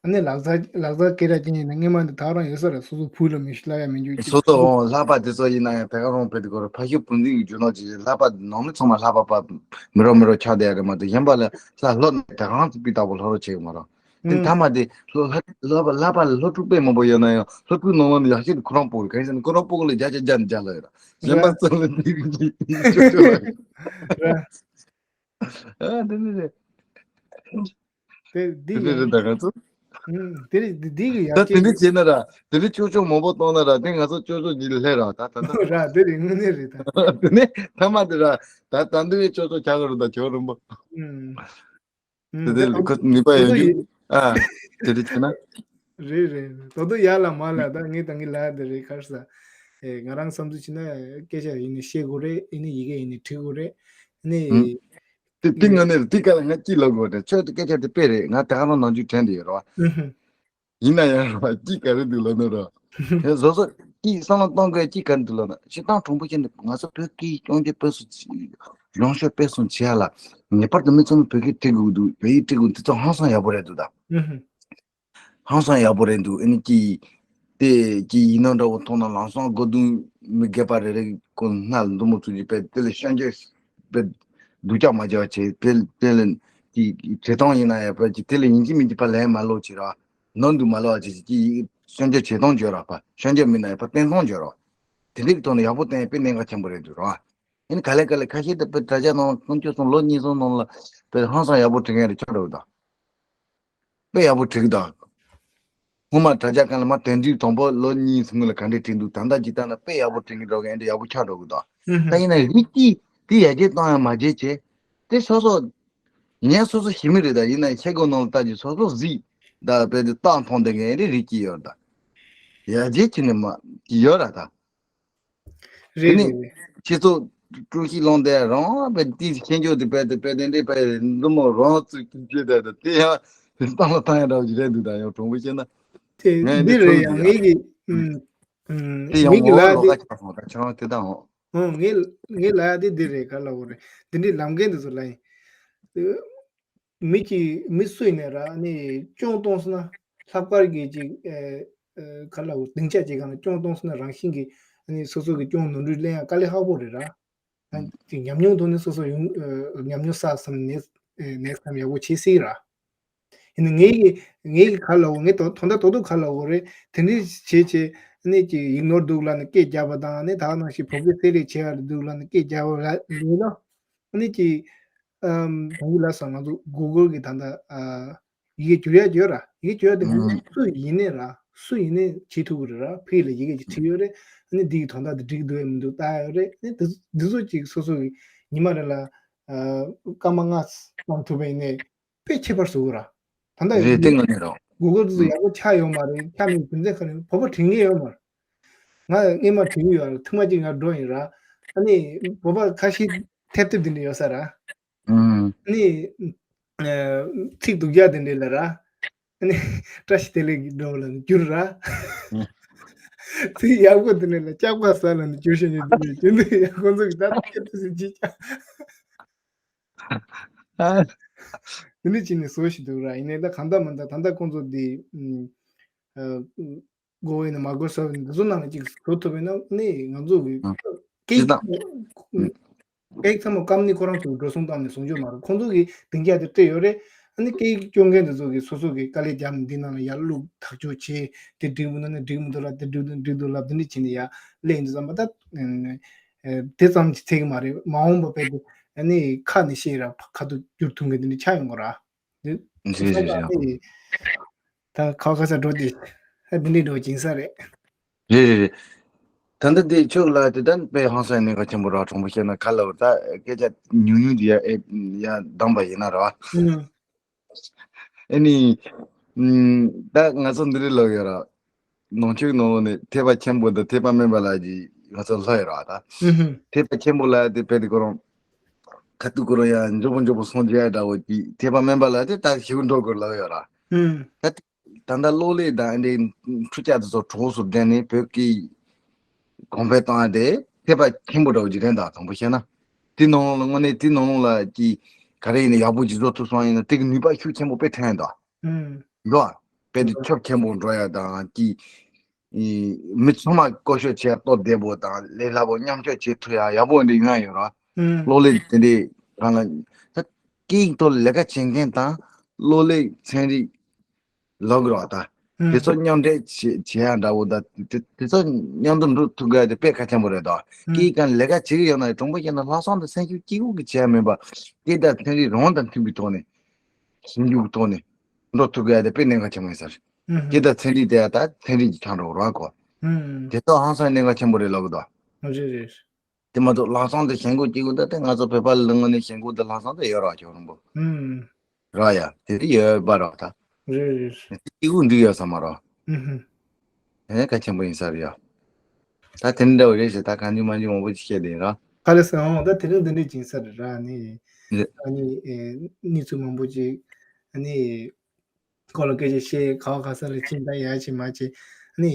ཨ་ནི་ལག་རྩལ་ལག་རྩལ་སྐད་གྲགས་ཅན་ཡིན་ན་སྔས་མ་འདི་ད་རང་ཡོད་ས་རེད། སོ་སོ་བུ་ལ་མི་ཤི་ལ་ཡ་མི་འཇུག་ཅིག་སོ་སོ་འོང་ལྷག་པ་དེ་ཚོ་ཡིན་ན་ཡང་དེ་ག་རང་བོད་དེ་གོ་ར་ཕ་ཤུ་བུ་འཛིན་གྱི་རྒྱུ་ནོར་ཅིག་ལྷག་པ་ནང་མི་ཚང་མ་ལྷག་པ་པ་མི་རོ་མི་རོ་ཆགས་བསྡད་ཡ་རེད་མ་གཏོགས་གཞན་པ་ལ་ལྷ་ལྷོ་ནས་དེ་གང་ཚོ་སྤུས་དག་པོ་ལྷོ་རོ་བྱེད་གི་མ་རོ། དེ་ཨུ། མཐའ་མ་དེ་ལྷོ་ལྷ་ལྷ་པ་ལྷ་པ་ལ་ལྷོ་ཕྲུག་དཔེ་མང་པོ་ཡོད་ན་ཡང་ལྷོ་ཕྲུག་ནང་ལོགས་ནས་ཡག་ཤོས་དེ་ཁོ་རང་སྤོ་གི་གང་ཡིན་ཟེར་ན་ཁོ་རང་སྤོ་གི་ལ་བརྒྱ་ཆ་བརྒྱ་ནས་བརྒྱ་ལ་ཡོད་ར། གཞན་པ་ར། ཚོ་ལ་དེ་གི་ཅིག་ཅོ་ཅོ་ལ་ཡོད། ར། ཨ་དེ་ནི་རེད། དེ་འདི་དེ་ནི་ཡང་རེད་ད་ང་ཚོ། ཨུམ། དེ་རེད། འདི་འདི་གི་ཡར་ད་དེ་རྗེས་འདི་བྱས་ན་ར་དེ་རེད། ཅོ་ཅོ་མང་པོ་གཏོང་ན་ར་དེ་ང་ཚོ་ཅོ་ཅོ་འདི་ལྷས་ར་ད་ད་ད། ར་དེ་རེད། དངོས་གནས་རེད་ད། དེ་ནི་ཐ་མ་དེ་ར་ད་ད་འདི་བའི་ཅོ་ཅོ་ཆགས་གི་རུ་ད་ཇོ་རིན་པོ། ཨུམ། ཨུམ། དེ་དེ་ལ་ཁོ་ནུས་པ་ད་ཡོད་དུ་རྒྱུ། ཨ་དེ་རེད་བྱས་ན། རེད་རེད། ད་དུང་ཡར་ལ་མར་ལ་ད་ངས་ད་ངའི་ལ་དེ་རེད་གར་ས། ཨེ་ང་རང་བསམ་ཚུལ་བྱས་ན་སྐད་ཆ་ཡིན་ནི་བཤད་དགོས་རེད། ཡིན་ནི་ཡི་གེ་ཡིན་ནི་བྲིས་དགོས་རེད། ནི། ཨུམ། དེ་དེ་ངོས་ནས་དེ་ག་ལ་ང་སྐྱིད་ལབ་དགོས་རེད། ཆོས་དེ་སྐད་ཆ་དེ་དཔེ་རེད། ང་ད་ག་རང་ནང་རྒྱུ་དྲན་དེ་ཡོད་རེད་བ། ཨུ་ཧུ། ཡིན་ན་ཡང་རེད་བ་སྐྱིད་ག་རེ་འདུག་ལབ་ན་ར། དེ་བཟོ་བཟོ་སྐྱིད་བསམ་བློ་གཏོང་དགོས་སྐྱིད་ག་རེ་འདུག་ལབ་ན་སྤྱིར་བཏང་གྲོང་པ་ཅན་དེ་ང་ཚོ་བོད་སྐད་སྐྱོན་བརྗོད་སྤེལ་གསུམ་ཡོང་ཤོག་སྤེལ་གསུམ་བྱེད་ཡ་ལ་ངེས་པར་དུ་མི་ཚང་མས་བོད་སྐད་བྲི་དགོས་འདུག་བོད་ཡིག་བྲི་དགོས་འདུག་དེ་ཚོ་ཧང་སང་ཡག་པོ་རེད་འདུག་ད། ཨུ་ཧུ། ཧང་སང་ཡག་པོ་རེད་འདུག་ཨ་ནི་ཀྱི། དེ་ཀྱི་ཡིན་ནོ་འདྲ་བོ་མཐོང་ན་ལམ་སང་སྒོ་བརྡུང་མི་སྒེར་པ་རེ་རེ་ཀོ་སྣ་ལ་མཛུབ་མོ་བཙུགས་ཀྱི་པས་དེ་ལ་སྐྱོན་བརྗོད་པས་སྡུག་ཅག་མ་བྱ་བ་བྱེད་དེ་དེ་ལ་ཀྱི་བྱེད་སྟངས་ཡིན་ན་ཡང་པས་ཀྱི་དེ་ལ་ཡིན་གཅིག་མིན་གཅིག་ཕར་ལན་མ་སློག་བྱེད་ར་ནོར་འདུག་མ་སློག་བྱེད་ཀྱི་སྐྱོན་བརྗོད་བྱེད་སྟངས་བརྗོད་ར་ཕ་སྐྱོན་བརྗོད་མིན་ན་ཡང་ཕ་བསྟན་སྟངས་བརྗོད་ར་དེ་འདྲའི་གི་ཐོག་ནས་ཡག་པོ་བསྟན་དཔེ་གནད་འགག་ཆེན་པོ་རེད་འདུག་ར་ཡིན་ག་ལེ་ག་ལེ་ཁ་ཤས་དེ་པས་དྲ་རྒྱ་ནང་ཀུན་སྤྱོད་སོང་ལོ་གཉིས་གསུམ་ནང་ལ་པས་ཧང་སང་ཡག་པོ་བྲི་མཁན་རེ་ཆགས་འགྲོ་གི་ད། དཔེ་ཡག་པོ་བྲིས་ཀྱི་འདུག་སྔོན་མ་དྲ་རྒྱ་སྒང་ལ་མ་དོན་འགྲིག་དང་པོ་ལོ་གཉིས་སྔོན་ལ་ག་འདྲས་བྲིས་འདུག་ད་ལྟ་ཇི་ལྟར་ན་དཔེ་ཡག་པོ་བྲིས་ཀྱི་འགྲོ་གི་ཨེ་འདྲ་ཡག་པོ་ཆགས་འགྲོ་གི་འདུག་ད་ཡིན་ན་རིགས་གཅིག་དེ་ཡར་རྒྱས་བཏང་ཡང་མ་རྒྱས་བྱས། དེ་སོ་སོ། ངས་སོ་སོ་ཞི་མི་རེད་ད་ཡིན་ན་ཤེལ་སྒོ་ནང་ལ་ལྟ་ཅི་སོ་སོ་གཟིགས། ད་དཔེ་དེ་རྟགས་མཐོང་དེ་གའི་རེ་རིགས་ཀྱི་ཡོད་ད། ཡར་རྒྱས་ཁྱེར་ནས་མ་ཡོད་ར་ད། དེ་རེད་ནི་རེད་རེད། སྤྱི་ཚོགས་དཀྲུག་ཤིང་སློང་དེ་རང་དཔེ་དེ་ཤེས་འཇོག་དེ་དཔེ་དེ་དཔེ་དེ་འདྲས་དཔེ་འདི་མོ་རང་ཚུགས་ཀྱི་བྱེད་དེ་ད་དེ་ཡང་དེ་བཏང་ལ་བཏང་ཡང་འདྲ་བོ་ཞིག་རེད་འདུག་ད་ཡང་དྲང་པོ་བཤད་ན། དེ་ངས་འདི་འདི་རེད་ཁྲོམ་ཡང་ཞིག་ཡ། ངེད་ཀྱི་ཨུམ། ཨུམ། དེ་ཡང་ངེད་ཀྱི་ངོ་ལ་ལོག་དེ། ཁ་ཆགས་སོང་ད་ཁྱེད་རང་དེ་དང་འོང་། ཨོ་ངས་ངས་ལབ་ཡ་དེ་འདི་རེད་ག་ལབ་དགོས་རེད། དེ་འདྲའི་ལམ་འགན་དེ་ཚོ་ལབ་ཡིན། དེ་མི་གཅིག་མི་སུ་ཡིན་ནའི་ར་ནི་སྐྱོན་གཏོང་སོང་ན་ལྷག་པར་གྱི་ཅིག་ཨེ་ཨེ་ག་ལབ་དགོས་སྡིངས་ཆ་ཅིག་སྒང་ལ་སྐྱོན་གཏོང་སོང་ན་རང་བཞིན་གྱིས་ནི་སོ་སོ་གི་སྐྱོན་ནོར་འཁྲུལ་གླེང་ཡ་དཀའ་ལས་ཁག་པོ་རེད་ར། ཨ་ཅིག་ཉམས་མྱོང་ཐོག་ནས་སོ་སོ་ཡོང་ཨེ་ཉམས་མྱོང་བསགས་སམ་ནེགསི་ནེགསི་ཊའིམ་ཡག་པོ་བྱེད་སྲིད་ར། ཡིན་ནའི་ངེད་ཀྱི་ངེད་ཀྱི་ག་ལབ་དགོས་ངས་དོ་དོན་དག་རྡོག་རྡོག་ག་ལབ་དགོས་རེད། དེ་འདྲའི་བྱེད་བྱེད་ནས་ཀྱི་ཡིག་ནོར་འདུག་ལབ་ནས་སྐད་རྒྱབ་པ་དང་ནས་ད་ག་ནང་བཞིན་བོད་སྐད་གསལ་རེ་བྱེད་ཡ་འདུག་ལབ་ནས་སྐད་རྒྱབ་པ་ལ་ཡིན་ན། ཨ་ནི་ཀྱི་ཨམ་ད་ཡིག་ལ་སོགས་ང་ཚོ་གུ་གུལ་གི་ད་ལྟ་ཨ་ཡི་གེ་བསྒྱུར་ཡ་ཡོད་ར། ཡི་གེ་བསྒྱུར་ཡ་དེ་གུ་གུལ་སུ་ཡིན་ནའི་ར་སུ་ཡིན་ནའི་བྱེད་ཐུབ་ཀྱི་རེད་ར། ཕ་གི་ལ་ཡི་གེ་ཅིག་བྲིས་ཡོད་རེད། ཨ་ནི་འདི་གི་དོན་དག་དེ་འགྲིག་འདུག་ཡ་མི་འདུག་ལྟ་ཡ་ཡོད་རེད། ཨ་ནི་འདི་འདི་ཚོ་ཅིག་སོ་སོ་གི་ཉི་མ་རེ་ལ་ཨ་སྐར་མ་ལྔ་བཏང་ཐུབ་པ་ཡིན་ནའི། དཔེ་ཁྱད་པར་བཟོ་གི་ར། ད་ལྟ་རེད་དེ་ང་ནས་རོ། གུ་གུལ་དུ་ཡག་པོ་ཆགས་ཡོད་མ་རེད། ཆགས་མེད་རྒྱུ་མཚན་ག་རེ་བོད་པ་བྲིས་མཁན་ཡོད་མ་རེད། ང་སྔས་མ་བྲིས་ཡོད་རེད། ཐུག་མ་གཅིག་ང་འགྲོ་ཡིན་ར། ཨ་ནི་བོད་པ་ཁ་ཤས་ཐེབས་ཐེབས་དེ་འདྲ་ཡོད་ས་ར། ཨ་ནི་ཚིག་སྡུག་ཅག་དེ་འདྲ་ལ་ར། ཨ་ནི་བཀྲ་ཤིས་བདེ་ལེགས་འགྲོ་ལ་བསྒྱུར་ར། ཚིག་ཡག་པོ་དེ་འདྲ་ལ་ལྕགས་པ་ཟ་ལ་ནི་བསྒྱུར་ཤེས་ནི་དེ་འདྲ་བྱེད་འདུག་ཡ། ཁོང་ཚོ་གི་ད་ལྟ་ཐེབས་ཐེབས་སུ་ཅིག་ཀྱང་། དེ་འདྲ་བྱས་ནས་བཟོ་ཞིག་འདུག་ར། ཡིན་ནའི་ད་གང་ལྟར་མ་ལྟར་ད་ལྟ་ཁོང་ཚོ་འདི་ཨ་དགོས་ཡིན་ན་མ་དགོས་ས་འདི་ཚོ་ནང་ལ་ཅིག་བཟོ་ཐུབ་པ་ཡིན་ན་ནི་ང་ཚོ་གི་ཨ་སྐད་ཅིག་ད་ཨ་སྐད་ཚང་མ་ཀམ་ནི་ཁོ་རང་ཚོ་འགྲོ་སོང་བཏང་ནས་བཟོ་རྒྱུ་མ་རེད། ཁོང་ཚོ་གི་སྡིངས་ཆ་དེ་སྤྲད་ཡོད་རེད། ཨ་ནི་སྐད་ཡིག་སྐྱོན་མཁན་དེ་ཚོ་གི་སོ་སོ་གི་དཀའ་ལས་རྒྱབ་ནས་འདི་ནང་ལ་ཡར་བླུགས་ཐག་གཅོད་བྱས་དེ་འགྲིག་མི་འདུག་ན་འགྲིག་མི་འདུག་ལབ། དེ་འགྲིག་འདུག་འགྲིག་འདུག་ལབ། དེ་འདྲ་བྱས་ནས་ཡར་སླེབས་ཡིན་དུས་ཙམ་པ་ད་ཨ་དེ་ཙམ་གྱིས་ཚད་ཀྱི་མ་རེད། མ་འོངས་པ་དཔེ་དེ་ཨ་ནི་ཁ་ནས་བཤད་ར་ཁ་ཐུག་བསྒྱུར་ཐུབ་མཁན་དེ་འདྲ་ཆགས་ཡོང་གི་ར། དེ་རེད་རེད་རེད། ད་ཁ་ཁ་ས་འགྲོ་དེ་ཨ་དེ་འདྲའི་འགྲོ་སྦྱིན་ས་རེད། རེད་རེད་རེད། ད་ལྟ་དེ་ཆོས་ལ་དེ་ད་དཔེ་ཧང་སང་གནད་འགག་ཆེན་པོ་ར། དྲང་པོ་བཤད་ན་ག་ལ་བར་ད་སྐད་ཆ་ཉུང་ཉུང་དེ་ཡ་ཨེ་ཡ་བདམས་པ་ཡིན་ན་ར། ཨ་ནི། ཨམ། ད་ང་ཚོ་འདི་རེད་ལབ་ཡོད་ར། ནང་ཆོས་ནང་ལོགས་ནས་ཐེག་པ་ཆེན་པོ་དང་ཐེག་པ་དམན་པ་ལ་ཅིག་ང་ཚོ་ལྷག་ཡོད་ར་ད། ཐེག་པ་ཆེན་པོ་ལ་དེ་དཔེ་དེ་ཁོ་རང་ཁ་ཐུག་ཁོ་རང་ཡང་མགྱོགས་པོ་མགྱོགས་པོ་སངས་རྒྱས་འདྲ་བོ་ཅིག་ཐེག་པ་དམན་པ་ལ་དེ་ད་ཞིག་འགྲོ་དགོས་ལབ་ཡོད་ར། ད་ད་ལྟ་གློག་ཀླད་དང་འདི་འཕྲུལ་ཆས་དེ་ཚོ་གྲོགས་སུ་འདྲེན་ནས་བོད་ཀྱི་གོང་འཕེལ་བཏང་ཡ་དེ་ཐེག་པ་ཆེན་པོ་འདྲ་བོ་ཅིག་རེད་ད། དྲང་པོ་བཤད་ན། དེ་ནང་ལ་དངོས་གནས་དེ་ནང་ལ་ཅིག་ག་རེ་ཡིན་ན་ཡག་པོ་ཅིག་བཟོ་ཐུབ་སོང་ཡིན་ན་དེ་གི་ནུས་པ་ཤུགས་ཆེན་པོ་དཔེ་ཐོན་ཡ་ད། འགྲོ་བ། དཔེ་དེ་ཁྱབ་ཆེན་པོ་འགྲོ་ཡ་དང་ཅིག་ཨི། མི་ཚང་མ་བཀོལ་སྤྱོད་བྱེད་ཡ་སྟོབས་ལྡན་པོ་དང་ལས་སླ་པོ་མཉམ་སྤྱོད་བྱེད་ཐུབ་ཡ་ཡག་པོ་འདི་ཡོང་ཡ་ཡོད་ར། གློག་ཀླད་དེ་འདྲའི་སྒང་ལ་ད་སྐད་ཡིག་ཐོག་ལས་ཀ་བྱེད་མཁན་དང་གློག་ཀླད་ཚན་རིག་ལབ་དགོས་ར་ད། དེ་ཚོ་མཉམ་འདྲེས་བྱེད་བྱེད་ཡ་འདྲ་བོ་ད་དེ་དེ་ཚོ་མཉམ་དུ་འགྲོ་ཐུབ་དགོས་ཡ་དེ་དཔེ་གལ་ཆེན་པོ་རེད་ད། སྐད་ཡིག་སྒང་ལས་ཀ་བྱེད་ཀྱི་ཡོད་ན་དྲང་པོ་བཤད་ན་ལྷག་བསམ་དང་སེམས་ཤུགས་གཅིག་པུ་གིས་བྱེད་ཡ་མིན་པ་སྐད་བརྡ་ཚན་རིག་རང་དང་མཐུན་པའི་ཐོག་ནས། ཞིབ་འཇུག་གི་ཐོག་ནས་འགྲོ་ཐུབ་དགོས་ཡ་དེ་དཔེ་གནད་འགག་ཆེན་པོ་ཡིན་ས་རེད། ཨུ་ཧུམ། སྐད་བརྡ་ཚན་རིག་དེ་ཡ་ད་ཚན་རིག་གི་ཆགས་འགྲོ་ར་གོ། ཨུ་ཧུམ། དེ་ཚོ་ཧང་སང་གནད་འགག་ཆེན་པོ་རེད་ལབ་གི་འདུག་རེད་རེད། དེ་མ་གཏོགས་ལྷག་བསམ་དེ་ཞེན་ཁོག་སྐྱེ་དགོས་ད་དེ་ང་ཚོ་བོད་པ་ལ་དངོས་གནས་ཞེན་ཁོག་དེ་ལྷག་བསམ་དེ་ཡོད་ར་ཁྱོད་རང་པོ། ཨུ་ཧུམ། ར་ཡ་དེ་དེ་ཡོད་པ་ར་ད། རེད་རེད། སྐྱེ་དགོས་འདུག་ཡོད་ས་མ་ར། ཨུ་ཧུམ། ཨེ་གལ་ཆེན་པོ་ཡིན་ས་རེད་ཡ། ད་དེ་འདྲ་བ་རེད་ཞེས་ད་གང་ཅི་མང་ཅི་མང་པོ་ཅིག་བཤད་དེ་ཡིན་ར། ག་རེ་ཟེར་འོང་ད་དེ་རིང་འདི་འདྲས་ཅིག་ས་རེད་ར་ནི། རེད། ཨ་ནི་ཨེ་གནས་ཚུལ་མང་པོ་ཅིག་ཨ་ནི་སྐོར་ལ་སྐད་ཆ་བཤད་ག་བ་ག་ས་ལ་ཕྱིན་ད་ཡ་ཅིག་མ་ཅིག་ཨ་ནི་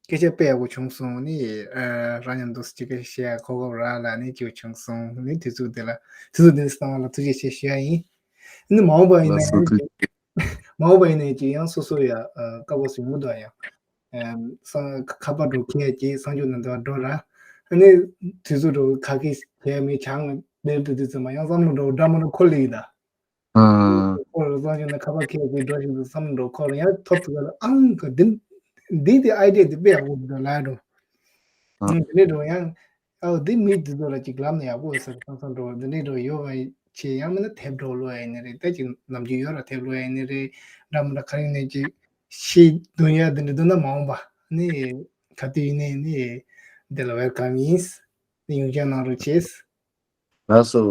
སྐད་ཆ་དཔེ་ཡག་པོ་བྱུང་སོང་ནི། ཨ་རང་མཉམ་དུ་ཅིག་སྐད་ཆ་བཤད་གོ་སྐབས་རག་ལ་ནི་ཅིག་བྱུང་སོང་ནི། དུས་ཚོད་འདི་ལ་དུས་ཚོད་འདི་ནས་བཏང་བ་ལ་ཐུགས་རྗེ་ཆེ་ཞུ་ཡ་ཡིན། ཨ་ནི་མ་འོངས་པ་ཡིན་ན་ལགས་སོ་ཡང་ཐུགས་རྗེ་ཆེ། མ་འོངས་པ་ཡིན་ནའི་ཅིག་ཡང་སོ་སོ་ཡ་ཨ་སྐབས་སུ་ཡོང་གི་འདུག་ཡང་། ཨམ་སང་ཁ་པར་འགྲོ་ཁེ་ཡ་ཅིག་སང་ཆུང་ནང་དུ་འགྲོ་ར། ཨ་ནི་དུས་ཚོད་འགྲོ་ཁ་ཁེ་བྱས་མི་ཆང་ལ་སླེབས་དུས་དུས་ཚོད་མ་ཡང་བསམ་བློ་འགྲོ་འདྲ་མ་འགྲོ་ཁོ་ལི་ཡི་ད། ཨ་ཁོ་ར་སང་ཆུང་ནང་ཁ་པར་ཁེ་ཡ་ཅིག་འགྲོ་བཞིན་དུ་བསམ་བློ་འགྲོ་ཁོ་ར་ཡང་ཐོབ་ཐུབ་ཡ་ལ་ཨང་ག་འདི་འདི་དེ་ཨའི་ཌི་ཡ་དེ་དཔེ་ཡག་པོ་འདུག་ལ་འགྲོ། ཨ་ཨང་དེ་འདྲ་འགྲོ་ཡང་། ཨའོ་འདི་མི་འདི་ཚོ་ལ་ཅིག་ལབ་ན་ཡག་པོ་ཡོད་ས་རེད་བསམ་བསམ་འགྲོ་འདི་འདྲའི་འགྲོ་ཡོད་པ་ བྱས། ཡང་མིན་ན་དེབ་སྒྲོག་ལོ་ཡ་ཡིན་ནི་རེད། ད་ཅིག་ནམ་རྒྱུན་ཡོད་ར་དེབ་ལོ་ཡ་ཡིན་ནི་རེད། འདྲ་མི་འདྲ་ག་རེ་ཡིན་ནའི་ཅིག་ཤེས་འདོན་ཡ་དེ་འདྲ་འདུག་ན། མ་འོངས་པ་ནི་ག་དུས་ཡིན་ནའི་ནི་འདི་ལ་ཝེལ་ཀམ་ཡིན། ཡོང་རྒྱུ་གནང་རོགས་བྱེད། ལགས་སོ།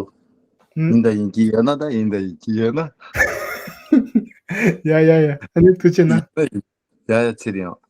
ཨུམ། ཡིན་ད་ཡིན་གྱི་ཡོད་ན། ད་ཡིན་ད་ཡིན་གྱི་ཡོད་ན། ཡ་ཡ་ཡ། ཨ་ནི་ཐུགས་རྗེ་གནང་། ཡིན་ད་ཡིན། ཡ་ཡ། ཚེ་རིང་།